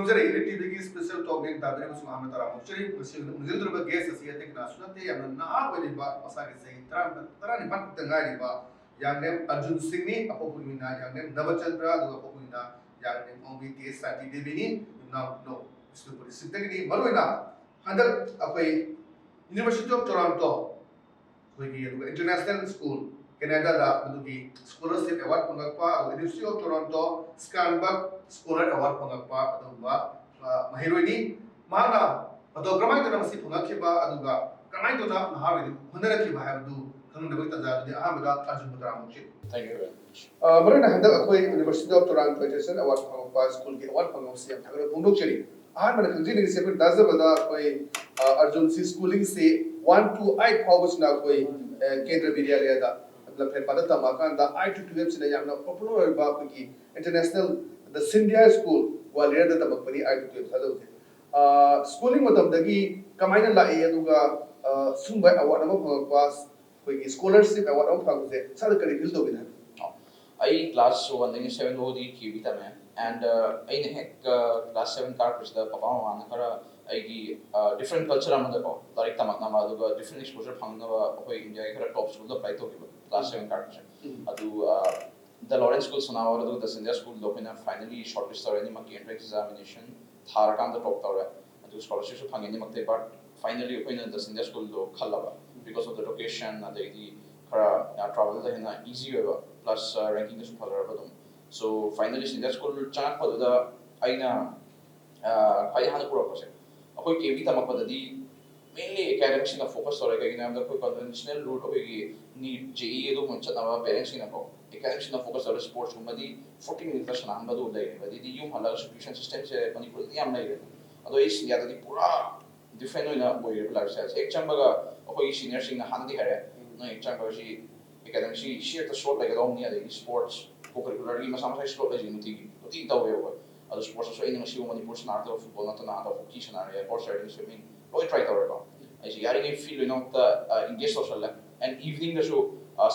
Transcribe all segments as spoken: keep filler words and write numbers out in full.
ꯍꯧꯖꯔꯛꯏ ꯏꯂꯤꯇꯤꯗꯒꯤ special ꯇꯣꯛ ꯂꯦꯟ ꯇꯥꯕꯤꯔꯤꯕꯁꯤꯡ ꯑꯍꯥꯟꯕ ꯇꯔꯥꯃꯨꯛ ꯆꯠꯆꯔꯤ꯫ ꯃꯁꯤ ꯎꯅꯖꯗꯧꯔꯤꯕ ꯒꯦꯁ ꯑꯁꯤ ꯑꯇꯩ ꯀꯅꯥꯁꯨ ꯅꯠꯇꯦ, ꯌꯥꯝꯅ ꯅꯍꯥ ꯑꯣꯏꯔꯤꯕ, ꯃꯁꯥꯒꯤ ꯆꯍꯤ ꯇꯔꯥ, ꯇꯔꯥꯅꯤꯄꯥꯟ ꯈꯛꯇ ꯉꯥꯏꯔꯤꯕ ꯌꯥꯡꯂꯦꯝ ꯑꯔꯖꯨꯟ ꯁꯤꯡꯅꯤ, ꯑꯄꯣꯛꯄꯒꯤ ꯃꯤꯡꯅ ꯌꯥꯡꯂꯦꯝ ꯅꯕꯆꯟꯗ꯭ꯔ, ꯑꯗꯨꯒ ꯑꯄꯣꯛꯄ ꯃꯤꯡꯅ ꯌꯥꯡꯂꯦꯝ ꯑꯣꯡꯕꯤ ꯇꯦꯖ ꯁꯥꯟꯇꯤ ꯗꯦꯕꯤꯅꯤ꯫ ꯌꯨꯝꯅꯥꯝ ꯅꯣ ꯕꯤꯁꯅꯨꯄꯨꯔ ꯗꯤꯁꯇ꯭ꯔꯤꯛꯇꯒꯤꯅꯤ꯫ ꯃꯔꯨꯑꯣꯏꯅ ꯍꯟꯗꯛ ꯑꯩꯈꯣꯏ University of Toronto ꯑꯩꯈꯣꯏꯒꯤ, ꯑꯗꯨꯒ ꯏꯟꯇꯔꯅꯦꯁꯅꯦꯜ ꯁ꯭ꯀꯨꯜ ꯀꯦꯅꯦꯗꯥꯗ ꯃꯗꯨꯒꯤ ꯁ꯭ꯀꯣꯂꯔꯁꯤꯞ ꯑꯦꯋꯥꯔꯗ ꯐꯪꯉꯛꯄ, ꯑꯗꯨꯒ University of Toronto Scanbug Scholar Award ꯐꯪꯉꯛꯄ ꯑꯗꯨꯒꯨꯝꯕ, ꯑ, ꯃꯍꯩꯔꯣꯏꯅꯤ꯫ ꯃꯍꯥꯛꯅ ꯃꯇꯧ ꯀꯔꯝꯍꯥꯏꯅ ꯇꯧꯅ ꯃꯁꯤ ꯐꯪꯉꯛꯈꯤꯕ, ꯑꯗꯨꯒ ꯀꯃꯥꯏꯅ ꯇꯧꯅ ꯅꯍꯥꯔꯣꯜꯗ ꯍꯣꯠꯅꯔꯛꯈꯤꯕ ꯍꯥꯏꯕꯗꯨ ꯈꯪꯅꯕꯒꯤ ꯇꯥꯟꯖꯥꯗꯨꯗꯤ ꯑꯍꯥꯟꯕꯗ ꯑꯔꯖꯨꯟꯕꯨ ꯇꯔꯥꯃꯨꯛ ꯆꯦ꯫ Thank you very much. ꯑ, ꯃꯔꯨꯑꯣꯏꯅ ꯍꯟꯗꯛ ꯑꯩꯈꯣꯏ University of Toronto International Award ꯐꯪꯉꯛꯄ ꯁ꯭ꯀꯨꯜꯒꯤ ꯑꯦꯋꯥꯔꯗ ꯐꯪꯉꯛꯄꯁꯤ ꯌꯥꯝ ꯊꯥꯒꯠꯄ ꯐꯣꯡꯗꯣꯛꯆꯔꯤ꯫ ꯑꯍꯥꯟꯕꯗ ꯈꯪꯖꯅꯤꯡꯉꯤꯁꯦ, ꯑꯩꯈꯣꯏ ꯇꯥꯖꯕꯗ ꯑꯩꯈꯣꯏ, ꯑ, ꯑꯔꯖꯨꯟꯁꯤ ꯁ꯭ꯀꯨꯂꯤꯡꯁꯤ one to eight ꯐꯥꯎꯕꯁꯤꯅ ꯑꯩꯈꯣꯏ, ꯑ, ꯀꯦꯟꯗ꯭ꯔ ꯕꯤꯗ꯭ꯌꯥꯂꯌꯥꯗ ꯂꯝꯐꯦꯜꯄꯥꯠꯇ ꯇꯝꯃꯛꯑꯀꯥꯟꯗ eight to twelve ꯁꯤꯅ ꯌꯥꯝꯅ ꯄꯣꯄꯨꯂꯔ ꯑꯣꯏꯕ ꯑꯩꯈꯣꯏꯒꯤ ꯏꯟꯇꯔꯅꯦꯁꯅꯦꯜ ꯗ ꯁꯤꯟꯙꯤꯌꯥ ꯁ꯭ꯀꯨꯜ ꯒ꯭ꯋꯥꯂꯤꯌꯔꯗ ꯇꯝꯃꯛꯄꯅꯤ eight to twelve ꯊꯥꯖꯕꯁꯦ꯫ ꯑ, ꯁ꯭ꯀꯨꯂꯤꯡ ꯃꯇꯝꯗꯒꯤ ꯀꯃꯥꯏꯅ ꯂꯥꯛꯏ, ꯑꯗꯨꯒ, ꯑ, ꯁꯨꯝꯕ ꯑꯦꯋꯥꯔꯗ ꯑꯃ ꯐꯪꯉꯛꯄ, ꯑꯩꯈꯣꯏꯒꯤ ꯁ꯭ꯀꯣꯂꯔꯁꯤꯞ ꯑꯦꯋꯥꯔꯗ ꯑꯃ ꯐꯪꯕꯁꯦ ꯏꯁꯥꯗ ꯀꯔꯤ ꯐꯤꯜ ꯇꯧꯒꯦ ꯍꯥꯏꯕ? ꯑꯩ ꯀ꯭ꯂꯥꯁ ꯋꯥꯟꯗꯒꯤ ꯁꯚꯦꯟ ꯐꯥꯎꯗꯤ ꯀꯦ ꯕꯤ ꯇꯝꯃꯦ꯫ ꯑꯦꯟ ꯑꯩꯅ ꯍꯦꯛ ꯀ꯭ꯂꯥꯁ ꯁꯚꯦꯟ ꯀꯥꯔꯛꯄꯁꯤꯗ ꯄꯄꯥ ꯃꯃꯥꯅ ꯈꯔ ꯑꯩꯒꯤ ꯗꯤꯐ꯭ꯔꯦꯟ ꯀꯜꯆꯔ ꯑꯃꯗꯀꯣ ꯂꯥꯏꯔꯤꯛ ꯇꯝꯃꯛꯅꯕ, ꯑꯗꯨꯒ ꯗꯤꯐ꯭ꯔꯦꯟ ꯑꯦꯛꯁꯄꯣꯖꯔ ꯐꯪꯅꯕ ꯑꯩꯈꯣꯏ ꯏꯟꯗꯤꯌꯥꯒꯤ ꯈꯔ ꯇꯣꯞ ꯁ꯭ꯀꯨꯜꯗ ꯑꯦꯄ꯭ꯂꯥꯏ ꯇꯧꯈꯤꯕ ꯀ꯭ꯂꯥꯁ ꯁꯚꯦꯟ ꯀꯥꯔꯛꯄꯁꯦ꯫ ꯎꯝ꯫ ꯑꯗꯨ ꯗ ꯂꯣꯔꯦꯟꯁ ꯁ꯭ꯀꯨꯜ ꯁꯅꯥꯋꯥꯔ ꯑꯗꯨꯒ ꯗ ꯁꯤꯟꯙꯤꯌꯥ ꯁ꯭ꯀꯨꯜꯗꯣ ꯑꯩꯈꯣꯏꯅ ꯐꯥꯏꯅꯦꯜꯂꯤ ꯁꯣꯔꯠ ꯂꯤꯁ ꯇꯧꯔꯦ꯫ ꯑꯅꯤꯃꯛꯀꯤ ꯑꯦꯟꯇ꯭ꯔꯦꯟꯁ ꯑꯦꯛꯖꯥꯃꯤꯅꯦꯁꯟ ꯊꯥꯔꯀꯥꯟꯗ ꯇꯣꯞ ꯇꯧꯔꯦ꯫ ꯑꯗꯨꯒ ꯁ꯭ꯀꯣꯂꯔꯁꯤꯞꯁꯨ ꯐꯪꯉꯦ ꯑꯅꯤꯃꯛꯇꯩ꯫ ꯕꯠ ꯐꯥꯏꯅꯦꯜꯂꯤ ꯑꯩꯈꯣꯏꯅ ꯗ ꯁꯤꯟꯙꯤꯌꯥ ꯁ꯭ꯀꯨꯜꯗꯣ ꯈꯜꯂꯕ, ꯕꯤꯀꯣꯁ ꯑꯣꯐ ꯗ ꯂꯣꯀꯦꯁꯟ, ꯑꯗꯩꯗꯤ ꯈꯔ ꯇ꯭ꯔꯥꯚꯦꯜꯗ ꯍꯦꯟꯅ ꯏꯖꯤ ꯑꯣꯏꯕ, ꯄ꯭ꯂꯁ ꯔꯦꯡꯀꯤꯡꯗꯁꯨ ꯐꯖꯔꯕ ꯑꯗꯨꯝ꯫ ꯁꯣ ꯐꯥꯏꯅꯦꯜꯂꯤ ꯁꯤꯟꯙꯤꯌꯥ ꯁ꯭ꯀꯨꯜ ꯆꯪꯉꯛꯄꯗꯨꯗ ꯑꯩꯅ, ꯑ, ꯈ꯭ꯋꯥꯏ ꯑꯍꯥꯟꯕ ꯄꯨꯔꯛꯄꯁꯦ, ꯑꯩꯈꯣꯏ ꯀꯦ ꯕꯤ ꯇꯝꯃꯛꯄꯗꯗꯤ ꯃꯦꯟꯂꯤ ꯑꯦꯀꯥꯗꯃꯤꯛꯁꯤꯅ ꯐꯣꯀꯁ ꯇꯧꯔꯦ꯫ ꯀꯩꯒꯤꯅꯣ ꯍꯥꯏꯕꯗ ꯑꯩꯈꯣꯏ ꯀꯟꯚꯦꯟꯁꯅꯦꯜ ꯔꯨꯠ ꯑꯩꯈꯣꯏꯒꯤ ꯅꯤꯠ, ꯖꯦ ꯏ ꯑꯗꯨꯒꯨꯝꯕ ꯆꯠꯅꯕ ꯄꯦꯔꯦꯟꯁꯁꯤꯡꯅꯀꯣ ꯑꯦꯀꯥꯗꯃꯤꯛꯁꯤꯅ ꯐꯣꯀꯁ ꯇꯧꯔꯒ ꯁ꯭ꯄꯣꯔꯠꯁꯀꯨꯝꯕꯗꯤ ꯐꯣꯔꯇꯤ ꯃꯤꯅꯤꯠꯇ ꯁꯥꯟꯅꯍꯟꯕꯗꯨ ꯂꯩꯔꯦꯕ꯫ ꯑꯗꯩꯗꯤ ꯌꯨꯝ ꯍꯜꯂꯒꯁꯨ ꯇ꯭ꯌꯨꯁꯟ ꯁꯤꯁꯇꯦꯝꯁꯦ ꯃꯅꯤꯄꯨꯔꯗꯗꯤ ꯌꯥꯝ ꯂꯩꯔꯦ꯫ ꯑꯗꯣ ꯑꯩ ꯁꯤꯟꯙꯤꯌꯥꯗꯗꯤ ꯄꯨꯔꯥ ꯗꯤꯐ꯭ꯔꯦꯟ ꯑꯣꯏꯅ ꯑꯣꯏꯔꯦꯕ ꯂꯥꯏꯐ ꯁ꯭ꯇꯥꯏꯜꯁꯦ꯫ ꯍꯦꯛ ꯆꯪꯕꯒ ꯑꯩꯈꯣꯏꯒꯤ ꯁꯤꯅꯤꯌꯔꯁꯤꯡꯅ ꯍꯥꯟꯅꯗꯤ ꯍꯥꯏꯔꯦ, "ꯅꯣꯏ ꯍꯦꯛ ꯆꯪꯕꯒ ꯁꯤ ꯑꯦꯀꯥꯗꯃꯤꯛꯁꯤ ꯁꯤ ꯍꯦꯛꯇ ꯁꯣꯔꯠ ꯂꯩꯒꯗꯧꯕꯅꯤ, ꯑꯗꯩꯗꯤ ꯁ꯭ꯄꯣꯔꯠꯁ ꯀꯣ ꯀꯔꯤꯀꯨꯂꯔꯒꯤ ꯃꯁꯥ ꯃꯁꯥꯒꯤ ꯁ꯭ꯂꯣꯠ ꯂꯩꯁꯦ ꯅꯨꯡꯇꯤꯒꯤ ꯅꯨꯡꯇꯤꯒꯤ ꯇꯧꯋꯦꯕ꯫ ꯑꯗꯣ ꯁ꯭ꯄꯣꯔꯠꯁꯇꯁꯨ ꯑꯩꯅ ꯉꯁꯤꯐꯥꯎ ꯃꯅꯤꯄꯨꯔ ꯁꯥꯟꯅꯔꯛꯇꯕ, ꯐꯨꯠꯕꯣꯜ ꯅꯠꯇꯅ ꯑꯇꯣꯞꯄ ꯍꯣꯀꯤ ꯁꯥꯟꯅꯔꯦ, ꯍꯣꯔꯁ ꯔꯥꯏꯗꯤꯡ, ꯁ꯭ꯋꯤꯃꯤꯡ ꯂꯣꯏ ꯇ꯭ꯔꯥꯏ ꯇꯧꯔꯦꯀꯣ꯫ ꯑꯩꯁꯦ ꯌꯥꯔꯤꯉꯩ ꯐꯤꯜ ꯂꯣꯏꯅꯃꯛꯇ ꯑꯦꯡꯒꯦꯖ ꯇꯧꯁꯜꯂꯦ꯫ ꯑꯦꯟ ꯏꯚꯤꯅꯤꯡꯗꯁꯨ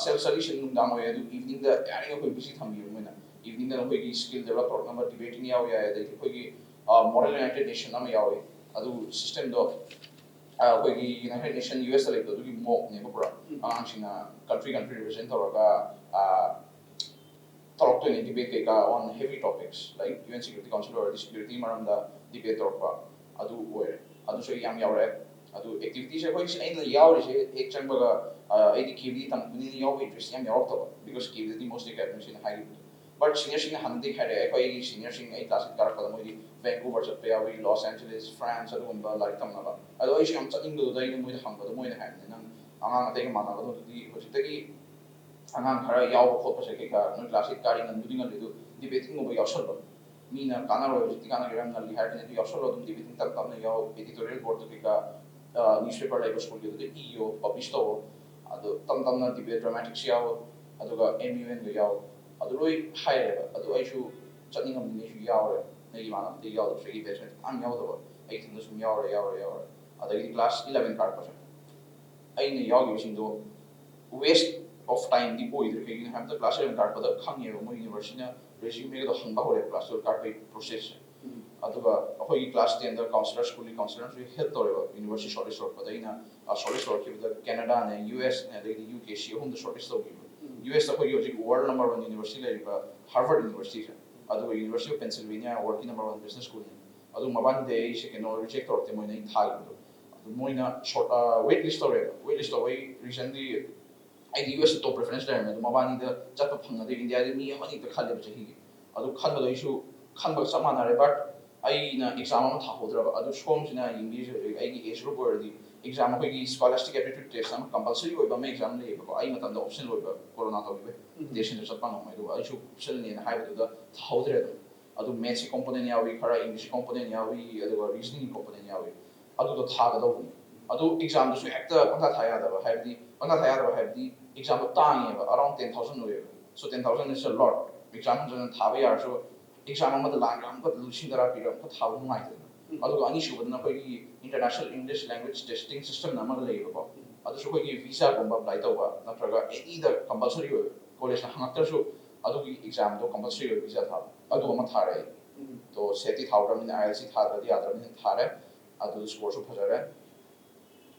ꯁꯦꯜꯐ ꯁ꯭ꯇꯗꯤ ꯁꯦꯁꯟ ꯅꯨꯡꯗꯥꯡ ꯑꯣꯏꯌꯦ, ꯑꯗꯨ ꯏꯚꯤꯅꯤꯡꯗ ꯌꯥꯔꯤꯉꯩ ꯑꯩꯈꯣꯏ ꯕꯤꯖꯤ ꯊꯝꯕꯤꯌꯦꯕ ꯃꯣꯏꯅ꯫ ꯏꯚꯤꯅꯤꯡꯗ ꯑꯩꯈꯣꯏꯒꯤ ꯁ꯭ꯀꯤꯜ ꯗꯦꯕꯂꯞ ꯇꯧꯔꯛꯅꯕ ꯗꯤꯕꯦꯇꯤꯡ ꯌꯥꯎ ꯌꯥꯏ, ꯑꯗꯩꯗꯤ ꯑꯩꯈꯣꯏꯒꯤ ꯃꯣꯗꯦꯜ ꯌꯨꯅꯥꯏꯇꯦꯗ ꯅꯦꯁꯟ ꯑꯃ ꯌꯥꯎꯋꯤ꯫ ꯑꯗꯨ ꯁꯤꯁꯇꯦꯝꯗꯣ ꯑꯩꯈꯣꯏꯒꯤ ꯌꯨꯅꯥꯏꯇꯦꯗ ꯅꯦꯁꯟ ꯌꯨ ꯑꯦꯁꯇ ꯂꯩꯕꯗꯣ ꯑꯗꯨꯒꯤ ꯃꯣꯛꯅꯦꯕ ꯄꯨꯔꯥ꯫ ꯑꯉꯥꯡꯁꯤꯡꯅ ꯀꯟꯇ꯭ꯔꯤ ꯀꯟꯇ꯭ꯔꯤ ꯔꯤꯄ꯭ꯔꯖꯦꯟ ꯇꯧꯔꯒ ꯇꯧꯔꯛꯇꯣꯏꯅꯦ ꯗꯤꯕꯦꯠ ꯀꯩꯀꯥ on heavy topics like U N Security Council ꯑꯣꯏꯔꯗꯤ ꯁꯦꯀ꯭ꯌꯨꯔꯤꯇꯤ ꯃꯔꯝꯗ ꯗꯤꯕꯦꯠ ꯇꯧꯔꯛꯄ꯫ ꯑꯗꯨ ꯑꯣꯏꯔꯦ꯫ ꯑꯗꯨꯁꯨ ꯑꯩ ꯌꯥꯝ ꯌꯥꯎꯔꯛꯑꯦ꯫ ꯑꯗꯨ ꯑꯦꯛꯇꯤꯚꯤꯇꯤꯁꯦ ꯑꯩꯈꯣꯏ ꯑꯩꯅ ꯌꯥꯎꯔꯤꯁꯦ ꯍꯦꯛ ꯆꯪꯕꯒ ꯑꯩꯗꯤ ꯀꯦꯕꯤꯗꯤ ꯇꯝꯃꯛꯄꯅꯤꯅ ꯌꯥꯎꯕ ꯏꯟꯇꯔꯦꯁ ꯌꯥꯝ ꯌꯥꯎꯔꯛꯇꯕ꯫ Because ꯀꯦꯕꯤꯗꯗꯤ mostly ꯀꯩꯅꯣꯁꯤꯅ ꯍꯥꯏꯈꯤꯕꯗꯣ꯫ ꯕꯠ ꯁꯤꯅꯤꯌꯔꯁꯤꯡꯅ ꯍꯥꯟꯅꯗꯒꯤ ꯍꯥꯏꯔꯛꯑꯦ꯫ ꯑꯩꯈꯣꯏꯒꯤ ꯁꯤꯅꯤꯌꯔꯁꯤꯡ ꯑꯩ ꯀ꯭ꯂꯥꯁ ꯑꯩꯠ ꯀꯥꯔꯛꯄꯗ ꯃꯣꯏꯗꯤ ꯚꯦꯟꯀꯨꯕꯔ ꯆꯠꯄ ꯌꯥꯎꯏ, ꯂꯣꯁ ꯑꯦꯟꯖꯦꯂꯤꯁ, ꯐ꯭ꯔꯥꯟꯁ ꯑꯗꯨꯒꯨꯝꯕ ꯂꯥꯏꯔꯤꯛ ꯇꯝꯅꯕ꯫ ꯑꯗꯣ ꯑꯩꯁꯨ ꯌꯥꯝ ꯆꯠꯅꯤꯡꯕꯗꯨꯗ ꯑꯩꯅ ꯃꯣꯏꯗ ꯍꯪꯕꯗꯣ ꯃꯣꯏꯅ ꯍꯥꯏꯕꯅꯤ, "ꯅꯪ ꯑꯉꯥꯡ ꯑꯇꯩꯒ ꯃꯥꯟꯅꯒꯅꯨ, ꯑꯗꯨꯗꯤ ꯍꯧꯖꯤꯛꯇꯒꯤ ꯑꯉꯥꯡ ꯈꯔ ꯌꯥꯎꯕ ꯈꯣꯠꯄꯁꯦ ꯀꯩꯀꯥ ꯅꯣꯏ ꯀ꯭ꯂꯥꯁ ꯑꯩꯠ ꯀꯥꯔꯤ ꯉꯟꯕꯨꯗꯤ ꯉꯜꯂꯤ, ꯑꯗꯨ ꯗꯤꯕꯦꯇꯤꯡꯒꯨꯝꯕ ꯌꯥꯎꯁꯜꯂꯣ꯫ ꯃꯤꯅ ꯀꯥꯟꯅꯔꯣꯏ ꯍꯧꯖꯤꯛꯇꯤ ꯀꯥꯟꯅꯒꯦꯔꯥ ꯉꯜꯂꯤ ꯍꯥꯏꯔꯒꯅ ꯑꯗꯨ ꯌꯥꯎꯁꯜꯂꯣ, ꯑꯗꯨꯝ ꯗꯤꯕꯦꯇꯤꯡ ꯇꯞ ꯇꯞꯅ ꯌꯥꯎ, ꯑꯦꯗꯤꯇꯣꯔꯤꯌꯦꯜ ꯕꯣꯔꯗꯇ ꯀꯩꯀꯥ ꯅ꯭ꯌꯨꯁꯄꯦꯄꯔ ꯂꯩꯕ ꯁ꯭ꯀꯨꯜꯒꯤ ꯑꯗꯨꯗ ꯏꯌꯣ, ꯄꯕ꯭ꯂꯤꯁ ꯇꯧꯋꯣ꯫ ꯑꯗꯨ ꯇꯞ ꯇꯞꯅ ꯗꯤꯕꯦꯠ ꯗ꯭ꯔꯃꯥꯇꯤꯛꯁ ꯌꯥꯎ, ꯑꯗꯨꯒ ꯑꯦꯝ ꯌꯨ ꯑꯦꯟꯒ ꯌꯥꯎ", ꯑꯗꯨ ꯂꯣꯏ ꯍꯥꯏꯔꯦꯕ꯫ ꯑꯗꯨ ꯑꯩꯁꯨ ꯆꯠꯅꯤꯡꯉꯝꯅꯤꯅ ꯑꯩꯁꯨ ꯌꯥꯎꯔꯦ꯫ ꯅꯪꯒꯤ ꯏꯃꯥꯟꯅꯕꯗꯤ ꯌꯥꯎꯗꯕꯁꯨ ꯑꯩꯒꯤ ꯕꯦꯠꯁꯃꯦꯠ ꯃꯌꯥꯝ ꯌꯥꯎꯗꯕ, ꯑꯩ ꯏꯊꯟꯗ ꯁꯨꯝ ꯌꯥꯎꯔꯦ ꯌꯥꯎꯔꯦ ꯌꯥꯎꯔꯦ꯫ ꯑꯗꯒꯤꯗꯤ ꯀ꯭ꯂꯥꯁ ꯏꯂꯚꯦꯟ ꯀꯥꯔꯛꯄꯁꯦ ꯑꯩꯅ ꯌꯥꯎꯈꯤꯕꯁꯤꯡꯗꯣ ꯋꯦꯁ ꯑꯣꯐ ꯇꯥꯏꯝꯗꯤ ꯑꯣꯏꯗ꯭ꯔꯦ꯫ ꯀꯩꯒꯤꯅꯣ ꯍꯥꯏꯕꯗ ꯀ꯭ꯂꯥꯁ ꯏꯂꯚꯦꯟ ꯀꯥꯔꯛꯄꯗ ꯈꯪꯉꯦꯕ ꯃꯣꯏ ꯌꯨꯅꯤꯚꯔꯁꯤꯇꯤꯅ ꯔꯦꯖ꯭ꯌꯨꯃꯦꯒꯗꯣ ꯍꯪꯕ ꯍꯧꯔꯦ ꯀ꯭ꯂꯥꯁ ꯇꯨꯌꯦꯜꯞ ꯀꯥꯔꯛꯄꯒꯤ ꯄ꯭ꯔꯣꯁꯦꯁꯁꯦ꯫ ꯑꯗꯨꯒ ꯑꯩꯈꯣꯏꯒꯤ ꯀ꯭ꯂꯥꯁ ꯇꯦꯟꯗ ꯀꯥꯎꯟꯁꯤꯂꯔ, ꯁ꯭ꯀꯨꯜꯒꯤ ꯀꯥꯎꯟꯁꯤꯂꯔ ꯑꯃꯁꯨ ꯍꯦꯜꯞ ꯇꯧꯔꯦꯕ ꯌꯨꯅꯤꯚꯔꯁꯤꯇꯤ ꯁꯣꯔꯠ ꯂꯤꯁ ꯇꯧꯔꯛꯄꯗ꯫ ꯑꯩꯅ ꯁꯣꯔꯠ ꯂꯤꯁ ꯇꯧꯔꯛꯈꯤꯕꯗ ꯀꯦꯅꯥꯗꯥꯅꯦ, ꯌꯨ ꯑꯦꯁꯅꯦ, ꯑꯗꯒꯤꯗꯤ ꯌꯨ ꯀꯦ, ꯁꯤ ꯑꯍꯨꯝꯗ ꯁꯣꯔꯠ ꯂꯤꯁ ꯇꯧꯈꯤꯕ꯫ ꯌꯨ ꯑꯦꯁꯇ ꯑꯩꯈꯣꯏꯒꯤ ꯍꯧꯖꯤꯛ ꯋꯥꯔꯜ ꯅꯝꯕꯔ ꯋꯥꯟ ꯌꯨꯅꯤꯚꯔꯁꯤꯇꯤ ꯂꯩꯔꯤꯕ ꯍꯥꯔꯕꯔꯠ ꯌꯨꯅꯤꯚꯔꯁꯤꯇꯤꯁꯦ, ꯑꯗꯨꯒ ꯌꯨꯅꯤꯚꯔꯁꯤꯇꯤ ꯑꯣꯐ ꯄꯦꯟꯁꯤꯜꯚꯦꯅꯤꯌꯥ ꯋꯥꯔꯜꯒꯤ ꯅꯝꯕꯔ ꯋꯥꯟ ꯕꯤꯖꯤꯅꯦꯁ ꯁ꯭ꯀꯨꯜꯅꯤ꯫ ꯑꯗꯨ ꯃꯕꯥꯅꯤꯗ ꯑꯩꯁꯦ ꯀꯩꯅꯣ ꯔꯤꯖꯦꯛ ꯇꯧꯔꯛꯇꯦ ꯃꯣꯏꯅ ꯑꯩ ꯊꯥꯈꯤꯕꯗꯣ꯫ ꯑꯗꯨ ꯃꯣꯏꯅ ꯁꯣꯔꯠ ꯋꯦꯠ ꯂꯤꯁ ꯇꯧꯔꯦꯕ꯫ ꯋꯦꯠ ꯂꯤꯁ ꯇꯧꯕꯒꯤ ꯔꯤꯖꯟꯗꯤ ꯑꯩꯗꯤ ꯌꯨ ꯑꯦꯁꯇ ꯇꯣꯞ ꯄ꯭ꯔꯤꯐꯔꯦꯟꯁ ꯂꯩꯔꯝꯃꯦ꯫ ꯑꯗꯨ ꯃꯕꯥꯅꯤꯗ ꯆꯠꯄ ꯐꯪꯉꯗꯤ ꯏꯟꯗꯤꯌꯥꯗꯤ ꯃꯤ ꯑꯃꯅꯤꯗ ꯈꯜꯂꯦꯕ ꯆꯍꯤꯒꯤ꯫ ꯑꯗꯨ ꯈꯟꯕꯗꯣ ꯑꯩꯁꯨ ꯈꯟꯕꯒ ꯆꯞ ꯃꯥꯟꯅꯔꯦ꯫ ꯕꯠ ꯑꯩꯅ ꯑꯦꯛꯖꯥꯝ ꯑꯃ ꯊꯥꯍꯧꯗ꯭ꯔꯕ꯫ ꯑꯗꯨ ꯁꯣꯝꯁꯤꯅ ꯌꯦꯡꯕꯤꯔꯤꯁꯦ ꯍꯧꯖꯤꯛ ꯑꯩꯒꯤ ꯑꯦꯖ ꯒ꯭ꯔꯨꯞ ꯑꯣꯏꯔꯗꯤ ꯑꯦꯛꯖꯥꯝ ꯑꯩꯈꯣꯏꯒꯤ ꯁ꯭ꯀꯣꯂꯥꯁꯇꯤꯛ ꯑꯦꯞꯇꯤꯇ꯭ꯌꯨꯠ ꯇꯦꯁ ꯑꯃ ꯀꯝꯄꯜꯁꯔꯤ ꯑꯣꯏꯕ ꯑꯃ ꯑꯦꯛꯖꯥꯝ ꯂꯩꯌꯦꯕꯀꯣ꯫ ꯑꯩ ꯃꯇꯝꯗ ꯑꯣꯞꯁꯅꯦꯜ ꯑꯣꯏꯕ ꯀꯣꯔꯣꯅꯥ ꯇꯧꯈꯤꯕꯩ ꯇꯦꯁꯁꯤꯡꯗꯣ ꯆꯠꯄ ꯉꯝꯃꯣꯏ꯫ ꯑꯗꯨꯒ ꯑꯩꯁꯨ ꯑꯣꯞꯁꯅꯦꯜꯅꯦꯅ ꯍꯥꯏꯕꯗꯨꯗ ꯊꯥꯍꯧꯗ꯭ꯔꯦ ꯑꯗꯨꯝ꯫ ꯑꯗꯨ ꯃꯦꯠꯁꯀꯤ ꯀꯣꯝꯄꯣꯅꯦꯟ ꯌꯥꯎꯏ, ꯈꯔ ꯏꯪꯂꯤꯁꯀꯤ ꯀꯣꯝꯄꯣꯅꯦꯟ ꯌꯥꯎꯏ, ꯑꯗꯨꯒ ꯔꯤꯖꯅꯤꯡꯒꯤ ꯀꯣꯝꯄꯣꯅꯦꯟ ꯌꯥꯎꯏ꯫ ꯑꯗꯨꯗꯣ ꯊꯥꯒꯗꯧꯕꯅꯤ꯫ ꯑꯗꯨ ꯑꯦꯛꯖꯥꯝꯗꯨꯁꯨ ꯍꯦꯛꯇ ꯄꯪꯊꯥ ꯊꯥ ꯌꯥꯗꯕ, ꯍꯥꯏꯕꯗꯤ ꯄꯪꯊꯥ ꯊꯥ ꯌꯥꯗꯕ ꯍꯥꯏꯕꯗꯤ ꯑꯦꯛꯖꯥꯝꯗꯣ ꯇꯥꯡꯉꯦꯕ, around ten thousand ꯑꯣꯏꯌꯦꯕ꯫ So ten thousand is a lot. Exam ꯐꯖꯅ ꯊꯥꯕ ꯌꯥꯔꯁꯨ ꯑꯦꯛꯖꯥꯝ ꯑꯃꯗ ꯂꯥꯛꯑꯒ ꯑꯃꯨꯛꯀ ꯂꯤꯁꯤꯡ ꯇꯔꯥ ꯄꯤꯔꯒ ꯑꯃꯨꯛꯀ ꯊꯥꯕ ꯅꯨꯡꯉꯥꯏꯇꯦꯗꯅ꯫ ꯑꯗꯨꯒ ꯑꯅꯤꯁꯨꯕꯗꯅ ꯑꯩꯈꯣꯏꯒꯤ International English Language Testing System ꯑꯃꯒ ꯂꯩꯌꯦꯕꯀꯣ꯫ ꯑꯗꯨꯁꯨ ꯑꯩꯈꯣꯏꯒꯤ ꯚꯤꯁꯥꯒꯨꯝꯕ ꯑꯦꯄ꯭ꯂꯥꯏ ꯇꯧꯕ ꯅꯠꯇ꯭ꯔꯒ ꯑꯦꯅꯤꯗ ꯀꯝꯄꯜꯁꯔꯤ ꯑꯣꯏꯕ, ꯀꯣꯂꯦꯖꯅ ꯍꯪꯉꯛꯇ꯭ꯔꯁꯨ ꯑꯗꯨꯒꯤ ꯑꯦꯛꯖꯥꯝꯗꯣ ꯀꯝꯄꯜꯁꯔꯤ ꯑꯣꯏꯕ ꯚꯤꯁꯥ ꯊꯥꯕ, ꯑꯗꯨ ꯑꯃ ꯊꯥꯔꯦ ꯑꯩ꯫ ꯑꯗꯣ ꯁꯦꯠꯇꯤ ꯊꯥꯍꯧꯗ꯭ꯔꯕꯅꯤꯅ ꯑꯥꯏ ꯑꯦꯜꯁꯤ ꯊꯥꯗ꯭ꯔꯗꯤ ꯌꯥꯗ꯭ꯔꯕꯅꯤꯅ ꯊꯥꯔꯦ꯫ ꯑꯗꯨ ꯁ꯭ꯀꯣꯔꯁꯨ ꯐꯖꯔꯦ꯫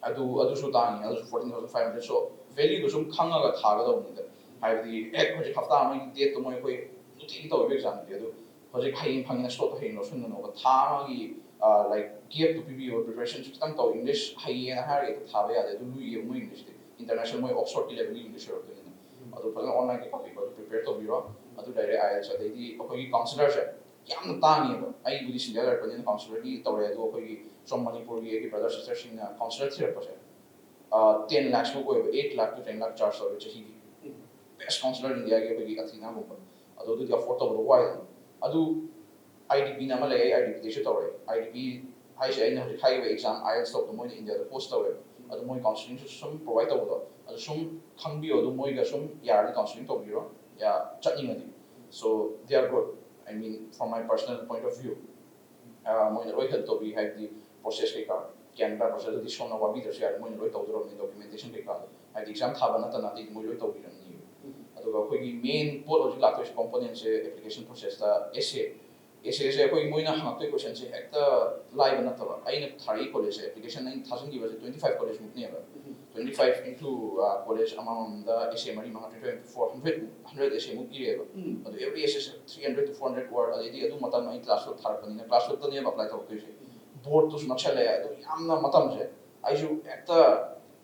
ꯑꯗꯨ ꯑꯗꯨꯁꯨ ꯇꯥꯡꯉꯤ, ꯑꯗꯨꯁꯨ fourteen thousand five hundred. So value ꯗꯣ ꯁꯨꯝ ꯈꯪꯉꯒ ꯊꯥꯒꯗꯧꯕꯅꯤꯗ꯫ ꯍꯥꯏꯕꯗꯤ ꯑꯦ ꯍꯧꯖꯤꯛ ꯍꯞꯇꯥ ꯑꯃꯒꯤ ꯗꯦꯠꯇꯣ ꯃꯣꯏ ꯑꯩꯈꯣꯏ ꯅꯨꯡꯇꯤꯒꯤ ꯇꯧꯔꯤꯕ ꯑꯦꯛꯖꯥꯝꯗꯤ, ꯑꯗꯨ ꯍꯧꯖꯤꯛ ꯍꯌꯦꯡ ꯐꯪꯉꯤꯅ ꯁ꯭ꯂꯣꯠꯇꯣ ꯍꯌꯦꯡ ꯂꯧꯁꯤꯟꯒꯅꯣꯕ꯫ ꯊꯥ ꯑꯃꯒꯤ ꯂꯥꯏꯛ ꯒꯦꯞꯇꯨ ꯄꯤꯕꯤꯌꯣ, ꯄ꯭ꯔꯤꯄꯦꯔꯦꯁꯟꯁꯨ ꯈꯤꯇꯪ ꯇꯧ꯫ ꯏꯪꯂꯤꯁ ꯍꯩꯌꯦꯅ ꯍꯥꯏꯔꯒ ꯍꯦꯛꯇ ꯊꯥꯕ ꯌꯥꯗꯦ, ꯑꯗꯨ ꯂꯨꯏꯌꯦ ꯃꯣꯏ ꯏꯪꯂꯤꯁꯇꯤ꯫ ꯏꯟꯇꯔꯅꯦꯁꯅꯦꯜ ꯃꯣꯏ ꯑꯣꯛꯁꯐꯣꯔꯗꯀꯤ ꯂꯦꯚꯦꯜꯒꯤ ꯏꯪꯂꯤꯁ ꯑꯣꯏꯔꯛꯇꯣꯏꯅꯤꯅ꯫ ꯑꯗꯨ ꯐꯖꯅ ꯑꯣꯟꯂꯥꯏꯟ ꯀꯩꯀꯥ ꯄꯤꯕ ꯑꯗꯨ ꯄ꯭ꯔꯤꯄꯦꯌꯔ ꯇꯧꯕꯤꯔꯣ꯫ ꯑꯗꯨ ꯂꯩꯔꯦ ꯑꯥꯏ ꯑꯦꯜꯁ꯫ ꯑꯗꯩꯗꯤ ꯑꯩꯈꯣꯏꯒꯤ ꯀꯥꯎꯟꯁꯤꯂꯔꯁꯦ ꯌꯥꯝꯅ ꯇꯥꯡꯉꯦꯕ꯫ ꯑꯩꯕꯨꯗꯤ ꯁꯤꯟꯗꯤꯌꯥ ꯂꯩꯔꯛꯄꯅꯤꯅ ꯀꯥꯎꯟꯁꯤꯂꯔꯒꯤ ꯇꯧꯔꯦ, ꯑꯗꯣ ꯑꯩꯈꯣꯏꯒꯤ ꯁꯣꯝ ꯃꯅꯤꯄꯨꯔꯒꯤ ꯑꯩꯒꯤ ꯕ꯭ꯔꯗꯔ ꯁꯤꯁꯇꯔꯁꯤꯡꯅ ꯀꯥꯎꯟꯁꯤꯂꯔ ꯊꯤꯔꯛꯄꯁꯦ ꯇꯦꯟ ꯂꯥꯛꯁꯃꯨꯛ ꯑꯣꯏꯕ, eight lakh to ten lakh charge ꯇꯧꯋꯦ ꯆꯍꯤꯒꯤ꯫ ꯕꯦꯁ ꯀꯥꯎꯟꯁꯤꯂꯔ ꯏꯟꯗꯤꯌꯥꯒꯤ ꯑꯩꯈꯣꯏꯒꯤ ꯑꯊꯤꯅꯥꯒꯨꯝꯕ꯫ ꯑꯗꯣ ꯑꯗꯨꯗꯤ ꯑꯐꯣꯔꯗ ꯇꯧꯕꯗꯣ ꯋꯥꯏꯗꯅ꯫ ꯑꯗꯨ ꯑꯥꯏ ꯗꯤ ꯄꯤꯅ ꯑꯃ ꯂꯩ, ꯑꯩ ꯑꯥꯏ ꯗꯤ ꯄꯤꯗꯩꯁꯨ ꯇꯧꯔꯦ꯫ ꯑꯥꯏ ꯗꯤ ꯄꯤ ꯍꯥꯏꯁꯦ ꯑꯩꯅ ꯍꯧꯖꯤꯛ ꯍꯥꯏꯔꯤꯕ ꯑꯦꯛꯖꯥꯝ ꯑꯥꯏ ꯑꯦꯜꯁ ꯇꯧꯕꯗꯣ ꯃꯣꯏꯅ ꯏꯟꯗꯤꯌꯥꯗ ꯍꯣꯁ ꯇꯧꯋꯦꯕ꯫ ꯑꯗꯣ ꯃꯣꯏ ꯀꯥꯎꯟꯁꯤꯂꯤꯡꯁꯨ ꯁꯨꯝ ꯄ꯭ꯔꯣꯚꯥꯏꯗ ꯇꯧꯕꯗꯣ ꯑꯗꯨ ꯁꯨꯝ ꯈꯪꯕꯤꯌꯣ꯫ ꯑꯗꯨ ꯃꯣꯏꯒ ꯁꯨꯝ ꯌꯥꯔꯗꯤ ꯀꯥꯎꯟꯁꯤꯂꯤꯡ ꯇꯧꯕꯤꯔꯣ, ꯌꯥ ꯆꯠꯅꯤꯡꯉꯗꯤ꯫ So they are good, I mean, from my personal point of view. ꯃꯣꯏꯅ ꯂꯣꯏ ꯍꯦꯜꯞ ꯇꯧꯕꯤ, ꯍꯥꯏꯕꯗꯤ ꯄ꯭ꯔꯣꯁꯦꯁ ꯀꯩꯀꯥ, ꯀꯦꯅꯗꯥ ꯄ꯭ꯔꯣꯁꯦꯁ ꯑꯗꯨꯗꯤ ꯁꯣꯝꯅ ꯋꯥꯕꯤꯗ꯭ꯔꯁꯨ ꯌꯥꯔꯦ, ꯃꯣꯏꯅ ꯂꯣꯏ ꯇꯧꯖꯔꯕꯅꯤ ꯗꯣꯀꯨꯃꯦꯟꯇꯦꯁꯟ ꯀꯩꯀꯥꯗꯣ꯫ ꯍꯥꯏꯗꯤ ꯑꯦꯛꯖꯥꯝ ꯊꯥꯕ ꯅꯠꯇꯅ ꯑꯇꯩꯗꯤ ꯃꯣꯏ ꯂꯣꯏ ꯇꯧꯕꯤꯔꯝꯅꯤ꯫ ꯑꯗꯨꯒ ꯑꯩꯈꯣꯏꯒꯤ ꯃꯦꯟ ꯄꯣꯠ ꯍꯧꯖꯤꯛ ꯂꯥꯛꯇꯣꯏꯁꯦ ꯀꯣꯝꯄꯣꯅꯦꯟꯁꯦ ꯑꯦꯄ꯭ꯂꯤꯀꯦꯁꯟ ꯄ꯭ꯔꯣꯁꯦꯁꯇ ꯑꯦꯁ ꯑꯦ ꯑꯦꯁ ꯑꯦꯁꯦ ꯑꯩꯈꯣꯏ ꯃꯣꯏꯅ ꯍꯪꯉꯛꯇꯣꯏ ꯀꯣꯏꯁꯟꯁꯦ ꯍꯦꯛꯇ ꯂꯥꯏꯕ ꯅꯠꯇꯕ꯫ ꯑꯩꯅ ꯊꯥꯔꯛꯏ ꯀꯣꯂꯦꯖꯁꯦ, ꯑꯦꯄ꯭ꯂꯤꯀꯦꯁꯟ ꯑꯩꯅ ꯊꯥꯖꯤꯟꯈꯤꯕꯁꯦ twenty five ꯀꯣꯂꯦꯖꯃꯨꯛꯅꯦꯕ꯫ Twenty five into college ꯑꯃꯃꯝꯗ ꯑꯦꯁ ꯑꯦ ꯃꯔꯤ ꯃꯉꯥ, twenty five into four, hundred hundred essay ꯃꯨꯛ ꯏꯔꯦꯕ꯫ ꯑꯗꯣ every essay three hundred to four hundred word, ꯑꯗꯩꯗꯤ ꯑꯗꯨ ꯃꯇꯝ ꯑꯩ ꯀ꯭ꯂꯥꯁ ꯇꯨꯌꯦꯜꯞ ꯊꯥꯔꯛꯄꯅꯤꯅ ꯀ꯭ꯂꯥꯁ ꯇꯨꯌꯦꯜꯞꯇꯅꯦꯕ ꯑꯦꯄ꯭ꯂꯥꯏ ꯇꯧꯔꯛꯇꯣꯏꯁꯦ꯫ ꯕꯣꯔꯗꯇꯨꯁꯨ ꯅꯛꯁꯜꯂꯛꯑꯦ꯫ ꯑꯗꯨ ꯌꯥꯝꯅ ꯃꯇꯝꯁꯦ ꯑꯩꯁꯨ ꯍꯦꯛꯇ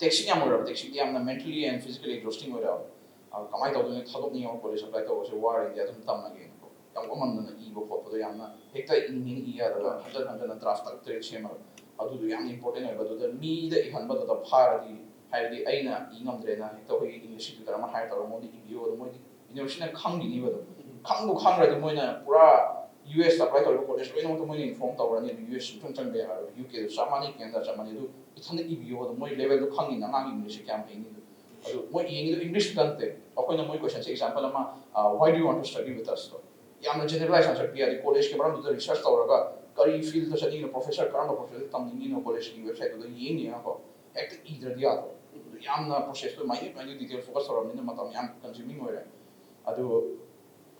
ꯇꯦꯛꯁꯤꯡ ꯌꯥꯝ ꯑꯣꯏꯔꯕ, ꯇꯦꯛꯁꯤꯡꯗꯤ ꯌꯥꯝꯅ mentally and physically exhausting ꯑꯣꯏꯔꯕ꯫ ꯑ, ꯀꯃꯥꯏꯅ ꯇꯧꯗꯣꯏꯅꯣ, ꯊꯥꯗꯣꯛꯅꯤꯡꯉꯕ ꯀꯣꯂꯦꯖ ꯑꯦꯄ꯭ꯂꯥꯏ ꯇꯧꯕꯁꯦ ꯋꯥꯔꯤꯗꯤ ꯑꯗꯨꯝ ꯇꯝꯃꯒꯦꯅꯀꯣ꯫ ꯌꯥꯝ ꯋꯥꯃꯟꯗꯅ ꯏꯕ ꯈꯣꯠꯄꯗꯣ ꯌꯥꯝꯅ ꯍꯦꯛꯇ ꯏꯅꯤꯡ ꯏ ꯌꯥꯗꯕ, ꯍꯟꯖꯟ ꯍꯟꯖꯟꯅ ꯗ꯭ꯔꯥꯐ ꯇꯔꯨꯛ ꯇꯔꯦꯠ ꯁꯦꯝꯃꯒ꯫ ꯑꯗꯨꯗꯣ ꯌꯥꯝ ꯏꯝꯄꯣꯔꯇꯦꯟ ꯑꯣꯏꯕ꯫ ꯑꯗꯨꯗ ꯃꯤꯗ ꯏꯍꯟꯕꯗꯨꯗ ꯐꯥꯔꯗꯤ, ꯍꯥꯏꯕꯗꯤ ꯑꯩꯅ ꯏ ꯉꯝꯗ꯭ꯔꯦꯅ ꯍꯦꯛꯇ ꯑꯩꯈꯣꯏꯒꯤ ꯏꯪꯂꯤꯁꯀꯤ ꯇ꯭ꯌꯨꯇꯔ ꯑꯃ ꯍꯥꯏꯔ ꯇꯧꯔꯒ ꯃꯉꯣꯟꯗ ꯏꯕꯤꯌꯣ, ꯑꯗꯣ ꯃꯣꯏꯗꯤ ꯌꯨꯅꯤꯚꯔꯁꯤꯇꯤꯅ ꯈꯪꯈꯤꯅꯤꯕ꯫ ꯑꯗꯨꯝ ꯈꯪꯕꯨ ꯈꯪꯈ꯭ꯔꯗꯤ ꯃꯣꯏꯅ ꯄꯨꯔꯥ ꯌꯨ ꯑꯦꯁꯇ ꯑꯦꯄ꯭ꯂꯥꯏ ꯇꯧꯔꯤꯕ ꯀꯣꯂꯦꯖ ꯂꯣꯏꯅꯃꯛꯇ ꯃꯣꯏꯅ ꯏꯟꯐꯣꯔꯝ ꯇꯧꯔꯅꯤ꯫ ꯑꯗꯨ ꯌꯨ ꯑꯦꯁ ꯁꯨꯡꯆꯪ ꯆꯪꯕ ꯌꯥꯔꯣꯏ, ꯌꯨ ꯀꯦꯗꯁꯨ ꯆꯞ ꯃꯥꯟꯅꯩ, ꯀꯦꯅꯗꯥ ꯆꯞ ꯃꯥꯟꯅꯩ꯫ ꯑꯗꯨ ꯏꯊꯟꯗ ꯏꯕꯤꯌꯣ, ꯑꯗꯣ ꯃꯣꯏ ꯂꯦꯚꯦꯜꯗꯣ ꯈꯪꯉꯤꯅ ꯑꯉꯥꯡꯒꯤ ꯏꯪꯂꯤꯁꯁꯦ ꯀꯌꯥꯝ ꯍꯩꯅꯤꯗꯣ꯫ ꯑꯗꯨ ꯃꯣꯏ ꯌꯦꯡꯉꯤꯗꯣ ꯏꯪꯂꯤꯁ ꯈꯛꯇ ꯅꯠꯇꯦ, ꯑꯩꯈꯣꯏꯅ ꯃꯣꯏ ꯀꯣꯏꯁꯟꯁꯦ ꯑꯦꯛꯖꯥꯝꯄꯜ ꯑꯃ, "Why do you want to study with us?" ꯗꯣ ꯌꯥꯝꯅ ꯖꯦꯅꯔꯦꯂꯥꯏꯁ ꯑꯟꯁꯔ ꯄꯤ ꯌꯥꯗꯦ꯫ ꯀꯣꯂꯦꯖꯀꯤ ꯃꯔꯝꯗꯨꯗ ꯔꯤꯁꯔꯆ ꯇꯧꯔꯒ ꯀꯔꯤ ꯐꯤꯜꯗ ꯆꯠꯅꯤꯡꯉꯤꯅꯣ, ꯄ꯭ꯔꯣꯐꯦꯁꯔ ꯀꯔꯝꯕ ꯄ꯭ꯔꯣꯐꯦꯁꯔꯗ ꯇꯝꯅꯤꯡꯉꯤꯅꯣ, ꯀꯣꯂꯦꯖꯀꯤ ꯋꯦꯕꯁꯥꯏꯠꯇꯨꯗ ꯌꯦꯡ ꯌꯦꯡꯉꯒꯀꯣ ꯍꯦꯛꯇ ꯏꯗ꯭ꯔꯗꯤ ꯌꯥꯗꯕ꯫ ꯑꯗꯨ ꯌꯥꯝꯅ ꯄ꯭ꯔꯣꯁꯦꯁꯇꯣ ꯃꯥꯏꯅ꯭ꯌꯨꯠ ꯃꯥꯏꯅ꯭ꯌꯨꯠ ꯗꯤꯇꯦꯜ ꯐꯣꯀꯁ ꯇꯧꯔꯕꯅꯤꯅ ꯃꯇꯝ ꯌꯥꯝ ꯀꯟꯖ꯭ꯌꯨꯃꯤꯡ ꯑꯣꯏꯔꯦ꯫ ꯑꯗꯨ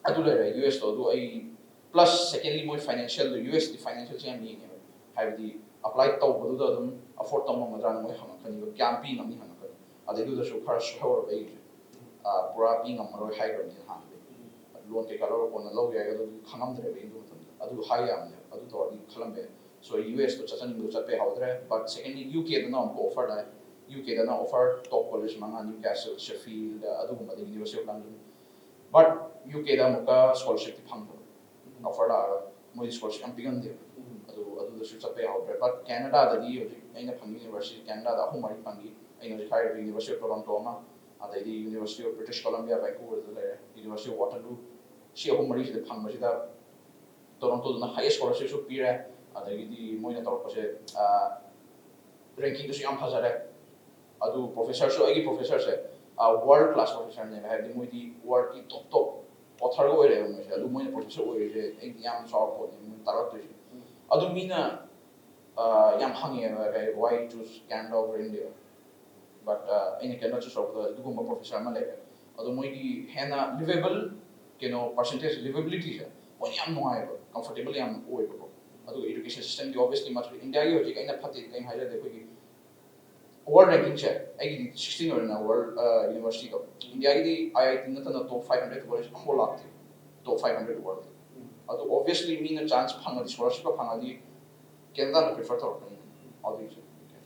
ꯑꯗꯨ ꯂꯩꯔꯦ ꯌꯨ ꯑꯦꯁꯇꯣ꯫ ꯑꯗꯨ ꯑꯩ Plus secondly, ꯃꯣꯏ ꯐꯥꯏꯅꯥꯟꯁꯤꯌꯦꯜꯗꯣ, ꯌꯨ ꯑꯦꯁꯇꯤ ꯐꯥꯏꯅꯥꯟꯁꯤꯌꯦꯜꯁꯦ ꯌꯥꯝ ꯌꯦꯡꯉꯦꯕ꯫ ꯍꯥꯏꯕꯗꯤ ꯑꯦꯄ꯭ꯂꯥꯏ ꯇꯧꯕꯗꯨꯗ ꯑꯗꯨꯝ ꯑꯦꯐꯣꯔꯗ ꯇꯧ ꯉꯝꯒꯗ꯭ꯔꯥꯅ ꯃꯣꯏ ꯍꯪꯉꯛꯀꯅꯤꯕ, ꯀꯌꯥꯝ ꯄꯤ ꯉꯝꯅꯤ ꯍꯪꯉꯛꯀꯅꯤ꯫ ꯑꯗꯩꯗꯨꯗꯁꯨ ꯈꯔ ꯁꯣꯏꯍꯧꯔꯕ ꯑꯩꯒꯤꯁꯦ꯫ ꯄꯨꯔꯥ ꯄꯤ ꯉꯝꯃꯔꯣꯏ ꯍꯥꯏꯈ꯭ꯔꯕꯅꯤꯅ ꯍꯥꯟꯅꯗꯤ꯫ ꯂꯣꯟ ꯀꯩꯀꯥ ꯂꯧꯔ ꯀꯣꯟꯅ ꯂꯧ ꯌꯥꯏ, ꯑꯗꯨꯗꯤ ꯈꯪꯉꯝꯗ꯭ꯔꯦꯕ ꯑꯩ ꯑꯗꯨ ꯃꯇꯝꯗ꯫ ꯑꯗꯨ ꯍꯥꯏ ꯌꯥꯕꯅꯦ, ꯑꯗꯨ ꯇꯧꯔꯗꯤ ꯈꯜꯂꯝꯕ ꯌꯥꯏ꯫ ꯁꯣ ꯌꯨ ꯑꯦꯁꯇꯣ ꯆꯠꯆꯅꯤꯡꯕꯗꯣ ꯆꯠꯄ ꯌꯥꯍꯧꯗ꯭ꯔꯦ꯫ But secondly, ꯌꯨ ꯀꯦꯗꯅ ꯑꯃꯨꯛꯀ ꯑꯣꯐꯔ ꯂꯥꯛꯑꯦ꯫ ꯌꯨ ꯀꯦꯗꯅ ꯑꯣꯐꯔ ꯇꯣꯞ ꯀꯣꯂꯦꯖ ꯃꯉꯥ, ꯅ꯭ꯌꯨ ꯀꯦꯁꯜ, ꯁꯦꯐꯤꯜꯗ, ꯑꯗꯨꯒꯨꯝꯕꯗ, University of London. But you ꯀꯦꯗ ꯑꯃꯨꯛꯀ ꯁ꯭ꯀꯣꯂꯔꯁꯤꯞꯇꯤ ꯐꯪꯗꯕ꯫ ꯑꯣꯐꯔ ꯂꯥꯛꯑꯒ ꯃꯣꯏꯗꯤ ꯁ꯭ꯀꯣꯂꯔꯁꯤꯞ ꯌꯥꯝ ꯄꯤꯒꯟꯗꯦꯕ꯫ ꯑꯗꯨ ꯑꯗꯨꯗꯁꯨ ꯆꯠꯄ ꯌꯥꯍꯧꯗ꯭ꯔꯦ꯫ But ꯀꯦꯅꯥꯗꯥꯗꯗꯤ ꯍꯧꯖꯤꯛ ꯑꯩꯅ ꯐꯪꯉꯤ ꯌꯨꯅꯤꯚꯔꯁꯤꯇꯤ ꯀꯦꯅꯥꯗꯥꯗ ꯑꯍꯨꯝ ꯃꯔꯤ ꯐꯪꯉꯤ꯫ ꯑꯩꯅ ꯍꯧꯖꯤꯛ ꯍꯥꯏꯔꯤꯕ ꯌꯨꯅꯤꯚꯔꯁꯤꯇꯤ ꯑꯣꯐ ꯇꯣꯔꯣꯟꯇꯣ ꯑꯃ, ꯑꯗꯩꯗꯤ ꯌꯨꯅꯤꯚꯔꯁꯤꯇꯤ ꯑꯣꯐ ꯕ꯭ꯔꯤꯇꯤꯁ ꯀꯣꯂꯝꯕꯤꯌꯥ ꯚꯦꯟꯀꯨꯕꯔꯗ ꯂꯩꯔꯦ, ꯌꯨꯅꯤꯚꯔꯁꯤꯇꯤ ꯑꯣꯐ ꯋꯥꯇꯔꯂꯨ꯫ ꯁꯤ ꯑꯍꯨꯝ ꯃꯔꯤꯁꯤꯗ ꯐꯪꯕꯁꯤꯗ ꯇꯣꯔꯣꯟꯇꯣꯗꯨꯅ ꯍꯥꯏꯌꯦꯁ ꯁ꯭ꯀꯣꯂꯔꯁꯤꯞꯁꯨ ꯄꯤꯔꯦ꯫ ꯑꯗꯒꯤꯗꯤ ꯃꯣꯏꯅ ꯇꯧꯔꯛꯄꯁꯦ, ꯔꯦꯡꯀꯤꯡꯗꯨꯁꯨ ꯌꯥꯝ ꯐꯖꯔꯦ꯫ ꯑꯗꯨ ꯄ꯭ꯔꯣꯐꯦꯁꯔꯁꯨ, ꯑꯩꯒꯤ ꯄ꯭ꯔꯣꯐꯦꯁꯔꯁꯦ ꯋꯥꯔꯜ ꯀ꯭ꯂꯥꯁ ꯄ꯭ꯔꯣꯐꯦꯁꯔꯅꯦꯕ꯫ ꯍꯥꯏꯕꯗꯤ ꯃꯣꯏꯗꯤ ꯋꯥꯔꯜꯒꯤ ꯇꯣꯞ ꯇꯣꯞ ꯑꯣꯊꯔꯒ ꯑꯣꯏꯔꯦꯕ ꯃꯣꯏꯁꯦ꯫ ꯑꯗꯨ ꯃꯣꯏꯅ ꯄ꯭ꯔꯣꯐꯦꯁꯔ ꯑꯣꯏꯔꯤꯁꯦ ꯑꯩꯗꯤ ꯌꯥꯝ ꯆꯥꯎꯔ ꯄꯣꯠꯅꯤ ꯃꯣꯏꯅ ꯇꯥꯛꯂꯛꯇꯣꯏꯁꯦ꯫ ꯑꯗꯨ ꯃꯤꯅ ꯌꯥꯝ ꯍꯪꯉꯦꯕ, "Why choose Canada over India?" But ꯑꯩꯅ ꯀꯦꯅꯥꯗꯥ ꯆꯨꯁ ꯇꯧꯔꯛꯄꯗ ꯑꯗꯨꯒꯨꯝꯕ ꯄ꯭ꯔꯣꯐꯦꯁꯔ ꯑꯃ ꯂꯩꯔꯦ꯫ ꯑꯗꯣ ꯃꯣꯏꯒꯤ ꯍꯦꯟꯅ ꯂꯤꯚꯦꯕꯜ, ꯀꯩꯅꯣ, ꯄꯔꯁꯦꯟꯇꯦꯖ, ꯂꯤꯚꯦꯕꯤꯂꯤꯇꯤꯁꯦ ꯃꯣꯏꯅ ꯌꯥꯝ ꯅꯨꯡꯉꯥꯏꯕ, ꯀꯝꯐꯣꯔꯇꯦꯕꯜ ꯌꯥꯝ ꯑꯣꯏꯕꯀꯣ꯫ ꯑꯗꯨꯒ ꯏꯗꯨꯀꯦꯁꯟ ꯁꯤꯁꯇꯦꯝꯗꯤ ꯑꯣꯕꯤꯌꯁꯂꯤ ꯃꯥꯁꯨ ꯏꯟꯗꯤꯌꯥꯒꯤ ꯍꯧꯖꯤꯛ ꯑꯩꯅ ꯐꯠꯇꯦ ꯀꯩꯝ ꯍꯥꯏꯖꯗꯦ꯫ ꯑꯩꯈꯣꯏꯒꯤ ꯋꯥꯔꯜ ꯔꯦꯡꯀꯤꯡꯁꯦ ꯑꯩꯒꯤꯗꯤ ꯁꯤꯛꯁꯇꯤꯟ ꯑꯣꯏꯔꯦꯅ, ꯋꯥꯔꯜ ꯌꯨꯅꯤꯚꯔꯁꯤꯇꯤꯗꯣ꯫ ꯏꯟꯗꯤꯌꯥꯒꯤꯗꯤ ꯑꯥꯏ ꯑꯥꯏ ꯇꯤ ꯅꯠꯇꯅ ꯇꯣꯞ ꯐꯥꯏꯚ ꯍꯟꯗ꯭ꯔꯦꯗ ꯀꯣꯂꯦꯖ ꯑꯃꯐꯥꯎ ꯂꯥꯛꯇꯦ, ꯇꯣꯞ ꯐꯥꯏꯚ ꯍꯟꯗ꯭ꯔꯦꯗ ꯋꯥꯔꯜꯒꯤ꯫ ꯑꯗꯨ ꯑꯣꯕꯤꯌꯁꯂꯤ ꯃꯤꯅ ꯆꯥꯟꯁ ꯐꯪꯉꯗꯤ, ꯁ꯭ꯀꯣꯂꯔꯁꯤꯞꯀ ꯐꯪꯉꯗꯤ ꯀꯦꯅꯥꯗꯥꯅ ꯄ꯭ꯔꯤꯐꯔ ꯇꯧꯔꯛꯀꯅꯤ ꯑꯗꯨꯒꯤꯁꯨ꯫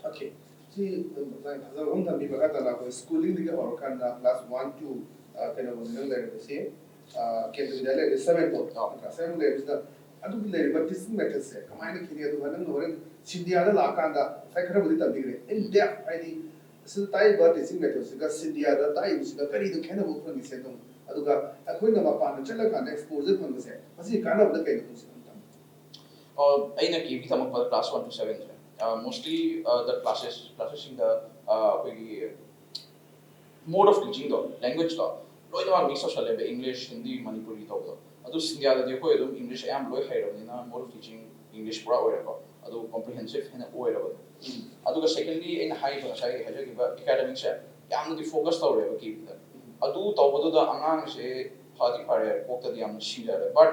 ꯑꯣꯀꯦ꯫ ꯁꯤ ꯌꯥꯝ ꯐꯖꯕ ꯑꯃ ꯊꯝꯕꯤꯕ ꯍꯥꯏꯇꯥꯔꯦ꯫ ꯑꯩꯈꯣꯏ ꯁ꯭ꯀꯨꯂꯤꯡꯗꯒꯤ ꯍꯧꯔꯀꯥꯟꯗ ꯀ꯭ꯂꯥꯁ ꯋꯥꯟ ꯇꯨ ꯀꯩꯅꯣꯐꯥꯎꯅꯤ ꯅꯪ ꯂꯩꯔꯝꯃꯤꯁꯤ, ꯀꯦꯟꯗ꯭ꯔꯒꯤꯗ ꯂꯩꯔꯝꯃꯤ ꯁꯚꯦꯟ ꯐꯥꯎ, ꯑꯧ꯫ ꯅꯠꯇ꯭ꯔꯥ? ꯁꯚꯦꯟ ꯐꯥꯎ ꯂꯩꯔꯝꯃꯤꯁꯤꯗ ꯑꯗꯨꯒꯤ ꯂꯩꯔꯤꯕ ꯇꯤꯆꯤꯡ ꯃꯦꯊꯠꯁꯦ ꯀꯃꯥꯏꯅ ꯈꯦꯠꯅꯩ? ꯑꯗꯨꯒ ꯅꯪꯅ ꯍꯣꯔꯦꯟ ꯁꯤꯟꯗꯤꯌꯥꯗ ꯂꯥꯛꯑꯀꯥꯟꯗ ꯉꯁꯥꯏ ꯈꯔꯕꯨꯗꯤ ꯇꯝꯕꯤꯈ꯭ꯔꯦ, ꯏꯟ ꯗꯦꯞ, ꯍꯥꯏꯗꯤ ꯁꯤꯗ ꯇꯥꯛꯏꯕ ꯇꯤꯆꯤꯡ ꯃꯦꯊꯠꯁꯤꯒ ꯁꯤꯟꯗꯤꯌꯥꯗ ꯇꯥꯛꯏꯕꯁꯤꯒ ꯀꯔꯤꯗ ꯈꯦꯠꯅꯕ ꯐꯪꯉꯤꯁꯦ ꯑꯗꯨꯝ, ꯑꯗꯨꯒ ꯑꯩꯈꯣꯏꯅ ꯃꯄꯥꯟꯗ ꯆꯠꯂꯀꯥꯟꯗ ꯑꯦꯛꯁꯄꯣꯖꯔ ꯐꯪꯕꯁꯦ ꯃꯁꯤꯒꯤ ꯀꯥꯟꯅꯕꯗ ꯀꯩꯅꯣ ꯈꯪꯁꯦ ꯑꯝꯇꯪ꯫ ꯑꯩꯅ ꯀꯦ ꯚꯤ ꯇꯝꯃꯛꯄꯗ ꯀ꯭ꯂꯥꯁ ꯋꯥꯟ ꯇꯨ ꯁꯚꯦꯟꯁꯦ ꯃꯣꯁꯂꯤ ꯗ ꯀ꯭ꯂꯥꯁꯦꯁ ꯀ꯭ꯂꯥꯁꯦꯁꯁꯤꯡꯗ ꯑꯩꯈꯣꯏꯒꯤ ꯃꯣꯗ ꯑꯣꯐ ꯇꯤꯆꯤꯡꯗꯣ, ꯂꯦꯡꯒ꯭ꯋꯦꯖꯇꯣ ꯂꯣꯏꯅꯃꯛ ꯃꯤꯛꯁ ꯇꯧꯁꯜꯂꯦꯕ, ꯏꯪꯂꯤꯁ, ꯍꯤꯟꯗꯤ, ꯃꯅꯤꯄꯨꯔꯤ ꯇꯧꯕꯗꯣ꯫ ꯑꯗꯨ ꯁꯤꯟꯗꯤꯌꯥꯗꯗꯤ ꯑꯩꯈꯣꯏ ꯑꯗꯨꯝ ꯏꯪꯂꯤꯁ ꯑꯌꯥꯝꯕ ꯂꯣꯏ ꯍꯩꯔꯕꯅꯤꯅ ꯃꯣꯗ ꯑꯣꯐ ꯇꯤꯆꯤꯡ ꯏꯪꯂꯤꯁ ꯄꯨꯔꯥ ꯑꯣꯏꯔꯦꯀꯣ꯫ ꯑꯗꯨ ꯀꯣꯝꯄ꯭ꯔꯤꯍꯦꯟꯁꯤꯞ ꯍꯦꯟꯅ ꯑꯣꯏꯔꯕ꯫ ꯑꯗꯨꯒ ꯁꯦꯀꯦꯟꯂꯤ ꯑꯩꯅ ꯍꯥꯏꯕ, ꯉꯁꯥꯏ ꯍꯥꯏꯖꯈꯤꯕ ꯑꯦꯀꯥꯗꯃꯤꯛꯁꯦ ꯌꯥꯝꯅꯗꯤ ꯐꯣꯀꯁ ꯇꯧꯔꯦꯕ ꯀꯦ ꯚꯤꯗ꯫ ꯑꯗꯨ ꯇꯧꯕꯗꯨꯗ ꯑꯉꯥꯡꯁꯦ ꯐꯗꯤ ꯐꯔꯦ, ꯀꯣꯛꯇꯗꯤ ꯌꯥꯝꯅ ꯁꯤꯡꯖꯔꯦ, ꯕꯠ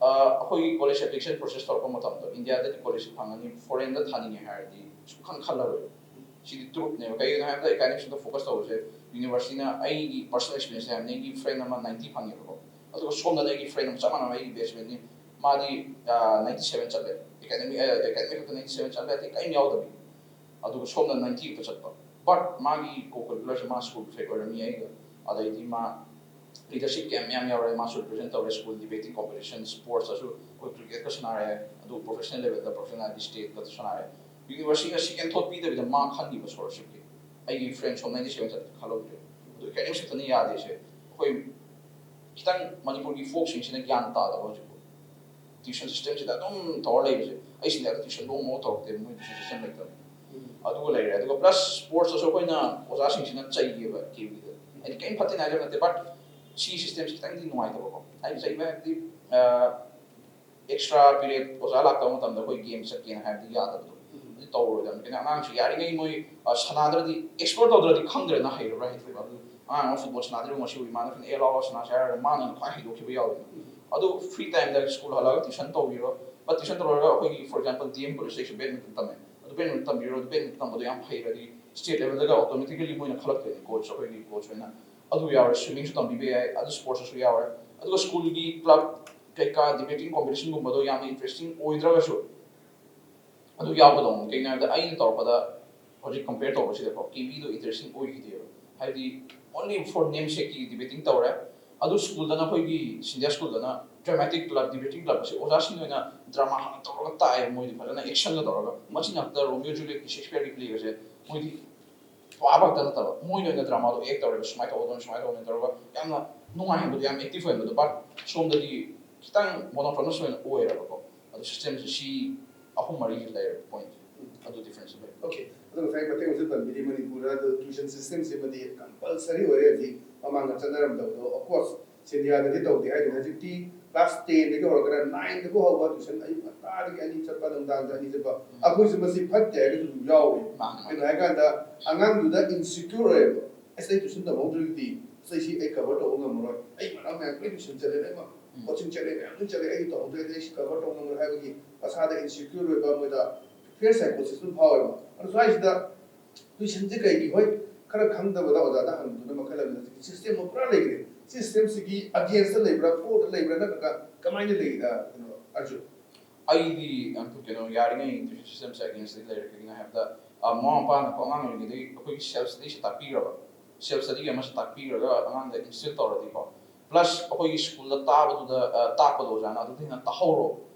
ꯑꯩꯈꯣꯏꯒꯤ ꯀꯣꯂꯦꯖ ꯑꯦꯄ꯭ꯂꯤꯀꯦꯁꯟ ꯄ꯭ꯔꯣꯁꯦꯁ ꯇꯧꯔꯛꯄ ꯃꯇꯝꯗ ꯏꯟꯗꯤꯌꯥꯗꯗꯤ ꯀꯣꯂꯦꯖ ꯐꯪꯒꯅꯤ, ꯐꯣꯔꯦꯟꯗ ꯊꯥꯅꯤꯡꯉꯦ ꯍꯥꯏꯔꯗꯤ ꯁꯨꯡꯈꯟ ꯈꯜꯂꯔꯣꯏ꯫ ꯁꯤꯗꯤ ꯇ꯭ꯔꯨꯠꯅꯦꯕ꯫ ꯀꯩꯒꯤꯅꯣ ꯍꯥꯏꯕꯗ ꯑꯦꯀꯥꯗꯃꯤꯛꯁꯇ ꯐꯣꯀꯁ ꯇꯧꯕꯁꯦ ꯌꯨꯅꯤꯚꯔꯁꯤꯇꯤꯅ, ꯑꯩꯒꯤ ꯄꯔꯁꯣꯅꯦꯜ ꯑꯦꯛꯁꯄꯤꯔꯤꯌꯦꯟꯁ ꯍꯥꯏꯕꯅꯤ, ꯑꯩꯒꯤ ꯐ꯭ꯔꯦꯟ ꯑꯃ ꯅꯥꯏꯟꯇꯤ ꯐꯪꯉꯦꯕꯀꯣ, ꯑꯗꯨꯒ ꯁꯣꯝꯗꯅ ꯑꯩꯒꯤ ꯐ꯭ꯔꯦꯟ ꯑꯃ ꯆꯞ ꯃꯥꯟꯅꯕ ꯑꯩꯒꯤ ꯕꯦꯁꯃꯦꯠꯅꯤ, ꯃꯥꯗꯤ ꯅꯥꯏꯟꯇꯤ ꯁꯕꯦꯟ ꯆꯠꯂꯦ꯫ ꯑꯦꯀꯥꯗꯃꯤꯛ ꯑꯦꯀꯥꯗꯃꯤꯛ ꯈꯛꯇ ꯅꯥꯏꯟꯇꯤ ꯁꯕꯦꯟ ꯆꯠꯂꯦ, ꯑꯇꯩ ꯀꯔꯤꯝ ꯌꯥꯎꯗꯕꯤ꯫ ꯑꯗꯨꯒ ꯁꯣꯝꯗ ꯅꯥꯏꯟꯇꯤ ꯈꯛꯇ ꯆꯠꯄ꯫ ꯕꯠ ꯃꯥꯒꯤ ꯀꯣ ꯀꯔꯤꯀꯨꯂꯔꯁꯦ ꯃꯥ ꯁ꯭ꯀꯨꯜ ꯐꯦꯛ ꯑꯣꯏꯔꯝꯃꯤ ꯑꯩꯒ꯫ ꯑꯗꯩꯗꯤ ꯃꯥ ꯂꯤꯗꯔꯁꯤꯞ ꯀꯌꯥ ꯃꯌꯥꯝ ꯌꯥꯎꯔꯦ꯫ ꯃꯥꯁꯨ ꯔꯤꯄ꯭ꯔꯖꯦꯟ ꯇꯧꯔꯦ ꯁ꯭ꯀꯨꯜ ꯗꯤꯕꯦꯇꯤꯡ ꯀꯣꯝꯄꯤꯇꯤꯁꯟ, ꯁ꯭ꯄꯣꯔꯠꯁꯇꯁꯨ ꯑꯩꯈꯣꯏ ꯀ꯭ꯔꯤꯀꯦꯠꯀ ꯁꯥꯟꯅꯔꯦ, ꯑꯗꯨ ꯄ꯭ꯔꯣꯐꯦꯁꯅꯦꯜ ꯂꯦꯚꯦꯜꯗ, ꯄ꯭ꯔꯣꯐꯦꯁꯅꯦꯜ ꯍꯥꯏꯗꯤ ꯁ꯭ꯇꯦꯠꯀ ꯁꯥꯟꯅꯔꯦ꯫ ꯌꯨꯅꯤꯚꯔꯁꯤꯇꯤꯅ ꯁꯦꯀꯦꯟ ꯊꯣꯠ ꯄꯤꯗꯕꯤꯗ ꯃꯥ ꯈꯟꯈꯤꯕ ꯁ꯭ꯀꯣꯂꯔꯁꯤꯞꯀꯤ꯫ ꯑꯩꯒꯤ ꯐ꯭ꯔꯦꯟ ꯁꯣꯝ ꯅꯥꯏꯟꯇꯤ ꯁꯕꯦꯟ ꯆꯠꯄ ꯈꯜꯍꯧꯗ꯭ꯔꯦ꯫ ꯑꯗꯨ ꯑꯦꯀꯥꯗꯃꯤꯛꯁ ꯈꯛꯇꯅ ꯌꯥꯗꯦꯁꯦ꯫ ꯑꯩꯈꯣꯏ ꯈꯤꯇꯪ ꯃꯅꯤꯄꯨꯔꯒꯤ ꯐꯣꯛꯁꯤꯡꯁꯤꯅ ꯒ꯭ꯌꯥꯟ ꯇꯥꯗꯕ ꯍꯧꯖꯤꯛꯐꯥꯎ꯫ ꯇ꯭ꯌꯨꯁꯟ ꯁꯤꯁꯇꯦꯝꯁꯤꯗ ꯑꯗꯨꯝ ꯇꯧꯔ ꯂꯩꯕꯁꯦ꯫ ꯑꯩ ꯁꯤꯗ ꯇ꯭ꯌꯨꯁꯟ ꯅꯣꯡꯃ ꯇꯧꯔꯛꯇꯦ, ꯃꯣꯏ ꯇ꯭ꯌꯨꯁꯟ ꯁꯤꯁꯇꯦꯝ ꯂꯩꯇꯕꯅꯤ꯫ ꯑꯗꯨꯒ ꯂꯩꯔꯦ꯫ ꯑꯗꯨꯒ ꯄ꯭ꯂꯁ ꯁ꯭ꯄꯣꯔꯠꯁꯇꯁꯨ ꯑꯩꯈꯣꯏꯅ ꯑꯣꯖꯥꯁꯤꯡꯁꯤꯅ ꯆꯩꯌꯦꯕ ꯀꯦ ꯕꯤꯗ꯫ ꯍꯥꯏꯗꯤ ꯀꯔꯤꯝ ꯐꯠꯇꯦꯅ ꯍꯥꯏꯖꯕ ꯅꯠꯇꯦ, ꯕꯠ ꯁꯤ ꯁꯤꯁꯇꯦꯝꯁꯤ ꯈꯤꯇꯪꯗꯤ ꯅꯨꯡꯉꯥꯏꯇꯕꯀꯣ꯫ ꯍꯥꯏꯗꯤ ꯆꯩꯕ ꯍꯥꯏꯕꯗꯤ ꯑꯦꯛꯁꯇ꯭ꯔꯥ ꯄꯤꯔꯤꯌꯗ ꯑꯣꯖꯥ ꯂꯥꯛꯇꯕ ꯃꯇꯝꯗ ꯑꯩꯈꯣꯏ ꯒꯦꯝ ꯆꯠꯀꯦꯅ ꯍꯥꯏꯕꯗꯤ ꯌꯥꯗꯕꯗꯣ꯫ ꯑꯗꯨ ꯇꯧꯔꯣꯏꯗꯕꯅꯤ꯫ ꯀꯩꯅꯣ, ꯑꯉꯥꯡꯁꯤ ꯌꯥꯔꯤꯉꯩ ꯃꯣꯏ ꯑ, ꯁꯥꯟꯅꯗ꯭ꯔꯗꯤ, ꯑꯦꯛꯁꯄ꯭ꯂꯣꯔ ꯇꯧꯗ꯭ꯔꯗꯤ ꯈꯪꯗ꯭ꯔꯦꯅ, ꯍꯩꯔꯕ꯭ꯔꯥ ꯍꯩꯇ꯭ꯔꯕ꯭ꯔꯥ꯫ ꯑꯗꯨ ꯑꯉꯥꯡ ꯑꯃ ꯐꯨꯠꯕꯣꯜ ꯁꯥꯟꯅꯗ꯭ꯔꯤꯕ ꯉꯁꯤꯕꯨ ꯏꯃꯥꯟꯅꯕꯅ "ꯑꯦ, ꯂꯥꯎ, ꯂꯥꯎ, ꯁꯥꯟꯅꯁꯦ" ꯍꯥꯏꯔꯒ ꯃꯥꯅ ꯈ꯭ꯋꯥꯏ ꯍꯩꯗꯣꯛꯈꯤꯕ ꯌꯥꯎꯋꯦ꯫ ꯑꯗꯨ ꯐ꯭ꯔꯤ ꯇꯥꯏꯝꯗ ꯁ꯭ꯀꯨꯜ ꯍꯜꯂꯛꯑꯒ ꯇ꯭ꯌꯨꯁꯟ ꯇꯧꯕꯤꯔꯣ꯫ ꯕꯠ ꯇ꯭ꯌꯨꯁꯟ ꯇꯧꯔꯒ ꯑꯩꯈꯣꯏꯒꯤ, ꯐꯣꯔ ꯑꯦꯛꯖꯥꯝꯄꯜ, ꯗꯤ ꯑꯦꯝ ꯀꯣꯂꯦꯖꯇ ꯑꯩꯁꯨ ꯕꯦꯗꯃꯤꯟꯇꯟ ꯇꯝꯃꯦ꯫ ꯑꯗꯨ ꯕꯦꯗꯃꯤꯟꯇꯟ ꯇꯝꯕꯤꯔꯣ, ꯑꯗꯨ ꯕꯦꯗꯃꯤꯟꯇꯟ ꯇꯝꯕꯗꯣ ꯌꯥꯝ ꯍꯩꯔꯗꯤ ꯁ꯭ꯇꯦꯠ ꯂꯦꯚꯦꯜꯗꯒ ꯑꯣꯇꯣꯃꯦꯇꯤꯀꯦꯂꯤ ꯃꯣꯏꯅ ꯈꯜꯂꯛꯇꯣꯏꯅꯦ, ꯀꯣꯆ, ꯑꯩꯈꯣꯏꯒꯤ ꯀꯣꯆ ꯑꯣꯏꯅ꯫ ꯑꯗꯨ ꯌꯥꯎꯔꯦ, ꯁ꯭ꯋꯤꯃꯤꯡꯁꯨ ꯇꯝꯕꯤꯕ ꯌꯥꯏ, ꯑꯗꯨ ꯁ꯭ꯄꯣꯔꯠꯁꯇꯁꯨ ꯌꯥꯎꯔꯦ꯫ ꯑꯗꯨꯒ ꯁ꯭ꯀꯨꯜꯒꯤ ꯀ꯭ꯂꯕ ꯀꯩꯀꯥ ꯗꯤꯕꯦꯇꯤꯡ ꯀꯣꯝꯄꯤꯇꯤꯁꯟꯒꯨꯝꯕꯗꯣ ꯌꯥꯝꯅ ꯏꯟꯇꯔꯦꯁꯇꯤꯡ ꯑꯣꯏꯗ꯭ꯔꯒꯁꯨ ꯑꯗꯨ ꯌꯥꯎꯒꯗꯧꯅꯤ꯫ ꯀꯩꯒꯤꯅꯣ ꯍꯥꯏꯕꯗ ꯑꯩꯅ ꯇꯧꯔꯛꯄꯗ ꯍꯧꯖꯤꯛ ꯀꯝꯄꯤꯌꯔ ꯇꯧꯕꯁꯤꯗꯀꯣ ꯀꯦ ꯕꯤꯗꯣ ꯏꯟꯇꯔꯦꯁꯇꯤꯡ ꯑꯣꯏꯈꯤꯗꯦꯕ꯫ ꯍꯥꯏꯕꯗꯤ only for namesake ꯀꯤ ꯗꯤꯕꯦꯇꯤꯡ ꯇꯧꯔꯦ꯫ ꯑꯗꯨ ꯁ꯭ꯀꯨꯜꯗꯅ, ꯑꯩꯈꯣꯏꯒꯤ ꯁꯤꯟꯙꯤꯌꯥ ꯁ꯭ꯀꯨꯜꯗꯅ ꯗ꯭ꯔꯃꯥꯇꯤꯛ ꯀ꯭ꯂꯕ, ꯗꯤꯕꯦꯇꯤꯡ ꯀ꯭ꯂꯕ ꯑꯁꯤ ꯑꯣꯖꯥꯁꯤꯡꯅ ꯑꯣꯏꯅ ꯗ꯭ꯔꯃꯥ ꯍꯥꯟꯅ ꯇꯧꯔꯒ ꯇꯥꯛꯑꯦ, ꯃꯣꯏꯗꯤ ꯐꯖꯅ ꯑꯦꯛꯁꯟꯒ ꯇꯧꯔꯒ꯫ ꯃꯆꯤꯟ ꯉꯥꯛꯇ ꯔꯣꯃꯤꯌꯣ ꯖꯨꯂꯤꯌꯠꯀꯤ, ꯁꯦꯛꯁꯄꯤꯌꯔꯒꯤ ꯄ꯭ꯂꯦꯒꯁꯦ ꯃꯣꯏꯗꯤ ꯄꯥꯕ ꯈꯛꯇ ꯅꯠꯇꯕ, ꯃꯣꯏꯅ ꯑꯣꯏꯅ ꯗ꯭ꯔꯃꯥꯗꯣ ꯑꯦꯛ ꯇꯧꯔꯦꯕ, ꯁꯨꯃꯥꯏꯅ ꯇꯧꯒꯗꯧꯅꯤ, ꯁꯨꯃꯥꯏꯅ ꯇꯧꯒꯗꯧꯅꯤ ꯇꯧꯔꯒ ꯌꯥꯝꯅ ꯅꯨꯡꯉꯥꯏꯍꯟꯕꯗꯣ, ꯌꯥꯝ ꯑꯦꯛꯇꯤꯚ ꯑꯣꯏꯍꯟꯕꯗꯣ꯫ ꯕꯠ ꯁꯣꯝꯗꯗꯤ ꯈꯤꯇꯪ ꯃꯣꯅꯣꯇꯣꯅꯁ ꯑꯣꯏꯅ ꯑꯣꯏꯔꯕꯀꯣ꯫ ꯑꯗꯨ ꯁꯤꯁꯇꯦꯝꯁꯦ ꯁꯤ ꯑꯍꯨꯝ ꯃꯔꯤ ꯂꯩꯔꯦ ꯄꯣꯏꯟꯠ꯫ ꯑꯗꯨ ꯗꯤꯐ꯭ꯔꯦꯟꯁ ꯂꯩ꯫ ꯑꯣꯀꯦ, ꯑꯗꯣ ꯉꯁꯥꯏ ꯃꯇꯦꯛ ꯑꯃꯁꯨ ꯄꯟꯕꯤꯔꯤ, ꯃꯅꯤꯄꯨꯔꯗ ꯑꯗꯨ ꯇ꯭ꯌꯨꯁꯟ ꯁꯤꯁꯇꯦꯝꯁꯤꯃꯗꯤ ꯀꯝꯄꯜꯁꯔꯤ ꯑꯣꯏꯔꯦ ꯍꯧꯖꯤꯛ, ꯃꯃꯥꯡꯗ ꯆꯠꯅꯔꯝꯗꯕꯗꯣ꯫ ꯑꯣꯐꯀꯣꯔꯁ ꯁꯤꯟꯙꯤꯌꯥꯗꯗꯤ ꯇꯧꯗꯦ ꯍꯥꯏꯗꯣꯏꯅꯦ꯫ ꯍꯧꯖꯤꯛꯇꯤ ꯀ꯭ꯂꯥꯁ ꯇꯦꯟꯗꯒꯤ ꯍꯧꯔꯛꯀꯅ, ꯅꯥꯏꯟꯗꯒꯤ ꯍꯧꯕ ꯇ꯭ꯌꯨꯁꯟ ꯑꯌꯨꯛ ꯉꯟꯇꯥꯗꯒꯤ ꯑꯅꯤ ꯆꯠꯄ, ꯅꯨꯡꯗꯥꯡꯗ ꯑꯅꯤ ꯆꯠꯄ꯫ ꯑꯩꯈꯣꯏꯁꯨ ꯃꯁꯤ ꯐꯠꯇꯦ ꯍꯥꯏꯕꯁꯨ ꯑꯗꯨꯝ ꯌꯥꯎꯋꯦ꯫ ꯃꯥꯅꯦ, ꯃꯥꯅꯦ꯫ ꯀꯩꯅꯣ ꯍꯥꯏꯀꯥꯟꯗ ꯑꯉꯥꯡꯗꯨꯗ ꯏꯟꯁꯤꯀ꯭ꯌꯣꯔ ꯑꯣꯏꯌꯦꯕ꯫ "ꯑꯁ, ꯑꯩ ꯇ꯭ꯌꯨꯁꯟ ꯇꯝꯍꯧꯗ꯭ꯔꯒꯗꯤ, ꯑꯁ, ꯑꯩ ꯁꯤ ꯑꯩ ꯀꯚꯔ ꯇꯧꯕ ꯉꯝꯃꯔꯣꯏ, ꯑꯩ ꯃꯅꯥꯎ ꯃꯌꯥꯝ ꯂꯣꯏ ꯇ꯭ꯌꯨꯁꯟ ꯆꯠꯂꯦ, ꯂꯣꯏꯅꯃꯛ ꯎꯝ꯫ Coaching ꯆꯠꯂꯦ, ꯃꯌꯥꯝ ꯂꯣꯏ ꯆꯠꯂꯦ, ꯑꯩ ꯇꯧꯍꯧꯗ꯭ꯔꯗꯤ ꯑꯩ ꯁꯤ cover ꯇꯧ ꯉꯝꯃꯣꯏ ꯍꯥꯏꯕꯒꯤ ꯃꯁꯥꯗ insecure ꯑꯣꯏꯕ, ꯃꯣꯏꯗ fear psychosis ꯑꯗꯨꯝ ꯐꯥꯎꯋꯦꯕ꯫ ꯑꯗꯨ ꯁ꯭ꯋꯥꯏꯁꯤꯗ tuition ꯁꯦ ꯀꯩꯒꯤ, ꯍꯣꯏ, ꯈꯔ ꯈꯪꯗꯕꯗ ꯑꯣꯖꯥꯗ ꯍꯪꯕꯗꯨꯅ ꯃꯈꯜ ꯑꯃꯅꯤ, ꯍꯧꯖꯤꯛꯇꯤ system ꯑꯃ ꯄꯨꯔꯥ ꯂꯩꯈ꯭ꯔꯦ꯫ ꯁꯤ system ꯁꯤꯒꯤ against ꯂꯩꯕ꯭ꯔꯥ, for ꯗ ꯂꯩꯕ꯭ꯔꯥ, ꯅꯠꯇ꯭ꯔꯒ ꯀꯃꯥꯏꯅ ꯂꯩ, ꯑ, ꯀꯩꯅꯣ, ꯑꯔꯖꯨꯟ? ꯑꯩꯗꯤ, ꯑ, ꯀꯩꯅꯣ, ꯌꯥꯔꯤꯉꯩ tuition system ꯁꯦ against ꯇꯗꯤ ꯂꯩꯔꯦ꯫ ꯀꯩꯒꯤꯅꯣ ꯍꯥꯏꯕꯗ, ꯑ, ꯃꯃꯥ ꯃꯄꯥꯅꯀꯣ ꯑꯉꯥꯡ ꯑꯣꯏꯔꯤꯉꯩꯗꯒꯤ ꯑꯩꯈꯣꯏꯒꯤ self study ꯁꯦ ꯇꯥꯛꯄꯤꯈ꯭ꯔꯕ, self study ꯑꯃꯁꯨ ꯇꯥꯛꯄꯤꯈ꯭ꯔꯒ ꯑꯉꯥꯡꯗ instill ꯇꯧꯔꯗꯤꯀꯣ, plus ꯑꯩꯈꯣꯏꯒꯤ school ꯗ ꯇꯥꯕꯗꯨꯗ, ꯑ, ꯇꯥꯛꯄꯗꯣ ꯑꯣꯖꯥꯅ ꯑꯗꯨꯗ ꯍꯦꯟꯅ ꯇꯥꯍꯧꯔꯣ,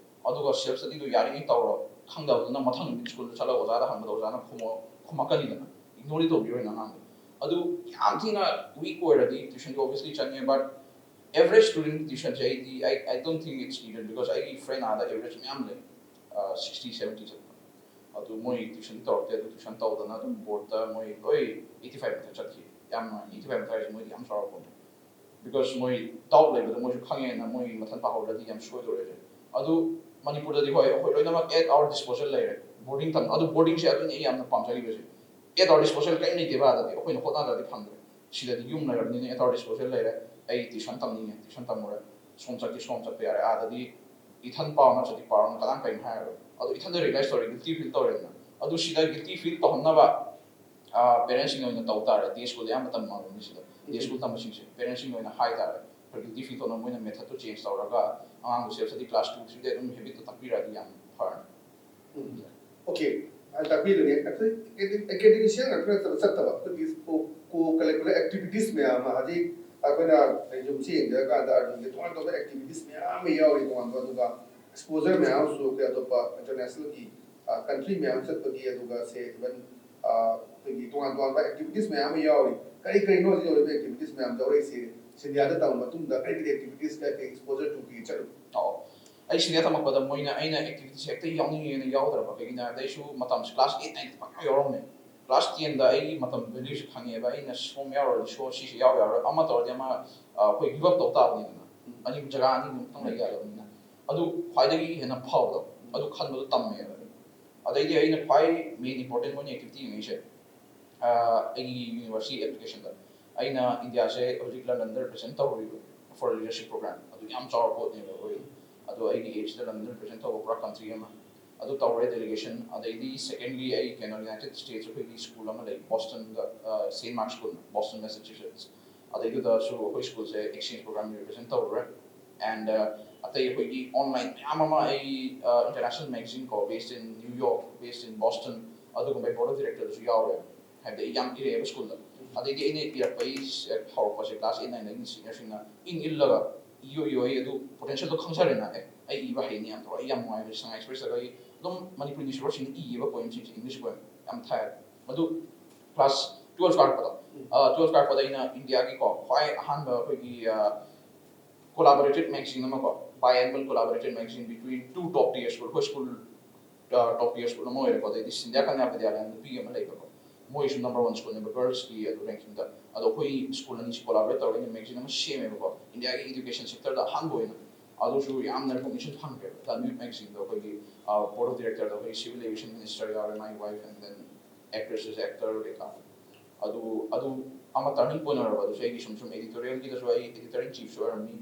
ꯑꯗꯨꯒ self study ꯗꯣ ꯌꯥꯔꯤꯉꯩ ꯇꯧꯔꯣ꯫ ꯈꯪꯗꯕꯗꯨꯅ ꯃꯊꯪ ꯅꯨꯃꯤꯠ school ꯗ ꯆꯠꯂꯒ ꯑꯣꯖꯥꯗ ꯍꯪꯕꯗ ꯑꯣꯖꯥꯅ ꯈꯨꯝꯃꯣ-, ꯈꯨꯝꯃꯛꯀꯅꯤꯗꯅ, ignore ꯗꯤ ꯇꯧꯕꯤꯔꯣꯏꯅ ꯑꯉꯥꯡꯗꯣ꯫ ꯑꯗꯨ ꯌꯥꯝ ꯊꯤꯅ weak ꯑꯣꯏꯔꯗꯤ tuition ꯗꯤ obviously ꯆꯪꯉꯦ, but average student tuition ꯁꯦ ꯑꯩꯗꯤ, I, I don't think it's needed, because ꯑꯩꯒꯤ friend ꯑꯥꯗ average ꯃꯌꯥꯝ ꯂꯩ, sixty seventy ꯆꯠꯄ꯫ ꯑꯗꯨ ꯃꯣꯏ tuition ꯇꯧꯔꯛꯇꯦ, ꯑꯗꯨ tuition ꯇꯧꯗꯅ ꯑꯗꯨꯝ board ꯇ ꯃꯣꯏ ꯂꯣꯏ eighty five ꯃꯊꯛ ꯆꯠꯈꯤ꯫ ꯌꯥꯝ eighty five ꯃꯊꯛ ꯍꯥꯏꯁꯦ ꯃꯣꯏꯗꯤ ꯌꯥꯝ ꯆꯥꯎꯔꯛꯄꯅꯦ, because ꯃꯣꯏ doubt ꯂꯩꯕꯗꯣ ꯃꯣꯏꯁꯨ ꯈꯪꯉꯦꯅ, ꯃꯣꯏ ꯃꯊꯟ ꯄꯥꯍꯧꯗ꯭ꯔꯗꯤ ꯌꯥꯝ ꯁꯣꯏꯗꯣꯔꯦꯁꯦ꯫ ꯑꯗꯨ ꯃꯅꯤꯄꯨꯔꯗꯗꯤ ꯍꯣꯏ, ꯑꯩꯈꯣꯏ ꯂꯣꯏꯅꯃꯛ at our disposal ꯂꯩꯔꯦ꯫ Boarding ꯇꯝ-, ꯑꯗꯨ boarding ꯁꯦ ꯑꯗꯨꯅꯤ ꯑꯩ ꯌꯥꯝꯅ ꯄꯥꯝꯖꯔꯤꯕꯁꯦ꯫ At our disposal ꯀꯔꯤꯝ ꯂꯩꯇꯦꯕ, ꯑꯗꯨꯗꯤ ꯑꯩꯈꯣꯏꯅ ꯍꯣꯠꯅꯗ꯭ꯔꯗꯤ ꯐꯪꯗ꯭ꯔꯦ꯫ ꯁꯤꯗꯗꯤ ꯌꯨꯝ ꯂꯩꯔꯕꯅꯤꯅ at our disposal ꯂꯩꯔꯦ꯫ ꯑꯩ tuition ꯇꯝꯅꯤꯡꯉꯦ, tuition ꯇꯝꯃꯨꯔꯦ, ꯁꯣꯝ ꯆꯠꯀꯦ ꯁꯣꯝ ꯆꯠꯄ ꯌꯥꯔꯦ꯫ ꯑꯥꯗꯗꯤ ꯏꯊꯟ ꯄꯥꯎ ꯅꯠꯇ꯭ꯔꯗꯤ ꯄꯥꯎ ꯀꯅꯥꯝ ꯀꯔꯤꯝ ꯍꯥꯏꯔꯔꯣꯏ꯫ ꯑꯗꯣ ꯏꯊꯟꯗ realize ꯇꯧꯔꯦ, guilty feel ꯇꯧꯔꯦꯗꯅ꯫ ꯑꯗꯨ ꯁꯤꯗ guilty feel ꯇꯧꯍꯟꯅꯕ parents ꯁꯤꯡꯅ ꯑꯣꯏꯅ ꯇꯧ ꯇꯥꯔꯦ꯫ Day school ꯑꯌꯥꯝꯕ ꯇꯝꯃꯕꯅꯤ ꯁꯤꯗ꯫ Day school ꯇꯝꯕꯁꯤꯡꯁꯦ parents ꯁꯤꯡꯅ ꯑꯣꯏꯅ ꯍꯥꯏ ꯇꯥꯔꯦ, ꯈꯔ guilty feel ꯇꯧꯅꯕ, ꯃꯣꯏꯅ method ꯇꯣ change ꯇꯧꯔꯒ ꯑꯉꯥꯡꯗꯣ self study class two three ꯗ ꯑꯗꯨꯝ habit ꯇꯣ ꯇꯥꯛꯄꯤꯔꯛꯑꯗꯤ ꯌꯥꯝ ꯐꯔꯅꯤ꯫ ꯎꯝ꯫ Okay, ꯑꯩ ꯇꯥꯛꯄꯤꯗꯣꯏꯅꯦ꯫ ꯑꯩꯈꯣꯏ academic ꯁꯦꯜ ꯉꯥꯛꯇ ꯅꯠꯇꯕ ꯆꯠꯇꯕ, ꯑꯩꯈꯣꯏꯒꯤ co-, co-curricular activities ꯃꯌꯥꯝ ꯑꯃ, ꯍꯧꯖꯤꯛ ꯑꯩꯈꯣꯏꯅ resume ꯁꯤ ꯌꯦꯡꯖꯔꯀꯥꯟꯗ ꯑꯥꯔꯖꯨꯟꯒꯤ ꯇꯣꯉꯥꯟ ꯇꯣꯉꯥꯟꯕ activities ꯃꯌꯥꯝ ꯑꯃ ꯌꯥꯎꯔꯤ, ꯇꯣꯉꯥꯟꯕ, ꯑꯗꯨꯒ exposure ꯃꯌꯥꯝ ꯑꯃꯁꯨ ꯑꯩꯈꯣꯏ ꯑꯇꯣꯞꯄ international ꯒꯤ, ꯑ, country ꯃꯌꯥꯝ ꯆꯠꯄꯒꯤ, ꯑꯗꯨꯒ ꯁꯦ even, ꯑ, ꯑꯩꯈꯣꯏꯒꯤ ꯇꯣꯉꯥꯟ ꯇꯣꯉꯥꯟꯕ activities ꯃꯌꯥꯝ ꯑꯃ ꯌꯥꯎꯔꯤ꯫ ꯀꯔꯤ ꯀꯔꯤꯅꯣ ꯍꯧꯖꯤꯛ ꯌꯧꯔꯤꯕ activities ꯃꯌꯥꯝ ꯌꯥꯎꯔꯛꯏꯁꯦ? ꯁꯤꯟꯙꯤꯌꯥꯗ ꯇꯝꯕ ꯃꯇꯨꯡꯗ ꯀꯔꯤ ꯀꯔꯤ activities, ꯀꯔꯤ ꯀꯔꯤ exposure ꯇꯧꯒꯦ ꯆꯠꯂꯨꯏ? ꯑꯧ꯫ ꯑꯩ ꯁꯤꯟꯙꯤꯌꯥ ꯇꯝꯃꯛꯄꯗ ꯃꯣꯏꯅ, ꯑꯩꯅ activities ꯁꯦ ꯍꯦꯛꯇ ꯌꯥꯎꯅꯤꯡꯉꯦꯅ ꯌꯥꯎꯗ꯭ꯔꯕ, ꯀꯩꯒꯤꯅꯣ ꯍꯥꯏꯕꯗ ꯑꯩꯁꯨ ꯃꯇꯝꯁꯦ class eight nine ꯇ ꯄꯪꯌꯥꯎ ꯌꯥꯎꯔꯝꯃꯦ꯫ Class ten ꯗ ꯑꯩꯒꯤ ꯃꯇꯝ value ꯁꯦ ꯈꯪꯉꯦꯕ꯫ ꯑꯩꯅ ꯁꯣꯝ ꯌꯥꯎꯔꯗꯤ ꯁꯣ-, ꯁꯤꯁꯦ ꯌꯥꯎ ꯌꯥꯔꯣꯏ, ꯑꯃ ꯇꯧꯔꯗꯤ ꯑꯃ, ꯑ, ꯑꯩꯈꯣꯏ give up ꯇꯧ ꯇꯥꯕꯅꯤꯗꯅ꯫ ꯎꯝ꯫ ꯑꯅꯤ, ꯖꯒꯥ ꯑꯅꯤ ꯑꯃꯨꯛꯇꯪ ꯂꯩ ꯌꯥꯗꯕꯅꯤꯅ꯫ ꯑꯗꯨ ꯈ꯭ꯋꯥꯏꯗꯒꯤ ꯍꯦꯟꯅ ꯐꯕꯗꯣ, ꯑꯗꯨ ꯈꯟꯕꯗꯣ ꯇꯝꯃꯦꯕ꯫ ꯑꯗꯩꯗꯤ ꯑꯩꯅ ꯈ꯭ꯋꯥꯏ main important ꯑꯣꯏꯅ activity ꯌꯦꯡꯉꯛꯏꯁꯦ, ꯑ, ꯑꯩꯒꯤ university application ꯗ꯫ ꯑꯩꯅ ꯏꯟꯗꯤꯌꯥꯁꯦ ꯍꯧꯖꯤꯛ ꯂꯟꯗꯟꯗ represent ꯇꯧꯔꯤꯕ꯫ for Leadership Program, ꯑꯗꯨ ꯌꯥꯝ ꯆꯥꯎꯕ ꯄꯣꯠꯅꯦꯕ ꯑꯩꯈꯣꯏ꯫ ꯑꯗꯣ ꯑꯩꯒꯤ age ꯗ ꯂꯝꯗ represent ꯇꯧꯕ ꯄꯨꯔꯥ country ꯑꯃ ꯑꯗꯨ ꯇꯧꯔꯦ delegation. ꯑꯗꯩꯗꯤ secondly, ꯑꯩ ꯀꯩꯅꯣ United States ꯑꯩꯈꯣꯏꯒꯤ school ꯑꯃ ꯂꯩ Boston ꯗ, Saint Mark's School, Boston, Massachusetts. ꯑꯗꯩꯗꯨꯗꯁꯨ ꯑꯩꯈꯣꯏ school say exchange program represent ꯇꯧꯔꯨꯔꯦ. And ꯑꯇꯩ ꯑꯩꯈꯣꯏꯒꯤ online ꯃꯌꯥꯝ ꯑꯃ ꯑꯩ international magazine ꯀꯣ, based in New York, based in Boston, ꯑꯗꯨꯒꯨꯝꯕꯩ board of director ꯗꯁꯨ ꯌꯥꯎꯔꯦ꯫ ꯍꯥꯏꯕꯗꯤ ꯑꯩ ꯌꯥꯝ ꯏꯔꯛꯑꯦꯕ school ꯗ꯫ ꯑꯗꯩꯗꯤ ꯑꯩꯅ ꯏꯔꯛꯄꯒꯤ ꯍꯧꯔꯛꯄꯁꯦ class eight nine ꯗꯒꯤ senior ꯁꯤꯡꯅ ꯏꯟ ꯏꯜꯂꯒ ꯏꯌꯣ ꯏꯌꯣ, ꯑꯩ ꯑꯗꯨ potential ꯗꯣ ꯈꯪꯖꯔꯦꯅ, ꯑꯦ ꯑꯩ ꯏꯕ ꯍꯩꯅꯤ, ꯌꯥꯝ ꯇꯧꯔ, ꯑꯩ ꯌꯥꯝ ꯅꯨꯡꯉꯥꯏꯕ ꯁꯉꯥꯏ Express ꯇꯒ ꯑꯩ ꯑꯗꯨꯝ ꯃꯅꯤꯄꯨꯔꯤ newspaper ꯁꯤꯡꯅ ꯏꯌꯦꯕ poem ꯁꯤꯡꯁꯦ, English poem ꯌꯥꯝ ꯊꯥꯏ꯫ ꯑꯗꯨ class twelve ꯀꯥꯔꯛꯄꯗꯣ, twelve ꯀꯥꯔꯛꯄꯗ ꯑꯩꯅ India ꯒꯤꯀꯣ ꯈ꯭ꯋꯥꯏ ꯑꯍꯥꯟꯕ ꯑꯩꯈꯣꯏꯒꯤ collaborated magazine ꯑꯃꯀꯣ, biannual collaborated magazine between two top tier school, ꯑꯩꯈꯣꯏ school top tier school ꯑꯃ ꯑꯣꯏꯔꯦꯀꯣ, ꯑꯗꯩꯗꯤ ꯁꯤꯟꯙ꯭ꯌꯥ ꯀꯟꯌꯥ ꯕꯤꯗ꯭ꯌꯥꯂꯌꯥ ꯅꯨꯄꯤ ꯑꯃ ꯂꯩꯕꯀꯣ, ꯃꯣꯏꯁꯨ number one school ꯅꯦꯕ girls ꯀꯤ ꯑꯗꯨ ranking ꯗ꯫ ꯑꯗꯣ ꯑꯩꯈꯣꯏ school ꯑꯅꯤꯁꯤ collaborate ꯇꯧꯔꯒ ꯑꯩꯅ magazine ꯑꯃ ꯁꯦꯝꯃꯦꯕꯀꯣ, India ꯒꯤ education sector ꯗ ꯑꯍꯥꯟꯕ ꯑꯣꯏꯅ꯫ ꯑꯗꯨꯁꯨ ꯌꯥꯝꯅ recognition ꯐꯪꯈ꯭ꯔꯦꯕ꯫ The Newt magazine ꯗ ꯑꯩꯈꯣꯏꯒꯤ board of director ꯗ ꯑꯩꯈꯣꯏꯒꯤ civil aviation minister ꯌꯥꯎꯔꯦ, my wife, and then actresses, actor ꯀꯩꯀꯥ꯫ ꯑꯗꯨ ꯑꯗꯨ ꯑꯃ turning point ꯑꯣꯏꯔꯕ꯫ ꯑꯗꯨꯁꯨ ꯑꯩꯒꯤ ꯁꯨꯝ ꯁꯨꯝ editorial ꯒꯤꯗꯁꯨ ꯑꯩ editor in chief ꯁꯨ ꯑꯣꯏꯔꯝꯃꯤ,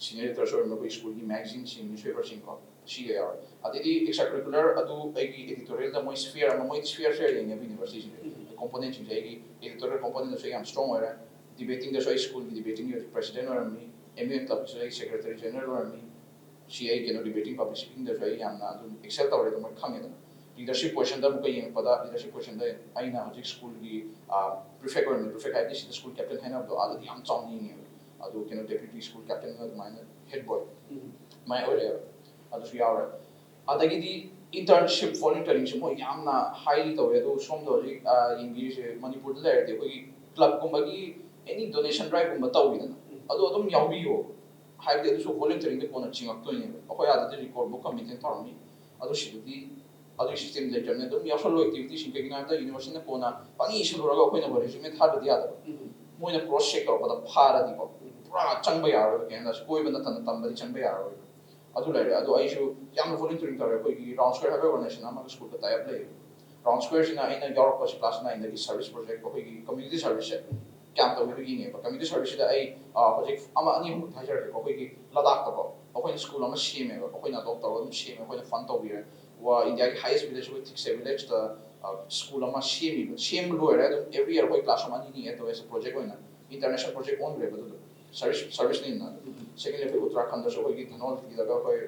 senior editor ꯁꯨ ꯑꯣꯏꯔꯝꯃꯤ ꯑꯩꯈꯣꯏ school ꯒꯤ magazine ꯁꯤꯡ, newspaper ꯁꯤꯡꯀꯣ, ꯁꯤꯒ ꯌꯥꯎꯔꯦ꯫ ꯑꯗꯩꯗꯤ extra curricular ꯑꯗꯨ ꯑꯩꯒꯤ editorial ꯗ ꯃꯣꯏ sphere ꯑꯃ, ꯃꯣꯏ sphere sphere ꯂꯩꯅꯦꯕ university ꯁꯤꯡꯁꯦ꯫ Component ꯁꯤꯡꯁꯦ ꯑꯩꯒꯤ editorial component ꯗꯁꯨ ꯑꯩ ꯌꯥꯝ strong ꯑꯣꯏꯔꯦ꯫ Debating ꯗꯁꯨ ꯑꯩ school ꯒꯤ debating ꯒꯤ president ꯑꯣꯏꯔꯝꯃꯤ, M U N club ꯀꯤꯁꯨ ꯑꯩ secretary general ꯑꯣꯏꯔꯝꯃꯤ꯫ ꯁꯤ ꯑꯩ ꯀꯩꯅꯣ debating public speaking ꯗꯁꯨ ꯑꯩ ꯌꯥꯝꯅ ꯑꯗꯨꯝ excel ꯇꯧꯔꯦ ꯑꯗꯨ ꯃꯣꯏ ꯈꯪꯉꯦꯗꯅ꯫ Leadership portion ꯗ ꯑꯃꯨꯛꯀ ꯌꯦꯡꯉꯛꯄꯗ, leadership portion ꯗ ꯑꯩꯅ ꯍꯧꯖꯤꯛ school ꯒꯤ prefect ꯑꯣꯏꯔꯝꯃꯤ꯫ Prefect ꯍꯥꯏꯕꯗꯤ ꯁꯤꯗ school captain ꯍꯥꯏꯅꯕꯗꯣ, ꯑꯗꯨꯗꯤ ꯌꯥꯝ ꯆꯥꯎꯅ ꯌꯦꯡꯉꯦꯕ꯫ ꯑꯗꯨ ꯀꯩꯅꯣ deputy school captain ꯒ ꯑꯗꯨꯃꯥꯏꯅ head boy ꯑꯗꯨꯃꯥꯏꯅ ꯑꯣꯏꯔꯛꯑꯦꯕ꯫ ꯑꯗꯨꯁꯨ ꯌꯥꯎꯔꯦ꯫ ꯑꯗꯒꯤꯗꯤ internship, volunteering ꯁꯦ ꯃꯣꯏ ꯌꯥꯝꯅ highly ꯇꯧꯋꯦ꯫ ꯑꯗꯨ ꯁꯣꯝꯗ ꯍꯧꯖꯤꯛ ꯌꯦꯡꯕꯤꯔꯤꯁꯦ, ꯃꯅꯤꯄꯨꯔꯗ ꯂꯩꯔꯗꯤ ꯑꯩꯈꯣꯏꯒꯤ club ꯀꯨꯝꯕꯒꯤ any donation drive ꯀꯨꯝꯕ ꯇꯧꯋꯤꯗꯅ, ꯑꯗꯨ ꯑꯗꯨꯝ ꯌꯥꯎꯕꯤꯌꯣ꯫ ꯍꯥꯏꯕꯗꯤ ꯑꯗꯨꯁꯨ volunteering ꯗ ꯀꯣꯟꯅ ꯆꯤꯡꯉꯛꯇꯣꯏꯅꯦꯕ꯫ ꯑꯩꯈꯣꯏ ꯑꯥꯗꯗꯤ record book ꯀ maintain ꯇꯧꯔꯝꯃꯤ, ꯑꯗꯣ ꯁꯤꯗꯗꯤ ꯑꯗꯨꯒꯤ system ꯂꯩꯇ꯭ꯔꯕꯅꯤꯅ ꯑꯗꯨꯝ ꯌꯥꯎꯁꯜꯂꯣ activity ꯁꯤꯡ꯫ ꯀꯩꯒꯤꯅꯣ ꯍꯥꯏꯕꯗ university ꯅ ꯀꯣꯟꯅ ꯄꯪꯏ ꯏꯁꯜꯂꯨꯔꯒ ꯑꯩꯈꯣꯏꯅ resume ꯊꯥꯗ꯭ꯔꯗꯤ ꯌꯥꯗꯕ꯫ ꯃꯣꯏꯅ cross check ꯇꯧꯔꯛꯄꯗ ꯐꯥꯔꯗꯤꯀꯣ, ꯄꯨꯔꯥ ꯆꯪꯕ ꯌꯥꯔꯣꯏꯕ꯫ ꯀꯩ ꯍꯥꯏꯅ ꯁ꯭ꯀꯣꯏꯕ ꯅꯠꯇꯅ ꯇꯝꯕꯗꯤ ꯆꯪꯕ ꯌꯥꯔꯣꯏꯕ꯫ ꯑꯗꯨ ꯂꯩꯔꯦ꯫ ꯑꯗꯣ ꯑꯩꯁꯨ ꯌꯥꯝꯅ volunteering ꯇꯧꯔꯦ꯫ ꯑꯩꯈꯣꯏꯒꯤ Round Square ꯍꯥꯏꯕ organization ꯑꯃꯒ school ꯒ tie up ꯂꯩꯌꯦ꯫ Round Square ꯁꯤꯅ ꯑꯩꯅ ꯌꯥꯎꯔꯛꯄꯁꯤ class nine ꯗꯒꯤ service project, ꯑꯩꯈꯣꯏꯒꯤ community service ꯁꯦ ꯀꯌꯥꯝ ꯇꯧꯒꯦꯗꯣ ꯌꯦꯡꯉꯦꯕ꯫ ꯀꯝꯃ꯭ꯌꯨꯅꯤꯇꯤ ꯁꯔꯚꯤꯁꯁꯤꯗ ꯑꯩ ꯑ, ꯍꯧꯖꯤꯛ ꯑꯃ ꯑꯅꯤ ꯑꯍꯨꯝ ꯍꯥꯏꯖꯔꯛꯀꯦꯀꯣ꯫ ꯑꯩꯈꯣꯏꯒꯤ ꯂꯗꯥꯛꯇꯀꯣ ꯑꯩꯈꯣꯏꯅ ꯁ꯭ꯀꯨꯜ ꯑꯃ ꯁꯦꯝꯃꯦꯕ, ꯑꯩꯈꯣꯏꯅ ꯑꯦꯗꯣꯞ ꯇꯧꯔꯒ ꯑꯗꯨꯝ ꯁꯦꯝꯃꯦ, ꯑꯩꯈꯣꯏꯅ ꯐꯟ ꯇꯧꯕꯤꯔꯦ꯫ ꯋꯥ ꯏꯟꯗꯤꯌꯥꯒꯤ ꯍꯥꯏꯌꯦꯁ ꯚꯤꯂꯦꯖ ꯑꯩꯈꯣꯏ ꯊꯤꯛꯁꯦ ꯚꯤꯂꯦꯖꯇ ꯁ꯭ꯀꯨꯜ ꯑꯃ ꯁꯦꯝꯃꯤꯕ, ꯁꯦꯝꯕ ꯂꯣꯏꯔꯦ꯫ ꯑꯗꯨꯝ ꯑꯦꯚ꯭ꯔꯤ ꯏꯌꯔ ꯑꯩꯈꯣꯏ ꯀ꯭ꯂꯥꯁ ꯑꯃ ꯑꯅꯤ ꯑꯅꯤ ꯑꯦꯗ ꯇꯧꯋꯦ꯫ ꯑꯦꯁ ꯄ꯭ꯔꯣꯖꯦꯛ ꯑꯣꯏꯅ ꯏꯟꯇꯔꯅꯦꯁꯅꯦꯜ ꯄ꯭ꯔꯣꯖꯦꯛ ꯑꯣꯟꯈ꯭ꯔꯦꯕ꯫ ꯑꯗꯨꯗꯣ ꯁꯔꯚꯤꯁ ꯁꯔꯚꯤꯁꯅꯤꯅ꯫ ꯁꯦꯀꯦꯟꯂꯤ ꯑꯩꯈꯣꯏ ꯎꯠꯇꯔꯥꯈꯟꯗꯁꯨ ꯑꯩꯈꯣꯏꯒꯤ ꯙꯅꯣꯜ ꯇꯤꯗꯒ ꯑꯩꯈꯣꯏ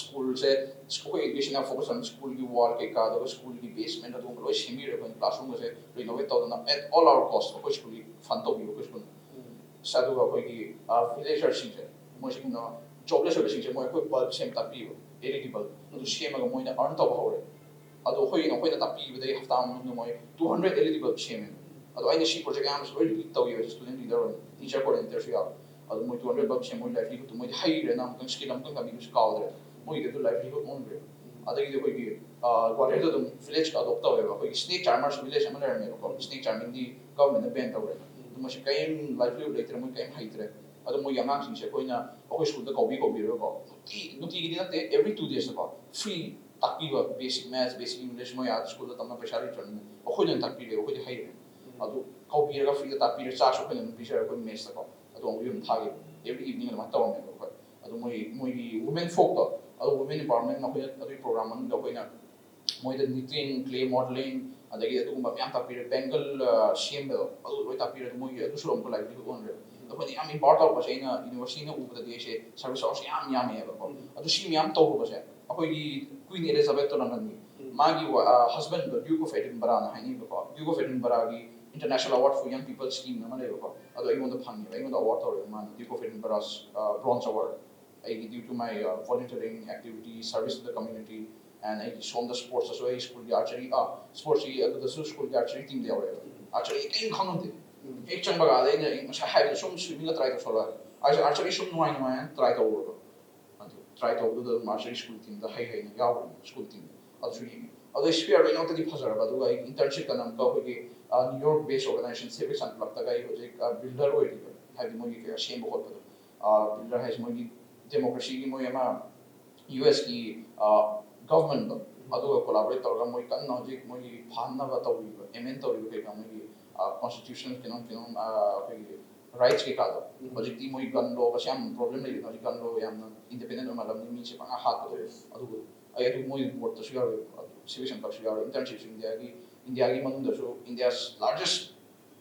ꯁ꯭ꯀꯨꯜꯁꯦ ꯑꯩꯈꯣꯏ ꯑꯦꯖꯨꯀꯦꯁꯟꯗ ꯐꯣꯀꯁ ꯑꯣꯏꯅ ꯁ꯭ꯀꯨꯜꯒꯤ ꯋꯥꯜ ꯀꯩꯀꯥ, ꯑꯗꯨꯒ ꯁ꯭ꯀꯨꯜꯒꯤ ꯕꯦꯁꯃꯦꯟ ꯑꯗꯨꯒꯨꯝꯕ ꯂꯣꯏ ꯁꯦꯝꯕꯤꯔꯦ꯫ ꯑꯩꯈꯣꯏꯅ ꯀ꯭ꯂꯥꯁꯔꯨꯝꯒꯁꯦ ꯔꯤꯅꯣꯚꯦꯠ ꯇꯧꯗꯅ at all our cost ꯑꯩꯈꯣꯏ ꯁ꯭ꯀꯨꯜꯒꯤ ꯐꯟ ꯇꯧꯕꯤꯕ ꯑꯩꯈꯣꯏ ꯁ꯭ꯀꯨꯜꯅ꯫ ꯑꯁ, ꯑꯗꯨꯒ ꯑꯩꯈꯣꯏꯒꯤ ꯚꯤꯂꯦꯖꯔꯁꯤꯡꯁꯦ, ꯃꯣꯏꯁꯤꯡꯅ ꯖꯣꯕꯂꯦꯁ ꯑꯣꯏꯕꯁꯤꯡꯁꯦ ꯃꯣꯏ ꯑꯩꯈꯣꯏ ꯕꯜꯕ ꯁꯦꯝ ꯇꯥꯛꯄꯤꯕ, ꯑꯦꯜ ꯏ ꯗꯤ ꯕꯜꯕ ꯑꯗꯨ ꯁꯦꯝꯃꯒ ꯃꯣꯏꯅ ꯑꯔꯟ ꯇꯧꯕ ꯍꯧꯔꯦ꯫ ꯑꯗꯣ ꯑꯩꯈꯣꯏ ꯑꯩꯈꯣꯏꯅ ꯇꯥꯛꯄꯤꯕꯗꯒꯤ ꯍꯞꯇꯥ ꯑꯃ ꯃꯅꯨꯡꯗ ꯃꯣꯏ ꯇꯨ ꯍꯟꯗ꯭ꯔꯦꯠ ꯑꯦꯜ ꯏ ꯗꯤ ꯕꯜꯕ ꯁꯦꯝꯃꯦ꯫ ꯑꯗꯣ ꯑꯩꯅ ꯁꯤ ꯄ꯭ꯔꯣꯖꯦꯛ ꯑꯌꯥꯝꯕꯁꯨ ꯂꯣꯏ ꯂꯤꯗ ꯇꯧꯈꯤꯕ, ꯁ꯭ꯇꯨꯗꯦꯟ ꯂꯤꯗꯔ ꯑꯣꯏꯅ, ꯇꯤꯆꯔ ꯀꯣꯑꯣꯔꯗꯤꯅꯦꯇꯔꯁꯨ ꯌꯥꯎꯋꯦ꯫ ꯑꯗꯣ ꯃꯣꯏ ꯇꯨ ꯍꯟꯗ꯭ꯔꯦꯠ ꯕꯜꯕ ꯁꯦꯝꯃꯦ, ꯃꯣꯏ ꯂꯥꯏꯚꯂꯤꯍꯨꯗꯇꯣ ꯃꯣꯏꯗꯤ ꯍꯩꯔꯦ, ꯅꯪ ꯑꯃꯨꯛꯇꯪ ꯁ꯭ꯀꯤꯜ ꯑꯃꯨꯛꯇꯪ ꯇꯝꯕꯤꯕꯁꯨ ꯀꯥꯎꯗ꯭ꯔꯦ꯫ ꯃꯣꯏꯒꯤꯗꯤ ꯑꯗꯨ ꯂꯥꯏꯚꯂꯤꯍꯨꯗ ꯑꯣꯟꯈ꯭ꯔꯦ꯫ ꯑꯗꯒꯤꯗꯤ ꯑꯩꯈꯣꯏꯒꯤ ꯒ꯭ꯋꯥꯂꯤꯌꯔꯗ ꯑꯗꯨꯝ ꯚꯤꯂꯦꯖꯀ ꯑꯦꯗꯣꯞ ꯇꯧꯋꯦꯕ꯫ ꯑꯩꯈꯣꯏꯒꯤ ꯁ꯭ꯅꯦꯛ ꯆꯥꯔꯃꯔꯁ ꯚꯤꯂꯦꯖ ꯑꯃ ꯂꯩꯔꯝꯃꯦꯕꯀꯣ, ꯁ꯭ꯅꯦꯛ ꯆꯥꯔꯃꯤꯡꯗꯤ ꯒꯚꯔꯟꯃꯦꯟꯠꯅ ꯕꯦꯟ ꯇꯧꯔꯦ꯫ ꯑꯗꯨ ꯃꯣꯏꯁꯦ ꯀꯔꯤꯝ ꯂꯥꯏꯚꯂꯤꯍꯨꯗ ꯂꯩꯇ꯭ꯔꯦ, ꯃꯣꯏ ꯀꯔꯤꯝ ꯍꯩꯇ꯭ꯔꯦ꯫ ꯑꯗꯣ ꯃꯣꯏꯒꯤ ꯑꯉꯥꯡꯁꯤꯡꯁꯦ ꯑꯩꯈꯣꯏꯅ ꯑꯩꯈꯣꯏ ꯁ꯭ꯀꯨꯜꯗ ꯀꯧꯕꯤ ꯀꯧꯕꯤꯔꯒꯀꯣ, ꯅꯨꯡꯇꯤ ꯅꯨꯡꯇꯤꯒꯤꯗꯤ ꯅꯠꯇꯦ, ꯑꯦꯚ꯭ꯔꯤ ꯇꯨ ꯗꯦꯖꯇꯀꯣ ꯐ꯭ꯔꯤ ꯇꯥꯛꯄꯤꯕ, ꯕꯦꯁꯤꯛ ꯃꯦꯠꯁ, ꯕꯦꯁꯤꯛ ꯏꯪꯂꯤꯁ, ꯃꯣꯏ ꯑꯥ ꯁ꯭ꯀꯨꯜꯗ ꯇꯝꯅ ꯄꯩꯁꯥ ꯂꯩꯇ꯭ꯔꯕꯅꯤꯅ ꯑꯩꯈꯣꯏꯅ ꯑꯣꯏꯅ ꯇꯥꯛꯄꯤꯔꯦ, ꯑꯩꯈꯣꯏꯗꯤ ꯍꯩꯔꯦ꯫ ꯑꯗꯨ ꯀꯧꯕꯤꯔꯒ ꯐ꯭ꯔꯤꯗ ꯇꯥꯛꯄꯤꯔꯦ, ꯆꯥꯛꯁꯨ ꯑꯩꯈꯣꯏꯅ ꯑꯗꯨꯝ ꯄꯤꯖꯔꯦ, ꯑꯩꯈꯣꯏ ꯃꯦꯁꯇꯀꯣ꯫ ꯑꯗꯨ ꯑꯃꯨꯛ ꯌꯨꯝ ꯊꯥꯈꯤꯕ, ꯑꯦꯚ꯭ꯔꯤ ꯏꯚꯤꯅꯤꯡ ꯑꯗꯨꯃꯥꯏꯅ ꯇꯧꯔꯝꯃꯦꯕ ꯑꯩꯈꯣꯏ꯫ ꯑꯗꯨ ꯃꯣꯏ ꯃꯣꯏꯒꯤ ꯋꯨꯃꯦꯟ ꯐꯣꯛꯇꯣ, ꯑꯗꯨ ꯋꯨꯃꯦꯟ ꯏꯝꯄꯥꯋꯔꯃꯦꯟ ꯑꯩꯈꯣꯏꯅ ꯑꯗꯨꯒꯤ ꯄ꯭ꯔꯣꯒ꯭ꯔꯥꯝ ꯃꯅꯨꯡꯗ ꯑꯩꯈꯣꯏꯅ ꯃꯣꯏꯗ ꯅꯤꯇꯤꯡ, ꯀ꯭ꯂꯦ ꯃꯣꯗꯦꯂꯤꯡ, ꯑꯗꯒꯤ ꯑꯗꯨꯒꯨꯝꯕ ꯃꯌꯥꯝ ꯇꯥꯛꯄꯤꯔꯦ꯫ ꯕꯦꯡꯒꯜ ꯁꯦꯝꯕꯗꯣ ꯑꯗꯨ ꯂꯣꯏ ꯇꯥꯛꯄꯤꯔꯦ꯫ ꯑꯗꯨ ꯃꯣꯏꯒꯤ ꯑꯗꯨꯁꯨ ꯑꯃꯨꯛꯀ ꯂꯥꯏꯚꯂꯤꯍꯨꯗ ꯑꯣꯟꯈ꯭ꯔꯦ꯫ ꯑꯩꯈꯣꯏꯅ ꯌꯥꯝ ꯏꯝꯄꯥꯋꯔ ꯇꯧꯔꯛꯄꯁꯦ, ꯑꯩꯅ ꯌꯨꯅꯤꯚꯔꯁꯤꯇꯤꯅ ꯎꯕꯗꯗꯤ ꯑꯩꯁꯦ ꯁꯔꯚꯤꯁ ꯑꯋꯥꯔꯁꯦ ꯌꯥꯝ ꯌꯥꯝꯃꯛꯑꯦꯕꯀꯣ꯫ ꯑꯗꯨ ꯁꯤ ꯃꯌꯥꯝ ꯇꯧꯔꯨꯕꯁꯦ ꯑꯩꯈꯣꯏꯒꯤ ꯀ꯭ꯋꯤꯟ ꯑꯦꯂꯤꯖꯥꯕꯦꯠꯇꯣ ꯂꯟꯗꯟꯒꯤ, ꯃꯥꯒꯤ ꯍꯁꯕꯦꯟꯗꯣ ꯗ꯭ꯌꯨꯛ ꯑꯣꯐ ꯑꯦꯗꯤꯟꯕꯔꯥꯅ ꯍꯥꯏꯅꯩꯕꯀꯣ꯫ ꯗ꯭ꯌꯨꯛ ꯑꯣꯐ ꯑꯦꯗꯤꯟꯕꯔꯥꯒꯤ International Award for Young People Scheme ꯑꯃ ꯂꯩꯕꯀꯣ, ꯑꯗꯣ ꯑꯩꯉꯣꯟꯗ ꯐꯪꯉꯦꯕ, ꯑꯩꯉꯣꯟꯗ ꯑꯦꯋꯥꯔꯗ ꯇꯧꯔꯦꯕ ꯃꯥꯅ, ꯗ꯭ꯌꯨꯛ ꯑꯣꯐ ꯑꯦꯗꯤꯟꯕꯔꯥ ꯕ꯭ꯔꯣꯟꯖ ꯑꯦꯋꯥꯔꯗ꯫ ꯑꯩꯒꯤ due to my volunteering activity, service to the community, and ꯑꯩꯒꯤ ꯁꯣꯝꯗ ꯁ꯭ꯄꯣꯔꯠꯁꯇꯁꯨ ꯑꯩ ꯁ꯭ꯀꯨꯜꯒꯤ ꯑꯥꯔꯆꯔꯤ, ꯑꯥ, ꯁ꯭ꯄꯣꯔꯠꯁꯀꯤ ꯑꯗꯨꯗꯁꯨ ꯁ꯭ꯀꯨꯜꯒꯤ ꯑꯥꯔꯆꯔꯤ ꯇꯤꯝꯗ ꯌꯥꯎꯔꯛꯑꯦꯕ꯫ ꯑꯥꯔꯆꯔꯤ ꯀꯔꯤꯝ ꯈꯪꯉꯝꯗꯦ꯫ ꯍꯦꯛ ꯆꯪꯕꯒ ꯑꯗ ꯑꯩꯅ ꯉꯁꯥꯏ ꯍꯥꯏꯕꯗꯣ ꯁꯨꯝ ꯁ꯭ꯋꯤꯃꯤꯡꯒ ꯇ꯭ꯔꯥꯏ ꯇꯧꯁꯜꯂꯣ ꯍꯥꯏ꯫ ꯑꯩꯁꯦ ꯑꯥꯔꯆꯔꯤ ꯁꯨꯝ ꯅꯨꯡꯉꯥꯏ ꯅꯨꯡꯉꯥꯏꯅ ꯇ꯭ꯔꯥꯏ ꯇꯧꯔꯨꯔꯕ꯫ ꯑꯗꯨ ꯇ꯭ꯔꯥꯏ ꯇꯧꯕꯗꯨꯗ ꯑꯗꯨꯝ ꯑꯥꯔꯆꯔꯤ ꯁ꯭ꯀꯨꯜ ꯇꯤꯝꯗ ꯍꯩ ꯍꯩꯅ ꯌꯥꯎꯔꯦ, ꯁ꯭ꯀꯨꯜ ꯇꯤꯝꯗ꯫ ꯑꯗꯨꯁꯨ ꯌꯦꯡꯉꯦ꯫ ꯑꯗꯣ ꯑꯦꯛꯁꯄꯤꯌꯔ ꯂꯣꯏꯅꯃꯛꯇꯗꯤ ꯐꯖꯔꯕ꯫ ꯑꯗꯨꯒ ꯑꯩꯒꯤ ꯏꯟꯇꯔꯟꯁꯤꯞꯇꯅ ꯑꯃꯨꯛꯀ ꯑꯩꯈꯣꯏꯒꯤ ꯅ꯭ꯌꯨ ꯌꯣꯔꯛ ꯕꯦꯁ ꯑꯣꯔꯒꯅꯥꯏꯖꯦꯁꯟ ꯁꯤꯚꯤꯛ ꯁꯟꯀ꯭ꯂꯕꯇꯒ ꯑꯩ ꯍꯧꯖꯤꯛ ꯕꯤꯜꯗꯔ ꯑꯣꯏꯔꯤꯕ, ꯍꯥꯏꯕꯗꯤ ꯃꯣꯏꯒꯤ ꯀꯩꯀꯥ ꯁꯦꯝꯕ ꯈꯣꯠꯄꯗꯣ꯫ ꯕꯤꯜꯗꯔ ꯍꯥꯏꯁꯦ ꯃꯣꯏꯒꯤ ꯗꯦꯃꯣꯀ꯭ꯔꯦꯁꯤꯒꯤ ꯃꯣꯏ ꯑꯃ ꯌꯨ ꯑꯦꯁꯀꯤ ꯒꯚꯔꯟꯃꯦꯟꯠꯇꯣ, ꯑꯗꯨꯒ ꯀꯣꯂꯥꯕꯣꯔꯦꯠ ꯇꯧꯔꯒ ꯃꯣꯏ ꯀꯟꯅ ꯍꯧꯖꯤꯛ ꯃꯣꯏꯒꯤ ꯐꯍꯟꯅꯕ ꯇꯧꯔꯤꯕ, ꯑꯦꯃꯦꯟ ꯇꯧꯔꯤꯕ ꯀꯩꯀꯥ ꯃꯣꯏꯒꯤ ꯀꯣꯟꯁꯇꯤꯇ꯭ꯌꯨꯁꯟ ꯀꯩꯅꯣꯝ ꯀꯩꯅꯣꯝ ꯑꯩꯈꯣꯏꯒꯤ ꯔꯥꯏꯠꯁ ꯀꯩꯀꯥꯗꯣ꯫ ꯎꯝ꯫ ꯍꯧꯖꯤꯛꯇꯤ ꯃꯣꯏ ꯒꯟ ꯂꯣꯒꯁꯦ ꯌꯥꯝ ꯄ꯭ꯔꯣꯕ꯭ꯂꯦꯝ ꯂꯩꯕꯅꯦ꯫ ꯍꯧꯖꯤꯛ ꯒꯟ ꯂꯣ ꯌꯥꯝꯅ ꯏꯟꯗꯤꯄꯦꯟꯗꯦꯟ ꯑꯣꯏꯃꯜꯂꯝꯅꯤ, ꯃꯤꯁꯦ ꯄꯪꯍꯥꯠ ꯍꯥꯠꯄꯗꯣ꯫ ꯑꯗꯨꯕꯨ ꯑꯩ ꯑꯗꯨ ꯃꯣꯏ ꯕꯣꯔꯗꯇꯁꯨ ꯌꯥꯎꯔꯦ, ꯁꯤꯚꯤꯛ ꯁꯦꯟꯇꯔꯁꯨ ꯌꯥꯎꯔꯦ, ꯏꯟꯇꯔꯟꯁꯤꯞꯁꯨ ꯏꯟꯗꯤꯌꯥꯒꯤ ꯏꯟꯗꯤꯌꯥꯒꯤ ꯃꯅꯨꯡꯗꯁꯨ India's largest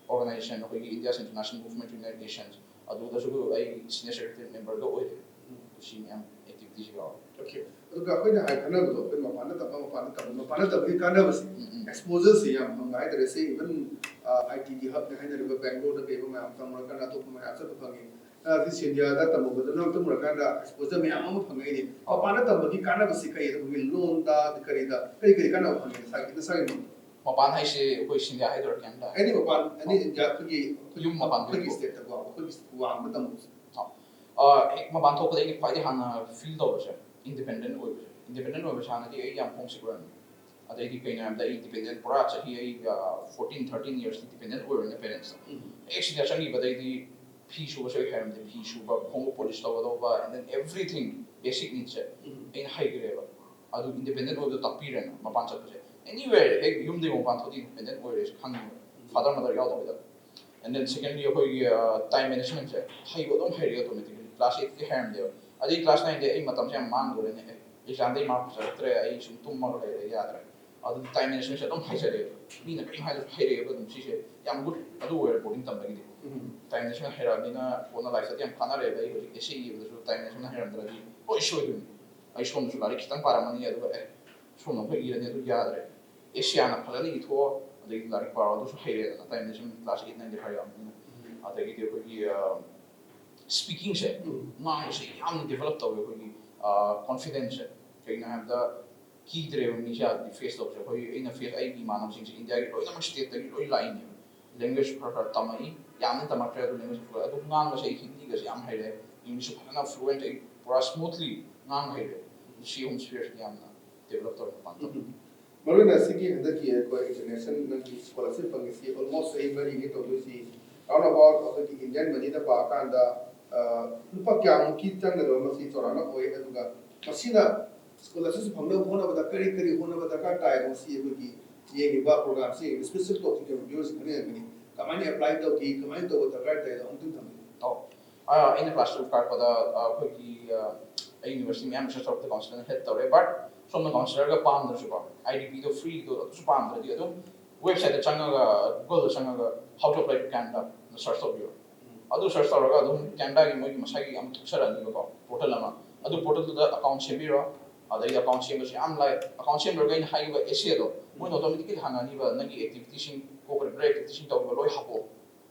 organization, ꯑꯩꯈꯣꯏꯒꯤ India's International Movement to Unite Nations, ꯑꯗꯨꯗꯁꯨ ꯑꯩ ꯁꯤꯅꯤꯌꯔ ꯁꯦꯀ꯭ꯔꯦꯇꯔꯤ ꯃꯦꯝꯕꯔꯒ ꯑꯣꯏꯔꯦ꯫ ꯎꯝ꯫ ꯁꯤ ꯃꯌꯥꯝ ꯑꯦꯛꯇꯤꯚꯤꯇꯤꯁ ꯌꯥꯎꯔꯦ꯫ ꯑꯣꯀꯦ꯫ ꯑꯗꯨꯒ ꯑꯩꯈꯣꯏꯅ ꯍꯥꯏ ꯈꯟꯅꯕꯗꯣ, ꯑꯩꯈꯣꯏ ꯃꯄꯥꯟꯗ ꯇꯝꯕ, ꯃꯄꯥꯟꯗ ꯇꯝꯕ, ꯃꯄꯥꯟꯗ ꯇꯝꯕꯒꯤ ꯀꯥꯟꯅꯕꯁꯦ, ꯎꯝ, ꯎꯝ꯫ ꯑꯦꯛꯁꯄꯣꯖꯔꯁꯦ ꯌꯥꯝ ꯐꯪꯕ ꯍꯥꯏꯇꯥꯔꯦ꯫ ꯁꯤ ꯏꯚꯟ ꯑꯥꯏ ꯇꯤꯒꯤ ꯍꯕꯅꯦ ꯍꯥꯏꯅꯔꯤꯕ ꯕꯦꯡꯒ꯭ꯂꯣꯔꯗ ꯀꯩꯕ ꯃꯌꯥꯝ ꯇꯝꯃꯨꯔꯀꯥꯟꯗ ꯑꯇꯣꯞꯄ ꯃꯌꯥꯝ ꯆꯠꯄ ꯐꯪꯉꯤ꯫ ꯑ, ꯁꯤ ꯏꯟꯗꯤꯌꯥꯗ ꯇꯝꯃꯨꯕꯗ ꯅꯪ ꯇꯝꯃꯨꯔꯀꯥꯟꯗ ꯑꯦꯛꯁꯄꯣꯖꯔ ꯃꯌꯥꯝ ꯑꯃ ꯐꯪꯉꯛꯏꯅꯦ꯫ ꯃꯄꯥꯟꯗ ꯇꯝꯕꯒꯤ ꯀꯥꯟꯅꯕꯁꯤ ꯀꯩ? ꯑꯩꯈꯣꯏꯒꯤ ꯂꯣꯟꯗ, ꯀꯔꯤꯗ, ꯀꯔꯤ ꯀꯔꯤ ꯀꯥꯟꯅꯕ ꯐꯪꯉꯤ ꯅꯁꯥꯒꯤ, ꯅꯁꯥꯒꯤ ꯃꯣꯠꯇ? ꯃꯄꯥꯟ ꯍꯥꯏꯁꯦ ꯑꯩꯈꯣꯏ ꯏꯟꯗꯤꯌꯥ ꯍꯥꯏꯗꯣꯏꯔꯥ ꯀꯩꯝꯇ? ꯑꯦꯅꯤ ꯃꯄꯥꯟ, ꯑꯦꯅꯤ ꯏꯟꯗꯤꯌꯥ ꯑꯩꯈꯣꯏꯒꯤ, ꯑꯩꯈꯣꯏꯒꯤ ꯌꯨꯝ ꯃꯄꯥꯟ ꯑꯩꯈꯣꯏꯒꯤ ꯊꯣꯛꯄ꯫ ꯁ꯭ꯇꯦꯠꯇꯀꯣ, ꯑꯩꯈꯣꯏꯒꯤ ꯋꯥꯡꯃꯗ ꯇꯝꯃꯨꯕꯁꯦ꯫ ꯑꯥ꯫ ꯑꯥ, ꯍꯦꯛ ꯃꯄꯥꯟ ꯊꯣꯛꯄꯗ ꯑꯩꯅ ꯈ꯭ꯋꯥꯏꯗꯒꯤ ꯍꯥꯟꯅ ꯐꯤꯜ ꯇꯧꯕꯁꯦ ꯏꯟꯗꯤꯄꯦꯟꯗꯦꯟ ꯑꯣꯏꯕꯁꯦ꯫ ꯏꯟꯗꯤꯄꯦꯟꯗꯦꯟ ꯑꯣꯏꯕꯁꯦ ꯍꯥꯟꯅꯗꯤ ꯑꯩ ꯌꯥꯝ ꯍꯣꯝꯁꯤꯛ ꯑꯣꯏꯔꯝꯃꯤ꯫ ꯑꯗꯩꯗꯤ ꯀꯩꯅꯣ ꯍꯥꯏꯕꯗ ꯑꯩ ꯏꯟꯗꯤꯄꯦꯟꯗꯦꯟ ꯄꯨꯔꯥ ꯆꯍꯤ ꯑꯩ, ꯑꯥ, ꯐꯣꯔꯇꯤꯟ, ꯊꯥꯔꯇꯤꯟ ꯌꯔꯁ ꯏꯟꯗꯤꯄꯦꯟꯗꯦꯟ ꯑꯣꯏꯔꯕꯅꯤꯅ ꯄꯦꯔꯦꯟꯁꯇ꯫ ꯎꯝ꯫ ꯍꯦꯛ ꯁꯤꯗ ꯆꯪꯈꯤꯕꯗꯩꯗꯤ ꯐꯤ ꯁꯨꯕꯁꯨ ꯑꯩ ꯍꯩꯔꯝꯗꯦ, ꯐꯤ ꯁꯨꯕ, ꯈꯣꯡꯎꯞ ꯄꯣꯂꯤꯁ ꯇꯧꯒꯗꯧꯕ, and then everything, basic needs ꯁꯦ ꯎꯝ꯫ ꯑꯩꯅ ꯍꯩꯈ꯭ꯔꯦꯕ꯫ ꯑꯗꯨ ꯏꯟꯗꯤꯄꯦꯟꯗꯦꯟ ꯑꯣꯏꯕꯗꯣ ꯇꯥꯛꯄꯤꯔꯦꯅ ꯃꯄꯥꯟ ꯆꯠꯄꯁꯦ꯫ Anywhere, ꯍꯦꯛ ꯌꯨꯝꯗꯒꯤ ꯃꯄꯥꯟ ꯊꯣꯛꯑꯗꯤ ꯏꯟꯗꯤꯄꯦꯟꯗꯦꯟ ꯑꯣꯏꯔꯦꯁꯦ ꯈꯪꯉꯦꯕ꯫ ꯎꯝ꯫ ꯐꯥꯗꯔ ꯃꯗꯔ ꯌꯥꯎꯗꯕꯤꯗ꯫ And then secondly, ꯑꯩꯈꯣꯏꯒꯤ, ꯑ, ꯇꯥꯏꯝ ꯃꯦꯅꯦꯖꯃꯦꯟꯁꯦ ꯍꯩꯕ ꯑꯗꯨꯝ ꯍꯩꯔꯦ ꯑꯣꯇꯣꯃꯦꯇꯤꯀꯂꯤ꯫ ꯀ꯭ꯂꯥꯁ ꯑꯩꯠꯇꯗꯤ ꯍꯩꯔꯝꯗꯦꯕ꯫ ꯑꯗꯩ ꯀ꯭ꯂꯥꯁ ꯅꯥꯏꯟꯗ ꯑꯩ ꯃꯇꯝꯁꯦ ꯌꯥꯝ ꯃꯥꯡꯗꯣꯔꯦꯅꯦ꯫ ꯑꯦ, ꯑꯦꯛꯖꯥꯝꯗ ꯑꯩ ꯃꯥꯔꯛ ꯐꯖꯔꯛꯇ꯭ꯔꯦ, ꯑꯩ ꯁꯨꯝ ꯇꯨꯝꯃꯒ ꯂꯩꯔꯦ, ꯌꯥꯗ꯭ꯔꯦ꯫ ꯑꯗꯨꯗꯤ ꯇꯥꯏꯝ ꯃꯦꯅꯦꯖꯃꯦꯟꯁꯦ ꯑꯗꯨꯝ ꯍꯩꯖꯔꯛꯑꯦꯕ꯫ ꯃꯤꯅ ꯀꯔꯤꯝ ꯍꯥꯏꯗ꯭ꯔꯁꯨ ꯍꯩꯔꯛꯑꯦꯕ ꯑꯗꯨꯝ꯫ ꯁꯤꯁꯦ ꯌꯥꯝ ꯒꯨꯗ ꯑꯗꯨ ꯑꯣꯏꯔꯦ ꯕꯣꯔꯗꯤꯡ ꯇꯝꯕꯒꯤꯗꯤ꯫ ꯎꯝ꯫ ꯇꯥꯏꯝ ꯃꯦꯅꯦꯖꯃꯦꯟ ꯍꯩꯔꯛꯑꯕꯅꯤꯅ ꯀꯣꯟꯅ ꯂꯥꯏꯐꯇꯗꯤ ꯌꯥꯝ ꯀꯥꯟꯅꯔꯦꯕ꯫ ꯑꯩ ꯍꯧꯖꯤꯛ ꯑꯦꯁꯦ ꯏꯕꯗꯁꯨ ꯇꯥꯏꯝ ꯃꯦꯅꯦꯖꯃꯦꯟ ꯍꯩꯔꯝꯗ꯭ꯔꯗꯤ ꯂꯣꯏ ꯁꯣꯏꯗꯣꯏꯅꯤ꯫ ꯑꯩ ꯁꯣꯝꯗꯁꯨ ꯂꯥꯏꯔꯤꯛ ꯈꯤꯇꯪ ꯄꯥꯔꯝꯃꯅꯤ, ꯑꯗꯨꯒ ꯑꯦ, ꯁꯣꯝꯗ ꯑꯃꯨꯛ ꯏꯔꯅꯤ, ꯑꯗꯨ ꯌꯥꯗ꯭ꯔꯦ꯫ ꯑꯦꯁꯤꯌꯥꯅ ꯐꯖꯅ ꯏꯊꯣꯛꯑꯣ, ꯑꯗꯒꯤ ꯂꯥꯏꯔꯤꯛ ꯄꯥꯔꯣ, ꯑꯗꯨꯁꯨ ꯍꯩꯔꯦꯗꯅ꯫ ꯇꯥꯏꯝ ꯃꯦꯅꯦꯖꯃꯦꯟ ꯀ꯭ꯂꯥꯁ ꯑꯩꯠ, ꯅꯥꯏꯟꯗ ꯈꯔ ꯌꯥꯎꯕꯅꯤꯅ꯫ ꯎꯝ꯫ ꯑꯗꯒꯤꯗꯤ ꯑꯩꯈꯣꯏꯒꯤ, ꯑ, ꯁ꯭ꯄꯤꯀꯤꯡꯁꯦ, ꯎꯝ꯫ ꯉꯥꯡꯕꯁꯦ ꯌꯥꯝꯅ ꯗꯤꯕꯂꯞ ꯇꯧꯋꯦ ꯑꯩꯈꯣꯏꯒꯤ, ꯑ, ꯀꯣꯟꯐꯤꯗꯦꯟꯁꯁꯦ꯫ ꯀꯩꯒꯤꯅꯣ ꯍꯥꯏꯕꯗ, ꯀꯤꯗ꯭ꯔꯦꯕ ꯃꯤꯁꯦ ꯑꯗꯨꯗꯤ ꯐꯦꯁ ꯇꯧꯕꯁꯦ꯫ ꯑꯩꯈꯣꯏ, ꯑꯩꯅ ꯐꯦꯁ, ꯑꯩꯒꯤ ꯏꯃꯥꯟꯅꯕꯁꯤꯡꯁꯦ ꯏꯟꯗꯤꯌꯥꯒꯤ ꯂꯣꯏꯅꯃꯛ ꯁ꯭ꯇꯦꯠꯇꯒꯤ ꯂꯣꯏ ꯂꯥꯛꯏꯅꯦꯕ꯫ ꯂꯦꯡꯒ꯭ꯋꯦꯖ ꯈꯔ ꯈꯔ ꯇꯝꯃꯛꯏ, ꯌꯥꯝꯅ ꯇꯝꯃꯛꯇ꯭ꯔꯦ ꯑꯗꯨ ꯂꯦꯡꯒ꯭ꯋꯦꯖ ꯈꯔ꯫ ꯑꯗꯨ ꯉꯥꯡꯕꯁꯦ ꯑꯩ ꯍꯤꯟꯗꯤꯒꯁꯦ ꯌꯥꯝ ꯍꯩꯔꯦ, ꯏꯪꯂꯤꯁꯁꯨ ꯐꯖꯅ ꯐ꯭ꯂꯨꯑꯦꯟꯠ, ꯑꯩ ꯄꯨꯔꯥ ꯁ꯭ꯃꯨꯠꯂꯤ ꯉꯥꯡꯕ ꯍꯩꯔꯦ꯫ ꯁꯤ ꯑꯍꯨꯝ ꯁ꯭ꯄꯤꯌꯔꯁꯤꯗꯤ ꯌꯥꯝꯅ ꯗꯦꯕꯂꯞ ꯇꯧꯔꯦ ꯃꯄꯥꯟ ꯊꯣꯛ꯫ ꯎꯝ꯫ ꯃꯔꯨꯑꯣꯏꯅ ꯁꯤꯒꯤ ꯍꯟꯗꯛꯀꯤ ꯑꯩꯈꯣꯏ ꯑꯦꯛꯖꯥꯃꯤꯅꯦꯁꯟ, ꯅꯪꯒꯤ ꯁ꯭ꯀꯣꯂꯔꯁꯤꯞ ꯐꯪꯉꯤꯁꯤ ꯑꯣꯜꯃꯣꯁ ꯆꯍꯤ ꯃꯔꯤꯅꯤ ꯇꯧꯗꯣꯏꯁꯤ꯫ Round about ꯑꯩꯈꯣꯏꯒꯤ ꯏꯟꯗꯤꯌꯟ ꯃꯅꯤꯗ ꯄꯥꯔꯀꯥꯟꯗ, ꯑ, ꯂꯨꯄꯥ ꯀꯌꯥꯃꯨꯛꯀꯤ ꯆꯪꯒꯗꯕ ꯃꯁꯤ ꯆꯥꯎꯔꯥꯛꯅ ꯑꯣꯏ? ꯑꯗꯨꯒ ꯃꯁꯤꯅ ꯁ꯭ꯀꯣꯂꯔꯁꯤꯞ ꯐꯪꯅꯕ ꯍꯣꯠꯅꯕꯗ ꯀꯔꯤ ꯀꯔꯤ ꯍꯣꯠꯅꯕ ꯗꯔꯀꯥꯔ ꯇꯥꯏ? ꯃꯁꯤ ꯑꯩꯈꯣꯏꯒꯤ ꯌꯦꯡꯉꯤꯕ ꯄ꯭ꯔꯣꯒ꯭ꯔꯥꯝꯁꯤ ꯌꯦꯡꯉꯤꯕ ꯁ꯭ꯄꯦꯁꯤꯐꯤꯛ ꯇꯣꯄꯤꯛꯀꯤ ꯑꯣꯏꯕ ꯚ꯭ꯌꯨꯁꯤꯡ ꯈꯪꯅꯤꯡꯉꯝꯒꯅꯤ꯫ ꯀꯃꯥꯏꯅ ꯑꯦꯄ꯭ꯂꯥꯏ ꯇꯧꯈꯤ, ꯀꯃꯥꯏꯅ ꯇꯧꯕ ꯗꯔꯀꯥꯔ ꯇꯥꯏꯗꯣ ꯑꯃꯨꯛꯇꯪ ꯊꯝꯕꯤꯌꯨ꯫ ꯑꯧ꯫ ꯑꯥ, ꯑꯩꯅ ꯀ꯭ꯂꯥꯁ ꯇꯨꯌꯦꯜꯐ ꯀꯥꯔꯛꯄꯗ, ꯑꯥ, ꯑꯩꯈꯣꯏꯒꯤ, ꯑꯥ, ꯑꯩ ꯌꯨꯅꯤꯚꯔꯁꯤꯇꯤ ꯃꯌꯥꯝ ꯔꯤꯁꯔꯁ ꯇꯧꯔꯛꯄꯗ ꯀꯥꯎꯟꯁꯤꯂꯔꯅ ꯍꯦꯜꯞ ꯇꯧꯔꯦ꯫ ꯕꯠ ꯁꯣꯝꯅ ꯀꯥꯎꯟꯁꯤꯂꯔꯒ ꯄꯥꯝꯗ꯭ꯔꯁꯨꯀꯣ, ꯑꯥꯏ ꯗꯤ ꯄꯤꯗꯣ ꯐ꯭ꯔꯤꯗꯣ ꯑꯗꯨꯁꯨ ꯄꯥꯝꯗ꯭ꯔꯗꯤ ꯑꯗꯨꯝ ꯋꯦꯕꯁꯥꯏꯠꯇ ꯆꯪꯉꯒ, ꯒꯨꯒꯜꯗ ꯆꯪꯉꯒ "How to apply to Canada" ꯅ ꯁꯔꯆ ꯇꯧꯕꯤꯔꯣ꯫ ꯑꯗꯨ ꯁꯔꯆ ꯇꯧꯔꯒ ꯑꯗꯨꯝ ꯀꯦꯅꯦꯗꯥꯒꯤ ꯃꯣꯏꯒꯤ ꯃꯁꯥꯒꯤ ꯑꯃ ꯊꯣꯛꯆꯔꯛꯑꯅꯤꯕꯀꯣ, ꯄꯣꯔꯇꯜ ꯑꯃ꯫ ꯑꯗꯨ ꯄꯣꯔꯇꯜꯗꯨꯗ ꯑꯦꯀꯥꯎꯟ ꯁꯦꯝꯕꯤꯔꯣ꯫ ꯑꯗꯩꯗꯤ ꯑꯦꯀꯥꯎꯟ ꯁꯦꯝꯕꯁꯨ ꯌꯥꯝ ꯂꯥꯏ꯫ ꯑꯦꯀꯥꯎꯟ ꯁꯦꯝꯕ ꯂꯣꯏꯔꯒ ꯑꯩꯅ ꯍꯥꯏꯈꯤꯕ ꯑꯦꯁꯦꯗꯣ ꯃꯣꯏꯅ ꯑꯣꯇꯣꯃꯦꯇꯤꯛꯂꯤ ꯍꯪꯉꯅꯤꯕ, "ꯅꯪꯒꯤ ꯑꯦꯛꯇꯤꯚꯤꯇꯤꯁꯤꯡ, ꯀꯣ ꯀꯔꯤꯀꯨꯂꯔ ꯑꯦꯛꯇꯤꯚꯤꯇꯤꯁꯤꯡ ꯇꯧꯈꯤꯕ ꯂꯣꯏ ꯍꯥꯞꯄꯛꯑꯣ"꯫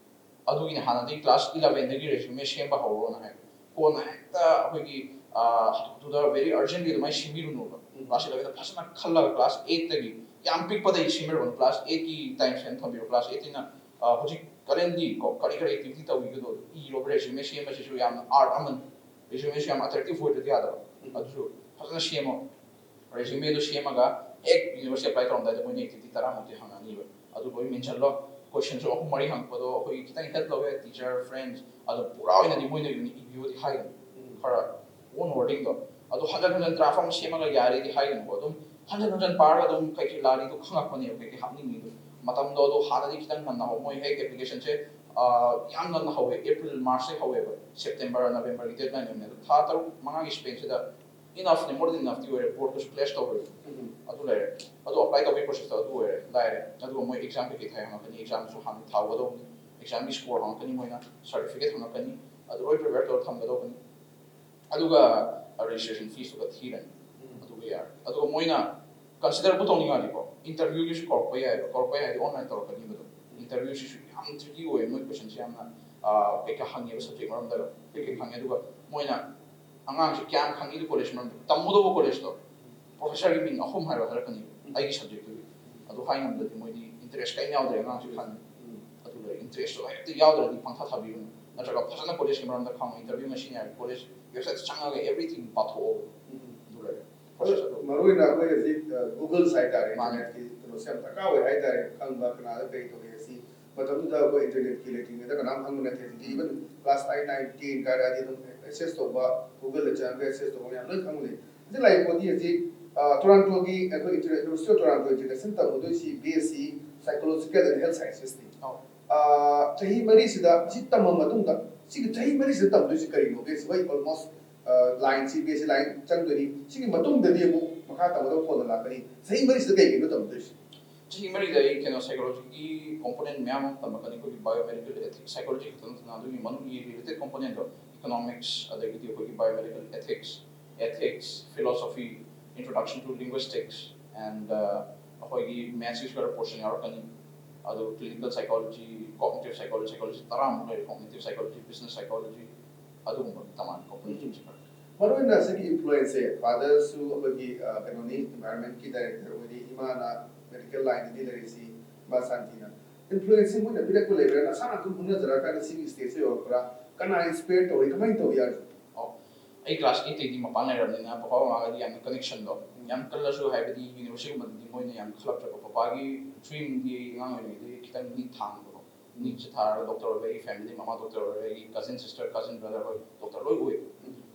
ꯑꯗꯨꯒꯤꯅꯦ ꯍꯥꯟꯅꯗꯒꯤ ꯀ꯭ꯂꯥꯁ ꯏꯂꯚꯦꯟꯗꯒꯤ ꯔꯦꯖꯨꯃꯦ ꯁꯦꯝꯕ ꯍꯧꯔꯣꯅ ꯍꯥꯏ꯫ ꯀꯣꯟꯅ ꯍꯦꯛꯇ ꯑꯩꯈꯣꯏꯒꯤ, ꯑꯥ, ꯍꯧꯖꯤꯛꯇꯨꯗ very urgently ꯑꯗꯨꯃꯥꯏꯅ ꯁꯦꯝꯕꯤꯔꯨꯅꯣꯕ꯫ ꯀ꯭ꯂꯥꯁ ꯏꯂꯚꯦꯟꯗ ꯐꯖꯅ ꯈꯜꯂꯒ ꯀ꯭ꯂꯥꯁ ꯑꯩꯠꯇꯒꯤ ꯌꯥꯝ ꯄꯤꯛꯄꯗꯒꯤ ꯁꯦꯝꯕꯤꯔꯕꯅꯤ꯫ ꯀ꯭ꯂꯥꯁ ꯑꯩꯠꯀꯤ ꯇꯥꯏꯝ ꯐ꯭ꯔꯦꯝ ꯊꯝꯕꯤꯔꯣ꯫ ꯀ꯭ꯂꯥꯁ ꯑꯩꯠꯇꯩꯅ, ꯑꯥ, ꯍꯧꯖꯤꯛ ꯀꯔꯦꯟꯂꯤ ꯀꯣ ꯀꯔꯤ ꯀꯔꯤ ꯑꯦꯛꯇꯤꯚꯤꯇꯤ ꯇꯧꯈꯤꯕꯗꯣ ꯏꯔꯣꯕ꯫ ꯔꯦꯖꯨꯃꯦ ꯁꯦꯝꯕꯁꯤꯁꯨ ꯌꯥꯝꯅ ꯑꯥꯔꯠ ꯑꯃꯅꯤ꯫ ꯔꯦꯖꯨꯃꯦꯁꯨ ꯌꯥꯝ ꯑꯦꯇ꯭ꯔꯦꯛꯇꯤꯚ ꯑꯣꯏꯗ꯭ꯔꯗꯤ ꯌꯥꯗꯕ꯫ ꯑꯗꯨꯁꯨ ꯐꯖꯅ ꯁꯦꯝꯃꯣ꯫ ꯔꯦꯖꯨꯃꯦꯗꯣ ꯁꯦꯝꯃꯒ ꯍꯦꯛ ꯌꯨꯅꯤꯚꯔꯁꯤꯇꯤ ꯑꯦꯄ꯭ꯂꯥꯏ ꯇꯧꯔꯝꯗꯥꯏꯗ ꯃꯣꯏꯅ ꯑꯦꯛꯇꯤꯚꯤꯇꯤ ꯇꯔꯥꯃꯨꯛꯇꯤ ꯍꯪꯉꯛꯑꯅꯤꯕ꯫ ꯑꯗꯨ ꯂꯣꯏ ꯃꯦꯟꯁꯜꯂꯣ꯫ ꯀꯣꯏꯁꯟꯁꯨ ꯑꯍꯨꯝ ꯃꯔꯤ ꯍꯪꯉꯛꯄꯗꯣ ꯑꯩꯈꯣꯏꯒꯤ ꯈꯤꯇꯪ ꯍꯦꯜꯞ ꯂꯧꯋꯦ, ꯇꯤꯆꯔ, ꯐ꯭ꯔꯦꯟꯁ꯫ ꯑꯗꯣ ꯄꯨꯔꯥ ꯑꯣꯏꯅꯗꯤ ꯃꯣꯏꯅ ꯑꯣꯏꯅ ꯏꯕꯤꯌꯣꯗꯤ ꯍꯥꯏꯒꯅꯤ꯫ ꯈꯔ ꯑꯣꯟ ꯋꯥꯔꯗꯤꯡꯗꯣ꯫ ꯑꯗꯣ ꯍꯟꯖꯟ ꯍꯟꯖꯟ ꯗ꯭ꯔꯥꯐ ꯑꯃ ꯁꯦꯝꯃꯒ ꯌꯥꯔꯦꯗꯤ ꯍꯥꯏꯒꯅꯨꯀꯣ꯫ ꯑꯗꯨꯝ ꯍꯟꯖꯟ ꯍꯟꯖꯟ ꯄꯥꯔꯒ ꯑꯗꯨꯝ ꯀꯩꯀꯩ ꯂꯥꯜꯂꯤꯗꯣ ꯈꯪꯉꯛꯄꯅꯦꯕ, ꯀꯩꯀꯩ ꯍꯥꯞꯅꯤꯡꯉꯤꯗꯣ꯫ ꯃꯇꯝꯗꯣ ꯑꯗꯣ ꯍꯥꯟꯅꯗꯤ ꯈꯤꯇꯪ ꯉꯟꯅ ꯍꯧ-, ꯃꯣꯏ ꯍꯦꯛ ꯑꯦꯄ꯭ꯂꯤꯀꯦꯁꯟꯁꯦ, ꯑꯥ, ꯌꯥꯝ ꯉꯟꯅ ꯍꯧꯋꯦ, ꯑꯦꯄ꯭ꯔꯤꯜ, ꯃꯥꯔꯆꯇꯩ ꯍꯧꯋꯦꯕ꯫ ꯁꯦꯞꯇꯦꯝꯕꯔ, ꯅꯕꯦꯝꯕꯔꯒꯤ ꯗꯦꯗꯂꯥꯏꯟ ꯑꯣꯏꯕꯅꯦ꯫ ꯑꯗꯣ ꯊꯥ ꯇꯔꯨꯛ ꯃꯉꯥꯒꯤ ꯁ꯭ꯄꯦꯟꯁꯤꯗ ꯏꯅꯐꯅꯤ, ꯃꯣꯔ ꯗꯦꯟ ꯏꯅꯐꯇꯤ ꯑꯣꯏꯔꯦ꯫ ꯕꯣꯔꯗꯇꯁꯨ ꯄ꯭ꯂꯦꯁ ꯇꯧꯔꯦ꯫ ꯑꯗꯨ ꯂꯩꯔꯦ꯫ ꯑꯗꯣ ꯑꯦꯄ꯭ꯂꯥꯏ ꯇꯧꯕꯒꯤ ꯄ꯭ꯔꯣꯁꯦꯁꯇꯣ ꯑꯗꯨ ꯑꯣꯏꯔꯦ, ꯂꯥꯏꯔꯦ꯫ ꯑꯗꯨꯒ ꯃꯣꯏ ꯑꯦꯛꯖꯥꯝ ꯀꯩꯀꯩ ꯊꯥꯏ ꯍꯪꯉꯛꯀꯅꯤ, ꯑꯦꯛꯖꯥꯝꯁꯨ ꯍꯥꯟꯅ ꯊꯥꯍꯧꯒꯗꯧꯕꯅꯤ, ꯑꯦꯛꯖꯥꯝꯒꯤ ꯁ꯭ꯀꯣꯔ ꯍꯪꯉꯛꯀꯅꯤ, ꯃꯣꯏꯅ ꯁꯥꯔꯇꯤꯐꯤꯀꯦꯠ ꯍꯪꯉꯛꯀꯅꯤ, ꯑꯗꯨ ꯂꯣꯏ ꯄ꯭ꯔꯤꯄꯦꯌꯔ ꯇꯧꯔ ꯊꯝꯒꯗꯧꯕꯅꯤ꯫ ꯑꯗꯨꯒ ꯔꯦꯖꯤꯁꯇ꯭ꯔꯦꯁꯟ ꯐꯤꯁꯇꯨꯒ ꯊꯤꯔꯅꯤ꯫ ꯑꯗꯨꯒ ꯌꯥꯔꯦ꯫ ꯑꯗꯨꯒ ꯃꯣꯏꯅ ꯀꯟꯁꯤꯗꯔꯕꯨ ꯇꯧꯅꯤꯡꯉꯗꯤꯀꯣ, ꯏꯟꯇꯔꯚ꯭ꯌꯨꯒꯤꯁꯨ ꯀꯧꯔꯛꯄ ꯌꯥꯏꯕ꯫ ꯀꯧꯔꯛꯄ ꯌꯥꯏ ꯍꯥꯏꯗꯤ ꯑꯣꯟꯂꯥꯏꯟ ꯇꯧꯔꯛꯀꯅꯤꯕ ꯑꯗꯨꯝ꯫ ꯏꯟꯇꯔꯚ꯭ꯌꯨꯁꯤꯁꯨ ꯌꯥꯝ ꯇ꯭ꯔꯤꯀꯤ ꯑꯣꯏꯌꯦ, ꯃꯣꯏ ꯀꯣꯏꯁꯟꯁꯦ ꯌꯥꯝꯅ, ꯑꯥ, ꯀꯩꯀꯥ ꯍꯪꯉꯦꯕ, ꯁꯕꯖꯦꯛ ꯃꯔꯝꯗꯒ ꯀꯩꯀꯩ ꯍꯪꯉꯦ꯫ ꯑꯗꯨꯒ ꯃꯣꯏꯅ ꯑꯉꯥꯡꯁꯦ ꯀꯌꯥꯝ ꯈꯪꯉꯤꯗꯣ ꯀꯣꯂꯦꯖ ꯃꯔꯝꯗ, ꯇꯝꯃꯨꯗꯧꯕ ꯀꯣꯂꯦꯖꯇꯣ, ꯄ꯭ꯔꯣꯐꯦꯁꯔꯒꯤ ꯃꯤꯡ ꯑꯍꯨꯝ ꯍꯥꯏꯔꯣ ꯍꯥꯏꯔꯛꯀꯅꯤꯕ ꯑꯩꯒꯤ ꯁꯕꯖꯦꯛꯇꯨꯒꯤ꯫ ꯑꯗꯨ ꯍꯥꯏ ꯉꯝꯗ꯭ꯔꯗꯤ ꯃꯣꯏꯗꯤ ꯏꯟꯇꯔꯦꯁ ꯀꯔꯤꯝ ꯌꯥꯎꯗ꯭ꯔꯦ ꯑꯉꯥꯡꯁꯦ ꯈꯪꯉꯤ꯫ ꯑꯗꯨꯒ ꯏꯟꯇꯔꯦꯁꯇꯣ ꯍꯦꯛꯇ ꯌꯥꯎꯗ꯭ꯔꯗꯤ ꯄꯪꯊꯥ ꯊꯥꯕꯤꯒꯅꯨ꯫ ꯅꯠꯇ꯭ꯔꯒ ꯐꯖꯅ ꯀꯣꯂꯦꯖꯀꯤ ꯃꯔꯝꯗ ꯈꯪꯉꯣ, ꯏꯟꯇꯔꯚ꯭ꯌꯨ ꯉꯁꯤꯅꯦ ꯍꯥꯏꯔꯗꯤ ꯀꯣꯂꯦꯖ ꯋꯦꯕꯁꯥꯏꯠꯇ ꯆꯪꯉꯒ ꯑꯦꯕ꯭ꯔꯤꯊꯤꯡ ꯄꯥꯊꯣꯛꯑꯣ꯫ ꯑꯗꯨ ꯂꯩꯔꯦ꯫ ꯄ꯭ꯔꯣꯁꯦꯁ ꯑꯗꯨ꯫ ꯃꯔꯨ ꯑꯣꯏꯅ ꯑꯩꯈꯣꯏ ꯍꯧꯖꯤꯛ, ꯑ, ꯒꯨꯒꯜ ꯍꯥꯏꯇꯥꯔꯦ, ꯃꯥꯅꯦ꯫ ꯏꯟꯇꯔꯅꯦꯠꯀꯤ ꯀꯩꯅꯣꯁꯦ ꯌꯥꯝ ꯗꯔꯀꯥꯔ ꯑꯣꯏ ꯍꯥꯏꯇꯥꯔꯦ꯫ ꯈꯪꯕ ꯀꯅꯥꯗ ꯀꯔꯤ ꯇꯧꯔꯤ ꯑꯁꯤ ꯃꯇꯝꯗꯨꯗ ꯑꯩꯈꯣꯏ ꯏꯟꯇꯔꯅꯦꯠꯀꯤ ꯂꯩꯇ꯭ꯔꯤꯉꯩꯗ ꯀꯅꯥꯝ ꯈꯪꯕ ꯅꯠꯇꯦ꯫ ꯍꯧꯖꯤꯛꯇꯤ even class eight, nine, ten ꯀꯥꯔꯛꯑꯗꯤ ꯑꯗꯨꯝ ꯑꯦꯛꯁꯦꯁ ꯇꯧꯕ, ꯒꯨꯒꯜꯗ ꯆꯪꯉꯒ ꯑꯦꯛꯁꯦꯁ ꯇꯧꯕ ꯃꯌꯥꯝ ꯂꯣꯏ ꯈꯪꯕꯅꯤ꯫ ꯍꯧꯖꯤꯛ ꯂꯥꯛꯏ ꯄꯣꯠꯇꯤ ꯍꯧꯖꯤꯛ ꯇꯣꯔꯥꯟꯇꯣꯒꯤ ꯑꯩꯈꯣꯏ University of Toronto International ꯇꯝꯃꯨꯗꯣꯏꯁꯤ B S C Psychological and Health Sciences ꯅꯤ꯫ ꯑꯧ꯫ ꯆꯍꯤ ꯃꯔꯤꯁꯤꯗ ꯁꯤ ꯇꯝꯃ ꯃꯇꯨꯡꯗ ꯁꯤꯒꯤ ꯆꯍꯤ ꯃꯔꯤꯁꯤꯗ ꯇꯝꯗꯣꯏꯁꯤ ꯀꯔꯤꯅꯣ? B S C ꯍꯣꯏ almost line ꯁꯤ B S C line ꯆꯪꯗꯣꯏꯅꯤ꯫ ꯁꯤꯒꯤ ꯃꯇꯨꯡꯗꯗꯤ ꯑꯃꯨꯛ ꯃꯈꯥ ꯇꯝꯒꯗꯕ ꯀꯣꯟꯅ ꯂꯥꯛꯀꯅꯤ꯫ ꯆꯍꯤ ꯃꯔꯤꯁꯤꯗ ꯀꯩ ꯀꯩꯅꯣ ꯇꯝꯗꯣꯏꯁꯤ? ꯆꯍꯤ ꯃꯔꯤꯗ ꯑꯩ ꯀꯩꯅꯣ psychology ꯒꯤ component ꯃꯌꯥꯝ ꯑꯃ ꯇꯝꯂꯛꯀꯅꯤ꯫ ꯑꯩꯈꯣꯏꯒꯤ biomedical ethics, psychology ꯈꯛꯇ ꯅꯠꯇꯅ ꯑꯗꯨꯒꯤ ꯃꯅꯨꯡꯒꯤ related component ꯗꯣ, economics, ꯑꯗꯒꯤꯗꯤ ꯑꯩꯈꯣꯏꯒꯤ biomedical ethics, ethics, philosophy, introduction to linguistics, and ꯑꯩꯈꯣꯏꯒꯤ maths ꯀꯤꯁꯨ ꯈꯔ portion ꯌꯥꯎꯔꯛꯀꯅꯤ꯫ ꯑꯗꯨ clinical psychology, cognitive psychology, psychology ꯇꯔꯥꯃꯨꯛ ꯂꯩꯔꯦ, cognitive psychology, business psychology, ꯑꯗꯨꯒꯨꯝꯕ ꯇꯣꯉꯥꯟꯕ component ꯁꯤꯡꯁꯦ ꯈꯔ꯫ ꯃꯔꯨꯑꯣꯏꯅ ꯁꯤꯒꯤ influence ꯁꯦ, father ꯁꯨ ꯑꯩꯈꯣꯏꯒꯤ ꯀꯩꯅꯣꯅꯤ, environment ꯀꯤ director ꯑꯣꯏꯔꯤ, ꯏꯃꯥꯅ medical line ꯗꯗꯤ ꯂꯩꯔꯤꯁꯤ, ꯏꯃꯥ ꯁꯥꯟꯇꯤꯅ꯫ Influence ꯁꯤ ꯃꯣꯏꯅ ꯄꯤꯔꯛꯄ ꯂꯩꯕ꯭ꯔꯥ, ꯅꯁꯥꯅ ꯑꯗꯨꯝ ꯍꯣꯠꯅꯖꯔꯛꯑꯀꯥꯟꯗ ꯁꯤꯒꯤ stage ꯁꯦ ꯌꯧꯔꯛꯄ꯭ꯔꯥ? ꯀꯅꯥ inspire ꯇꯧꯏ, ꯀꯃꯥꯏꯅ ꯇꯧꯏ ꯍꯥꯏꯕꯁꯦ? ꯑꯩ class eight ꯇꯩꯗꯤ ꯃꯄꯥꯟ ꯂꯩꯔꯕꯅꯤꯅ ꯄꯄꯥ ꯃꯃꯥꯒꯗꯤ ꯌꯥꯝꯅ connection ꯗꯣ ꯌꯥꯝ ꯀꯜꯂꯁꯨ, ꯍꯥꯏꯕꯗꯤ university ꯒꯨꯝꯕꯗꯗꯤ ꯃꯣꯏꯅ ꯌꯥꯝ ꯈꯜꯂꯛꯇ꯭ꯔꯕ꯫ ꯄꯄꯥꯒꯤ dream ꯗꯤ ꯑꯉꯥꯡ ꯑꯣꯏꯔꯤꯉꯩꯗꯒꯤ ꯈꯤꯇꯪ ꯅꯤꯠ ꯊꯥꯡꯕꯀꯣ꯫ ꯅꯤꯠꯁꯦ ꯊꯥꯔꯒ doctor ꯑꯣꯏꯕ, ꯑꯩꯒꯤ family ꯗ ꯃꯃꯥ doctor ꯑꯣꯏꯔꯦ, ꯑꯩꯒꯤ cousin sister, cousin brother ꯍꯣꯏ doctor ꯂꯣꯏ ꯑꯣꯏ꯫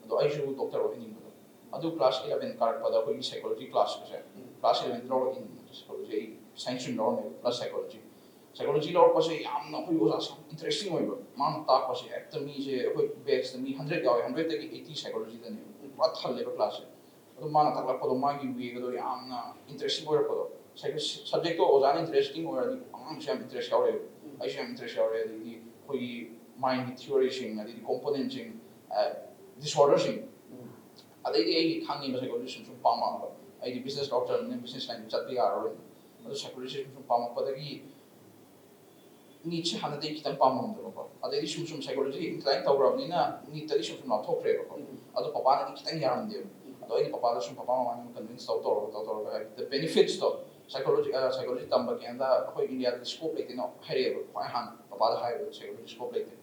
ꯑꯗꯣ ꯑꯩꯁꯨ doctor ꯑꯣꯏꯍꯟꯅꯤꯡꯕꯗꯣ꯫ ꯑꯗꯨ class eleven ꯀꯥꯔꯛꯄꯗ ꯑꯩꯈꯣꯏꯒꯤ psychology class ꯁꯦ, class eleven ꯗ ꯂꯧꯔꯛꯏꯅꯤ psychology꯫ ꯑꯩ science stream ꯂꯧꯔꯝꯃꯦꯕ, plus psychology꯫ Psychology ꯂꯧꯔꯛꯄꯁꯦ ꯌꯥꯝꯅ ꯑꯩꯈꯣꯏ ꯑꯣꯖꯥꯁꯦ ꯌꯥꯝ interesting ꯑꯣꯏꯕ꯫ ꯃꯥꯅ ꯇꯥꯛꯄꯁꯦ ꯍꯦꯛꯇ ꯃꯤꯁꯦ, ꯑꯩꯈꯣꯏ batch ꯇ ꯃꯤ hundred ꯌꯥꯎꯋꯦ, hundred ꯇꯒꯤ eighty psychology ꯗꯅꯦꯕ꯫ ꯄꯨꯔꯥ ꯊꯜꯂꯦꯕ class ꯁꯦ꯫ ꯑꯗꯣ ꯃꯥꯅ ꯇꯥꯛꯂꯛꯄꯗꯣ, ꯃꯥꯒꯤ way ꯒꯗꯣ ꯌꯥꯝꯅ interesting ꯑꯣꯏꯔꯛꯄꯗꯣ꯫ Psycho-, subject ꯇꯣ ꯑꯣꯖꯥꯅ interesting ꯑꯣꯏꯔꯗꯤ ꯑꯉꯥꯡꯁꯨ ꯌꯥꯝ interest ꯌꯥꯎꯔꯛꯑꯦꯕ꯫ ꯑꯩꯁꯨ ꯌꯥꯝ interest ꯌꯥꯎꯔꯛꯑꯦ꯫ ꯑꯗꯒꯤꯗꯤ ꯑꯩꯈꯣꯏꯒꯤ mind ꯒꯤ theory ꯁꯤꯡ, ꯑꯗꯩꯗꯤ component ꯁꯤꯡ, disorder ꯁꯤꯡ, ꯑꯗꯩꯗꯤ ꯑꯩꯒꯤ ꯈꯪꯉꯤꯕ psychology ꯁꯤꯡ ꯁꯨꯝ ꯄꯥꯝꯃꯛꯑꯕ꯫ ꯑꯩꯗꯤ business doctor ꯅꯤꯅ business line ꯗ ꯆꯠꯄ ꯌꯥꯔꯔꯣꯏ꯫ ꯑꯗꯨ psychology ꯁꯤꯡ ꯁꯨꯝ ꯄꯥꯝꯃꯛꯄꯗꯒꯤ ꯅꯤꯠꯁꯦ ꯍꯥꯟꯅꯗꯤ ꯑꯩ ꯈꯤꯇꯪ ꯄꯥꯝꯃꯝꯗꯕꯀꯣ, ꯑꯗꯩꯗꯤ ꯁꯨꯝ ꯁꯨꯝ psychology incline ꯇꯧꯈ꯭ꯔꯕꯅꯤꯅ ꯅꯤꯠꯇꯗꯤ ꯁꯨꯝ ꯁꯨꯝ ꯂꯥꯞꯊꯣꯛꯈ꯭ꯔꯦꯕꯀꯣ꯫ ꯑꯗꯣ ꯄꯄꯥꯅꯗꯤ ꯈꯤꯇꯪ ꯌꯥꯔꯝꯗꯦꯕ꯫ ꯑꯗꯣ ꯑꯩꯅ ꯄꯄꯥꯗ ꯁꯨꯝ, ꯄꯄꯥ ꯃꯃꯥꯅ convince ꯇꯧ ꯇꯧꯔꯒ, ꯇꯧ ꯇꯧꯔꯒ, ꯍꯥꯏꯕꯗꯤ the benefits to, psychology, psychology ꯇꯝꯕ Canada, ꯑꯩꯈꯣꯏ India ꯗꯗꯤ scope ꯂꯩꯇꯦꯅ ꯍꯥꯏꯔꯛꯑꯦꯕ꯫ ꯈ꯭ꯋꯥꯏ ꯍꯥꯟꯅ ꯄꯄꯥꯗ ꯍꯥꯏꯕꯗ psychology scope ꯂꯩꯇꯦ꯫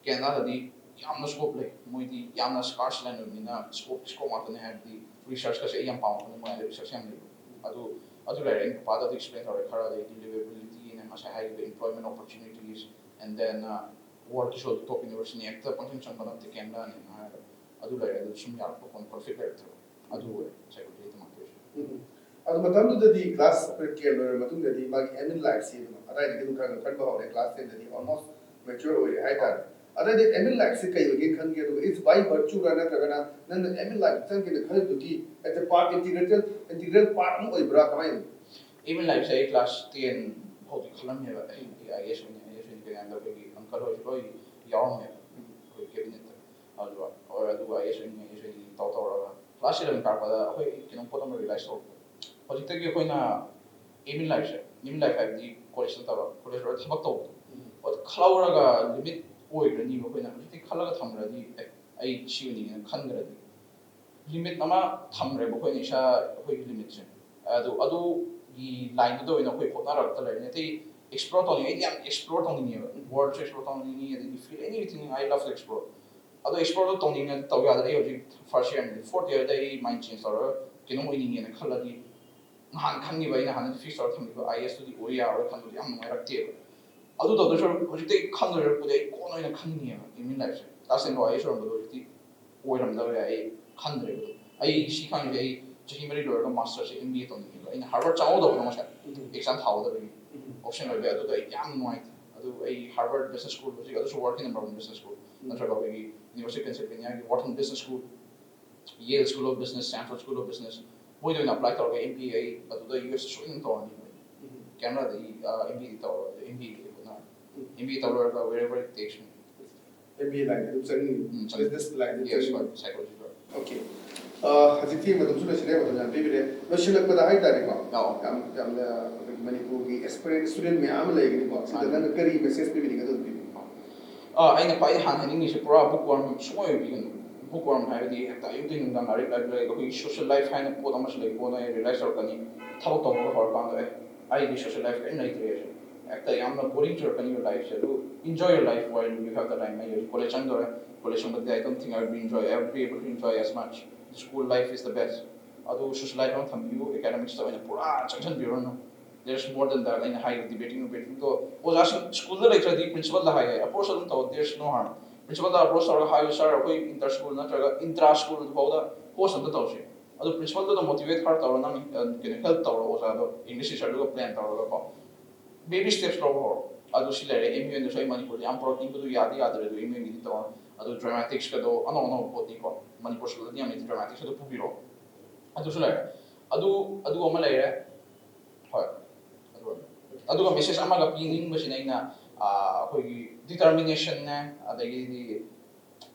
Canada ꯗꯗꯤ ꯌꯥꯝꯅ scope ꯂꯩ꯫ ꯃꯣꯏꯗꯤ ꯌꯥꯝꯅ scarce land ꯑꯣꯏꯕꯅꯤꯅ scope, scope ꯉꯥꯛꯇꯅꯦ꯫ ꯍꯥꯏꯕꯗꯤ research ꯀꯁꯦ ꯑꯩ ꯌꯥꯝ ꯄꯥꯝꯃꯛꯄꯅꯦ, ꯃꯣꯏ ꯑꯗ research ꯌꯥꯝ ꯂꯩꯕ꯫ ꯑꯗꯨ, ꯑꯗꯨ ꯂꯩꯔꯦ꯫ ꯑꯩꯅ ꯄꯄꯥꯗ ꯑꯗꯨ explain ꯇꯧꯔꯦ ꯈꯔ, ꯑꯗꯩꯗꯤ livability ꯅ ꯉꯁꯥꯏ ꯍꯥꯏꯔꯤꯕ employment opportunities, and then work ꯁꯨ top university ꯅꯦ, ꯍꯦꯛꯇ ꯄꯪꯆꯪ ꯆꯪꯕ ꯅꯠꯇꯦ Canada ꯅꯦꯅ ꯍꯥꯏꯔꯒ꯫ ꯑꯗꯨ ꯂꯩꯔꯦ꯫ ꯑꯗꯨ ꯁꯨꯝ ꯌꯥꯔꯛꯄ ꯀꯣꯟꯅ perfect ꯂꯩꯔꯛꯇ꯭ꯔꯕ꯫ ꯑꯗꯨ ꯑꯣꯏꯔꯦ psychology ꯗ ꯇꯝꯃꯛꯄ꯫ ꯎꯝ꯫ ꯑꯗꯨ ꯃꯇꯝꯗꯨꯗꯗꯤ class ꯑꯩꯈꯣꯏ ten ꯂꯣꯏꯔꯕ ꯃꯇꯨꯡꯗꯗꯤ ꯃꯥꯒꯤ aim in lifeꯁꯤ ꯑꯗꯨꯝ ꯑꯗꯥꯏꯗꯒꯤ ꯑꯗꯨꯝ ꯈꯔ ꯈꯔ ꯈꯟꯕ ꯍꯧꯔꯦ꯫ Class tenꯗꯗꯤ almost mature ꯑꯣꯏꯔꯦ ꯍꯥꯏꯇꯥꯔꯦ꯫ ꯑꯗꯩꯗꯤ aim in lifeꯁꯤ ꯀꯩ ꯑꯣꯏꯒꯦꯅ ꯈꯟꯒꯦ? ꯑꯗꯨꯒ it's by virtueꯔ ꯅꯠꯇ꯭ꯔꯒꯅ ꯅꯪꯅ aim in life ꯆꯪꯒꯦꯅ ꯈꯜꯂꯤꯗꯨꯒꯤ as a part integral integral part ꯑꯃ ꯑꯣꯏꯕ꯭ꯔꯥ? ꯀꯃꯥꯏꯅ? Aim in lifeꯁꯦ ꯑꯩ class ten ꯐꯥꯎꯗꯤ ꯈꯜꯂꯝꯃꯦꯕ꯫ ꯑꯩ ꯑꯥꯏ ꯑꯦꯁ ꯑꯣꯏꯅꯤ, ꯑꯥꯏ ꯑꯦꯁ ꯑꯣꯏꯅꯤ ꯀꯩꯀꯥ ꯑꯩꯈꯣꯏꯒꯤ uncle ꯍꯣꯏꯁꯨ ꯂꯣꯏ ꯌꯥꯎꯔꯝꯃꯦꯕ ꯑꯩꯈꯣꯏ cabinetꯇ꯫ ꯑꯗꯨꯒ ꯍꯣꯏ, ꯑꯗꯨꯒ ꯑꯥꯏ ꯑꯦꯁ ꯑꯣꯏꯅꯤ, ꯑꯥꯏ ꯑꯦꯁ ꯑꯣꯏꯅꯤ ꯇꯧ ꯇꯧꯔꯒ class eleven ꯀꯥꯔꯛꯄꯗ ꯑꯩꯈꯣꯏ ꯀꯩꯅꯣ ꯄꯣꯠ ꯑꯃ realize ꯇꯧꯕ꯫ ꯍꯧꯖꯤꯛꯇꯒꯤ ꯑꯩꯈꯣꯏꯅ aim in lifeꯁꯦ, aim in life ꯍꯥꯏꯕꯗꯤ college ꯅꯠꯇꯕ, college ꯂꯣꯏꯔ ꯊꯕꯛ ꯇꯧꯕꯗꯣ꯫ ꯑꯗꯨ ꯈꯜꯍꯧꯔꯒ limit ꯑꯣꯏꯈ꯭ꯔꯅꯤꯕ꯫ ꯑꯩꯈꯣꯏꯅ ꯍꯧꯖꯤꯛꯇꯤ ꯈꯜꯂꯒ ꯊꯝꯈ꯭ꯔꯗꯤ, "ꯑꯦ, ꯑꯩ ꯁꯤ ꯑꯣꯏꯅꯤꯡꯉꯦꯅ" ꯈꯟꯈ꯭ꯔꯗꯤ, limit ꯑꯃ ꯊꯝꯈ꯭ꯔꯦꯕ ꯑꯩꯈꯣꯏꯅ ꯏꯁꯥ, ꯑꯩꯈꯣꯏꯒꯤ limitꯁꯦ꯫ ꯑꯗꯨ ꯑꯗꯨꯒꯤ lineꯗꯨꯗ ꯑꯣꯏꯅ ꯑꯩꯈꯣꯏ ꯍꯣꯠꯅꯔꯛꯇ ꯂꯩꯔꯅꯤ꯫ ꯑꯇꯩ explore ꯇꯧꯅꯤꯡꯉꯦ, ꯑꯩꯗꯤ ꯌꯥꯝ explore ꯇꯧꯅꯤꯡꯉꯦꯕ꯫ Worldꯁꯨ explore ꯇꯧꯅꯤꯡꯉꯤ, ꯑꯗꯒꯤ field, anything, I love to explore꯫ ꯑꯗꯣ explore ꯇꯧꯅꯤꯡꯉꯦ, ꯇꯧ ꯌꯥꯗ꯭ꯔꯦ꯫ ꯑꯩ ꯍꯧꯖꯤꯛ first yearꯅꯤ, fourth yearꯗ ꯑꯩ mind change ꯇꯧꯔꯒ ꯀꯩꯅꯣꯝ ꯑꯣꯏꯅꯤꯡꯉꯦꯅ ꯈꯜꯂꯗꯤ, ꯅꯍꯥꯟ ꯈꯟꯈꯤꯕ, ꯑꯩꯅ ꯍꯥꯟꯅ fix ꯇꯧꯔ ꯊꯝꯈꯤꯕ ꯑꯥꯏ ꯑꯦꯁꯇꯨꯗꯤ ꯑꯣꯏ ꯌꯥꯔꯣꯏ ꯈꯟꯕꯗꯣ ꯌꯥꯝ ꯅꯨꯡꯉꯥꯏꯔꯛꯇꯦꯕ꯫ ꯑꯗꯨ ꯇꯧꯗꯣꯏ ꯁꯔꯨꯛ ꯍꯧꯖꯤꯛꯇꯩ ꯈꯟꯗꯣꯏ ꯁꯔꯨꯛꯄꯨꯗꯤ ꯑꯩ ꯀꯣꯟꯅ ꯑꯣꯏꯅ ꯈꯟꯅꯤꯡꯉꯦꯕ aim in lifeꯁꯦ꯫ Class tenꯐꯥꯎ ꯑꯥꯏ ꯑꯦꯁ ꯑꯣꯏꯔꯝꯕꯗꯣ ꯍꯧꯖꯤꯛꯇꯤ ꯑꯣꯏꯔꯝꯗꯕ ꯌꯥꯏ, ꯑꯩ ꯈꯟꯗ꯭ꯔꯦꯕ ꯑꯗꯨꯝ꯫ ꯑꯩ ꯁꯤ ꯈꯪꯉꯤꯁꯦ, ꯑꯩ ꯆꯍꯤ ꯃꯔꯤ ꯂꯣꯏꯔꯒ masterꯁꯦ ꯑꯦꯝ ꯕꯤ ꯑꯦ ꯇꯧꯅꯤꯡꯉꯦꯕ꯫ ꯑꯩꯅ Harvard ꯆꯪꯍꯧꯗꯕꯗꯣ ꯉꯁꯥꯏ exam ꯊꯥꯍꯧꯗꯕꯒꯤ option ꯑꯣꯏꯕ ꯌꯥꯏ꯫ ꯑꯗꯨꯗꯣ ꯑꯩ ꯌꯥꯝ ꯅꯨꯡꯉꯥꯏꯇꯦ꯫ ꯑꯗꯨ ꯑꯩ Harvard Business School ꯍꯧꯖꯤꯛ, ꯑꯗꯨꯁꯨ Whartonꯒꯤ number one business school, ꯅꯠꯇ꯭ꯔꯒ ꯑꯩꯈꯣꯏꯒꯤ University of Pennsylvaniaꯒꯤ Wharton Business School, Yale School of Business, Stanford School of Business, ꯃꯣꯏꯗ ꯑꯣꯏꯅ apply ꯇꯧꯔꯒ ꯑꯦꯝ ꯕꯤ ꯑꯦ ꯑꯩ ꯑꯗꯨꯗ ꯌꯨ ꯑꯦꯁꯇ ꯁꯣꯏꯗꯅ ꯇꯧꯔꯅꯤ꯫ ꯀꯦꯅꯗꯥꯗ ꯑꯦꯝ ꯕꯤ ꯑꯦ ꯇꯧꯔꯒ, ꯑꯦꯝ ꯕꯤ ꯑꯦ ꯍꯣꯠꯅꯔꯅꯤ꯫ ꯑꯦꯝ ꯕꯤ ꯑꯦ ꯇꯧꯔꯒ wherever it takes me. M B A line ꯑꯗꯨꯝ ꯆꯪꯅꯤꯡꯉꯤ꯫ ꯎꯝ, ꯆꯪꯅꯤꯡꯉꯤ꯫ Business line ꯑꯗꯨꯝ Yes, ꯆꯪꯅꯤꯡꯉꯤ꯫ ꯍꯣꯏ, psychology ꯍꯣꯏ꯫ Okay. ꯑ, ꯍꯧꯖꯤꯛꯇꯤ ꯃꯇꯝꯁꯨ ꯂꯣꯏꯁꯤꯜꯂꯦ, ꯃꯇꯝ ꯌꯥꯝ ꯄꯤꯕꯤꯔꯦ꯫ ꯂꯣꯏꯁꯤꯜꯂꯛꯄꯗ ꯍꯥꯏꯇꯥꯔꯦꯀꯣ, ꯑꯧ꯫ ꯌꯥꯝ ꯌꯥꯝꯅ ꯑꯩꯈꯣꯏꯒꯤ ꯃꯅꯤꯄꯨꯔꯒꯤ aspirant student ꯃꯌꯥꯝ ꯑꯃ ꯂꯩꯒꯅꯤꯀꯣ, ꯁꯤꯗ ꯃꯥꯅꯤ꯫ ꯅꯪꯅ ꯀꯔꯤ message ꯄꯤꯕꯤꯅꯤꯡꯒꯦ? ꯑꯗꯨ ꯄꯤꯕꯤꯌꯨ꯫ ꯑꯥ, ꯑꯩꯅ ꯈ꯭ꯋꯥꯏꯗꯒꯤ ꯍꯥꯟꯅ ꯍꯥꯏꯅꯤꯡꯉꯤꯁꯦ ꯄꯨꯔꯥ bookworm ꯁꯨꯡꯑꯣꯏ ꯑꯣꯏꯕꯤꯒꯅꯨ꯫ Bookworm ꯍꯥꯏꯕꯗꯤ ꯍꯦꯛꯇ ꯑꯌꯨꯛꯇꯒꯤ ꯅꯨꯡꯗꯥꯡ ꯂꯥꯏꯔꯤꯛ, ꯂꯥꯏꯔꯤꯛ, ꯂꯥꯏꯔꯤꯛ, ꯑꯩꯈꯣꯏꯒꯤ social life ꯍꯥꯏꯅ ꯄꯣꯠ ꯑꯃꯁꯨ ꯂꯩ, ꯀꯣꯟꯅ ꯑꯩ realize ꯇꯧꯔꯛꯀꯅꯤ꯫ ꯊꯕꯛ ꯇꯧꯕ ꯍꯧꯔꯀꯥꯟꯗ, "ꯑꯦ, ꯑꯩꯒꯤ social life ꯀꯔꯤꯝ ꯂꯩꯇ꯭ꯔꯦ" ꯍꯥꯏꯁꯦ꯫ ꯍꯦꯛꯇ ꯌꯥꯝꯅ boring ꯆꯨꯔꯛꯀꯅꯤꯕ lifeꯁꯦ꯫ ꯑꯗꯨ enjoy your life while you have the time꯫ ꯑꯩ ꯍꯧꯖꯤꯛ college ꯆꯪꯗꯧꯔꯦ, college ꯆꯪꯕꯗꯗꯤ I don't think I will be enjoy, I will be able to enjoy as much. School life is the best꯫ ꯑꯗꯨ social life ꯑꯃ ꯊꯝꯕꯤꯌꯨ, academicsꯇ ꯑꯣꯏꯅ ꯄꯨꯔꯥ ꯆꯪꯁꯤꯟꯕꯤꯔꯨꯔꯅꯨ꯫ There's more than that꯫ ꯑꯩꯅ ꯍꯥꯏꯔꯤꯕ debating, debatingꯗꯣ ꯑꯣꯖꯥꯁꯤꯡ schoolꯗ ꯂꯩꯇ꯭ꯔꯗꯤ principalꯗ ꯍꯥꯏꯌꯦ, approach ꯑꯗꯨꯝ ꯇꯧ, there's no harm꯫ Principalꯗ approach ꯇꯧꯔꯒ ꯍꯥꯏꯌꯨ, "Sir, ꯑꯩꯈꯣꯏ inter school ꯅꯠꯇ꯭ꯔꯒ intra school ꯐꯥꯎꯗ host ꯑꯝꯇ ꯇꯧꯁꯦ"꯫ ꯑꯗꯨ ꯄ꯭ꯔꯤꯟꯁꯤꯄꯜꯗꯨꯗ ꯃꯣꯇꯤꯚꯦꯠ ꯈꯔ ꯇꯧꯔꯣ, ꯅꯪ ꯑ, ꯀꯩꯅꯣ ꯍꯦꯜꯞ ꯇꯧꯔꯣ ꯑꯣꯖꯥꯗꯣ, ꯏꯪꯂꯤꯁ ꯇꯤꯆꯔꯗꯨꯒ ꯄ꯭ꯂꯥꯟ ꯇꯧꯔꯒꯀꯣ, ꯕꯦꯕꯤ ꯁ꯭ꯇꯦꯞꯁ ꯂꯧꯕ ꯍꯧꯔꯣ꯫ ꯑꯗꯨ ꯁꯤ ꯂꯩꯔꯦ, ꯑꯦꯝ ꯌꯨ ꯑꯦꯟꯗꯁꯨ ꯑꯩ ꯃꯅꯤꯄꯨꯔꯗ ꯌꯥꯝ ꯄꯨꯔꯛꯅꯤꯡꯕꯗꯨ ꯌꯥꯗꯤ ꯌꯥꯗ꯭ꯔꯦ, ꯑꯗꯨ ꯑꯦꯝ ꯌꯨ ꯑꯦꯟꯒꯤꯗꯤ ꯇꯧꯔꯣ꯫ ꯑꯗꯨ ꯗ꯭ꯔꯃꯥꯇꯤꯛꯁꯀꯗꯣ ꯑꯅꯧ ꯑꯅꯧꯕ ꯄꯣꯠꯅꯤꯀꯣ, ꯃꯅꯤꯄꯨꯔ ꯁ꯭ꯀꯨꯜꯗꯗꯤ ꯌꯥꯝ ꯂꯩꯇꯦ, ꯗ꯭ꯔꯃꯥꯇꯤꯛꯁꯀꯗꯣ ꯄꯨꯕꯤꯔꯣ꯫ ꯑꯗꯨꯁꯨ ꯂꯩꯔꯦ꯫ ꯑꯗꯨ ꯑꯗꯨ ꯑꯃ ꯂꯩꯔꯦ꯫ ꯍꯣꯏ꯫ ꯑꯗꯨ ꯑꯗꯨꯒ ꯃꯦꯁꯦꯖ ꯑꯃꯒ ꯄꯤꯅꯤꯡꯕꯁꯤꯅ ꯑꯩꯅ, ꯑꯥ, ꯑꯩꯈꯣꯏꯒꯤ ꯗꯤꯇꯔꯃꯤꯅꯦꯁꯟꯅꯦ, ꯑꯗꯒꯤꯗꯤ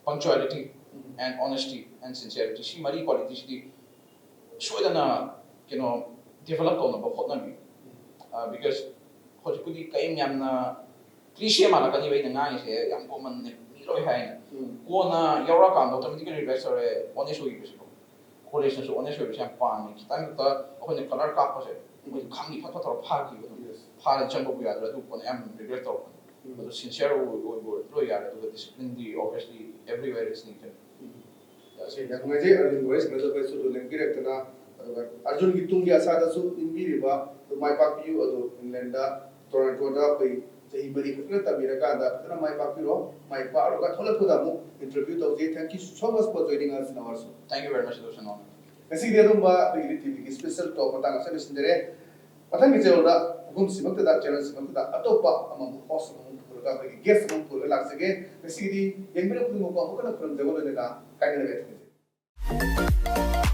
punctuality and honesty and sincerity, ꯁꯤ ꯃꯔꯤ ꯀ꯭ꯋꯥꯂꯤꯇꯤꯁꯤꯗꯤ ꯁꯣꯏꯗꯅ ꯀꯩꯅꯣ ꯗꯤꯕꯂꯞ ꯇꯧꯅꯕ ꯍꯣꯠꯅꯕꯤꯌꯨ꯫ ꯕꯤꯀꯣꯁ ꯍꯧꯖꯤꯛꯄꯨꯗꯤ ꯀꯔꯤꯝ ꯌꯥꯝꯅ ꯀ꯭ꯂꯤꯁꯦ ꯃꯥꯜꯂꯛꯀꯅꯤꯕ ꯑꯩꯅ ꯉꯥꯡꯉꯤꯁꯦ, ꯌꯥꯝ ꯀꯣꯃꯟꯅꯦ, ꯃꯤ ꯂꯣꯏ ꯍꯥꯏꯅ꯫ ꯎꯝ꯫ ꯀꯣꯟꯅ ꯌꯥꯎꯔꯛꯑꯀꯥꯟꯗ ꯑꯣꯇꯣꯃꯦꯇꯤꯀꯦꯂꯤ ꯔꯤꯌꯦꯛꯁ ꯇꯧꯔꯦ, ꯑꯣꯅꯦꯁ ꯑꯣꯏꯈꯤꯕꯁꯤꯀꯣ꯫ ꯀꯣꯂꯦꯖꯅꯁꯨ ꯑꯣꯅꯦꯁ ꯑꯣꯏꯕꯁꯦ ꯌꯥꯝ ꯄꯥꯝꯃꯦ꯫ ꯈꯤꯇꯪ ꯈꯛꯇ ꯑꯩꯈꯣꯏꯅ ꯀꯂꯔ ꯀꯥꯞꯄꯁꯦ, ꯃꯣꯏ ꯈꯪꯉꯤ ꯐꯠ ꯐꯠ ꯇꯧꯔ ꯐꯥꯈꯤꯕ ꯑꯗꯨꯝ꯫ Yes. ꯐꯥꯔꯦ ꯆꯪꯕꯕꯨ ꯌꯥꯗ꯭ꯔꯦ, ꯑꯗꯨ ꯀꯣꯟꯅ ꯌꯥꯝ ꯔꯤꯒ꯭ꯔꯦꯠ ꯇꯧꯔꯛꯄꯅꯦ꯫ ꯎꯝ꯫ ꯑꯗꯨ ꯁꯤꯟꯁꯤꯌꯔ ꯑꯣꯏꯕ ꯑꯣꯏꯕ ꯂꯣꯏ ꯌꯥꯔꯦ, ꯑꯗꯨꯒ ꯗꯤꯁꯤꯄ꯭ꯂꯤꯟꯗꯤ ꯑꯣꯕꯤꯌꯁꯂꯤ ꯑꯦꯕ꯭ꯔꯤꯋꯦꯔ ꯏꯁ ꯅꯤꯗꯦꯗ꯫ ꯎꯝ꯫ ꯌꯥꯝ ꯅꯨꯡꯉꯥꯏꯖꯩ ꯑꯔꯕꯤꯟ ꯋꯥꯔꯤ ꯁꯥꯟꯅꯖꯕꯁꯨ ꯂꯦꯡꯕꯤꯔꯛꯇꯅ, ꯑꯗꯨꯒ ꯑꯔꯖꯨꯟꯒꯤ ꯇꯨꯡꯒꯤ ꯑꯁꯥꯗꯁꯨ ꯏꯟꯕꯤꯔꯤꯕ ꯑꯗꯨ ꯃꯥꯏ ꯄꯥꯛꯄꯤꯌꯨ꯫ ꯑꯗꯨ ꯏꯪꯂꯦꯟꯗ ꯇꯣꯔꯣꯟꯇꯣꯗ ꯑꯩꯈꯣꯏ ꯆꯍꯤ ꯃꯔꯤ ꯐꯖꯅ ꯇꯝꯕꯤꯔꯀꯥꯟꯗ ꯐꯖꯅ ꯃꯥꯏ ꯄꯥꯛꯄꯤꯔꯣ꯫ ꯃꯥꯏ ꯄꯥꯛꯂꯒ ꯊꯣꯛꯂꯛꯄꯗ ꯑꯃꯨꯛ ꯏꯟꯇꯔꯚ꯭ꯌꯨ ꯇꯧꯖꯩ꯫ Thank you so much for joining us in our show. Thank you very much, Dr. Nolan. ꯉꯁꯤꯒꯤꯗꯤ ꯑꯗꯨꯝꯕ ꯑꯩꯈꯣꯏꯒꯤ ꯔꯤꯠ ꯇꯤꯚꯤꯒꯤ ꯁ꯭ꯄꯦꯁꯦꯜ ꯇꯣꯛ ꯃꯇꯥꯡ ꯑꯁꯤꯗ ꯂꯣꯏꯁꯤꯟꯖꯔꯦ꯫ ꯃꯊꯪꯒꯤ ꯆꯌꯣꯜꯗ ꯃꯐꯝꯁꯤꯃꯛꯇꯗ, ꯆꯦꯅꯦꯜꯁꯤꯃꯛꯇꯗ ꯑꯇꯣꯞꯄ ꯑꯃꯃꯨꯛ ꯍꯣꯁ ꯑꯃꯃꯨꯛ ꯄꯨꯔꯒ, ꯑꯩꯈꯣꯏꯒꯤ ꯒꯦꯁ ꯑꯃꯃꯨꯛ ꯄꯨꯔꯒ ꯂꯥꯛꯆꯒꯦ꯫ ꯉꯁꯤꯒꯤꯗꯤ ꯌꯦꯡꯕꯤꯔꯛꯄ ꯈꯨꯗꯤꯡꯃꯛꯄꯨ ꯑꯃꯨꯛ ꯍꯟꯅ ꯈꯨꯔꯨꯝꯖꯕ ꯂꯣꯏꯅꯅ ꯀꯥꯏꯅꯔꯒ ꯊꯝꯖꯒꯦ꯫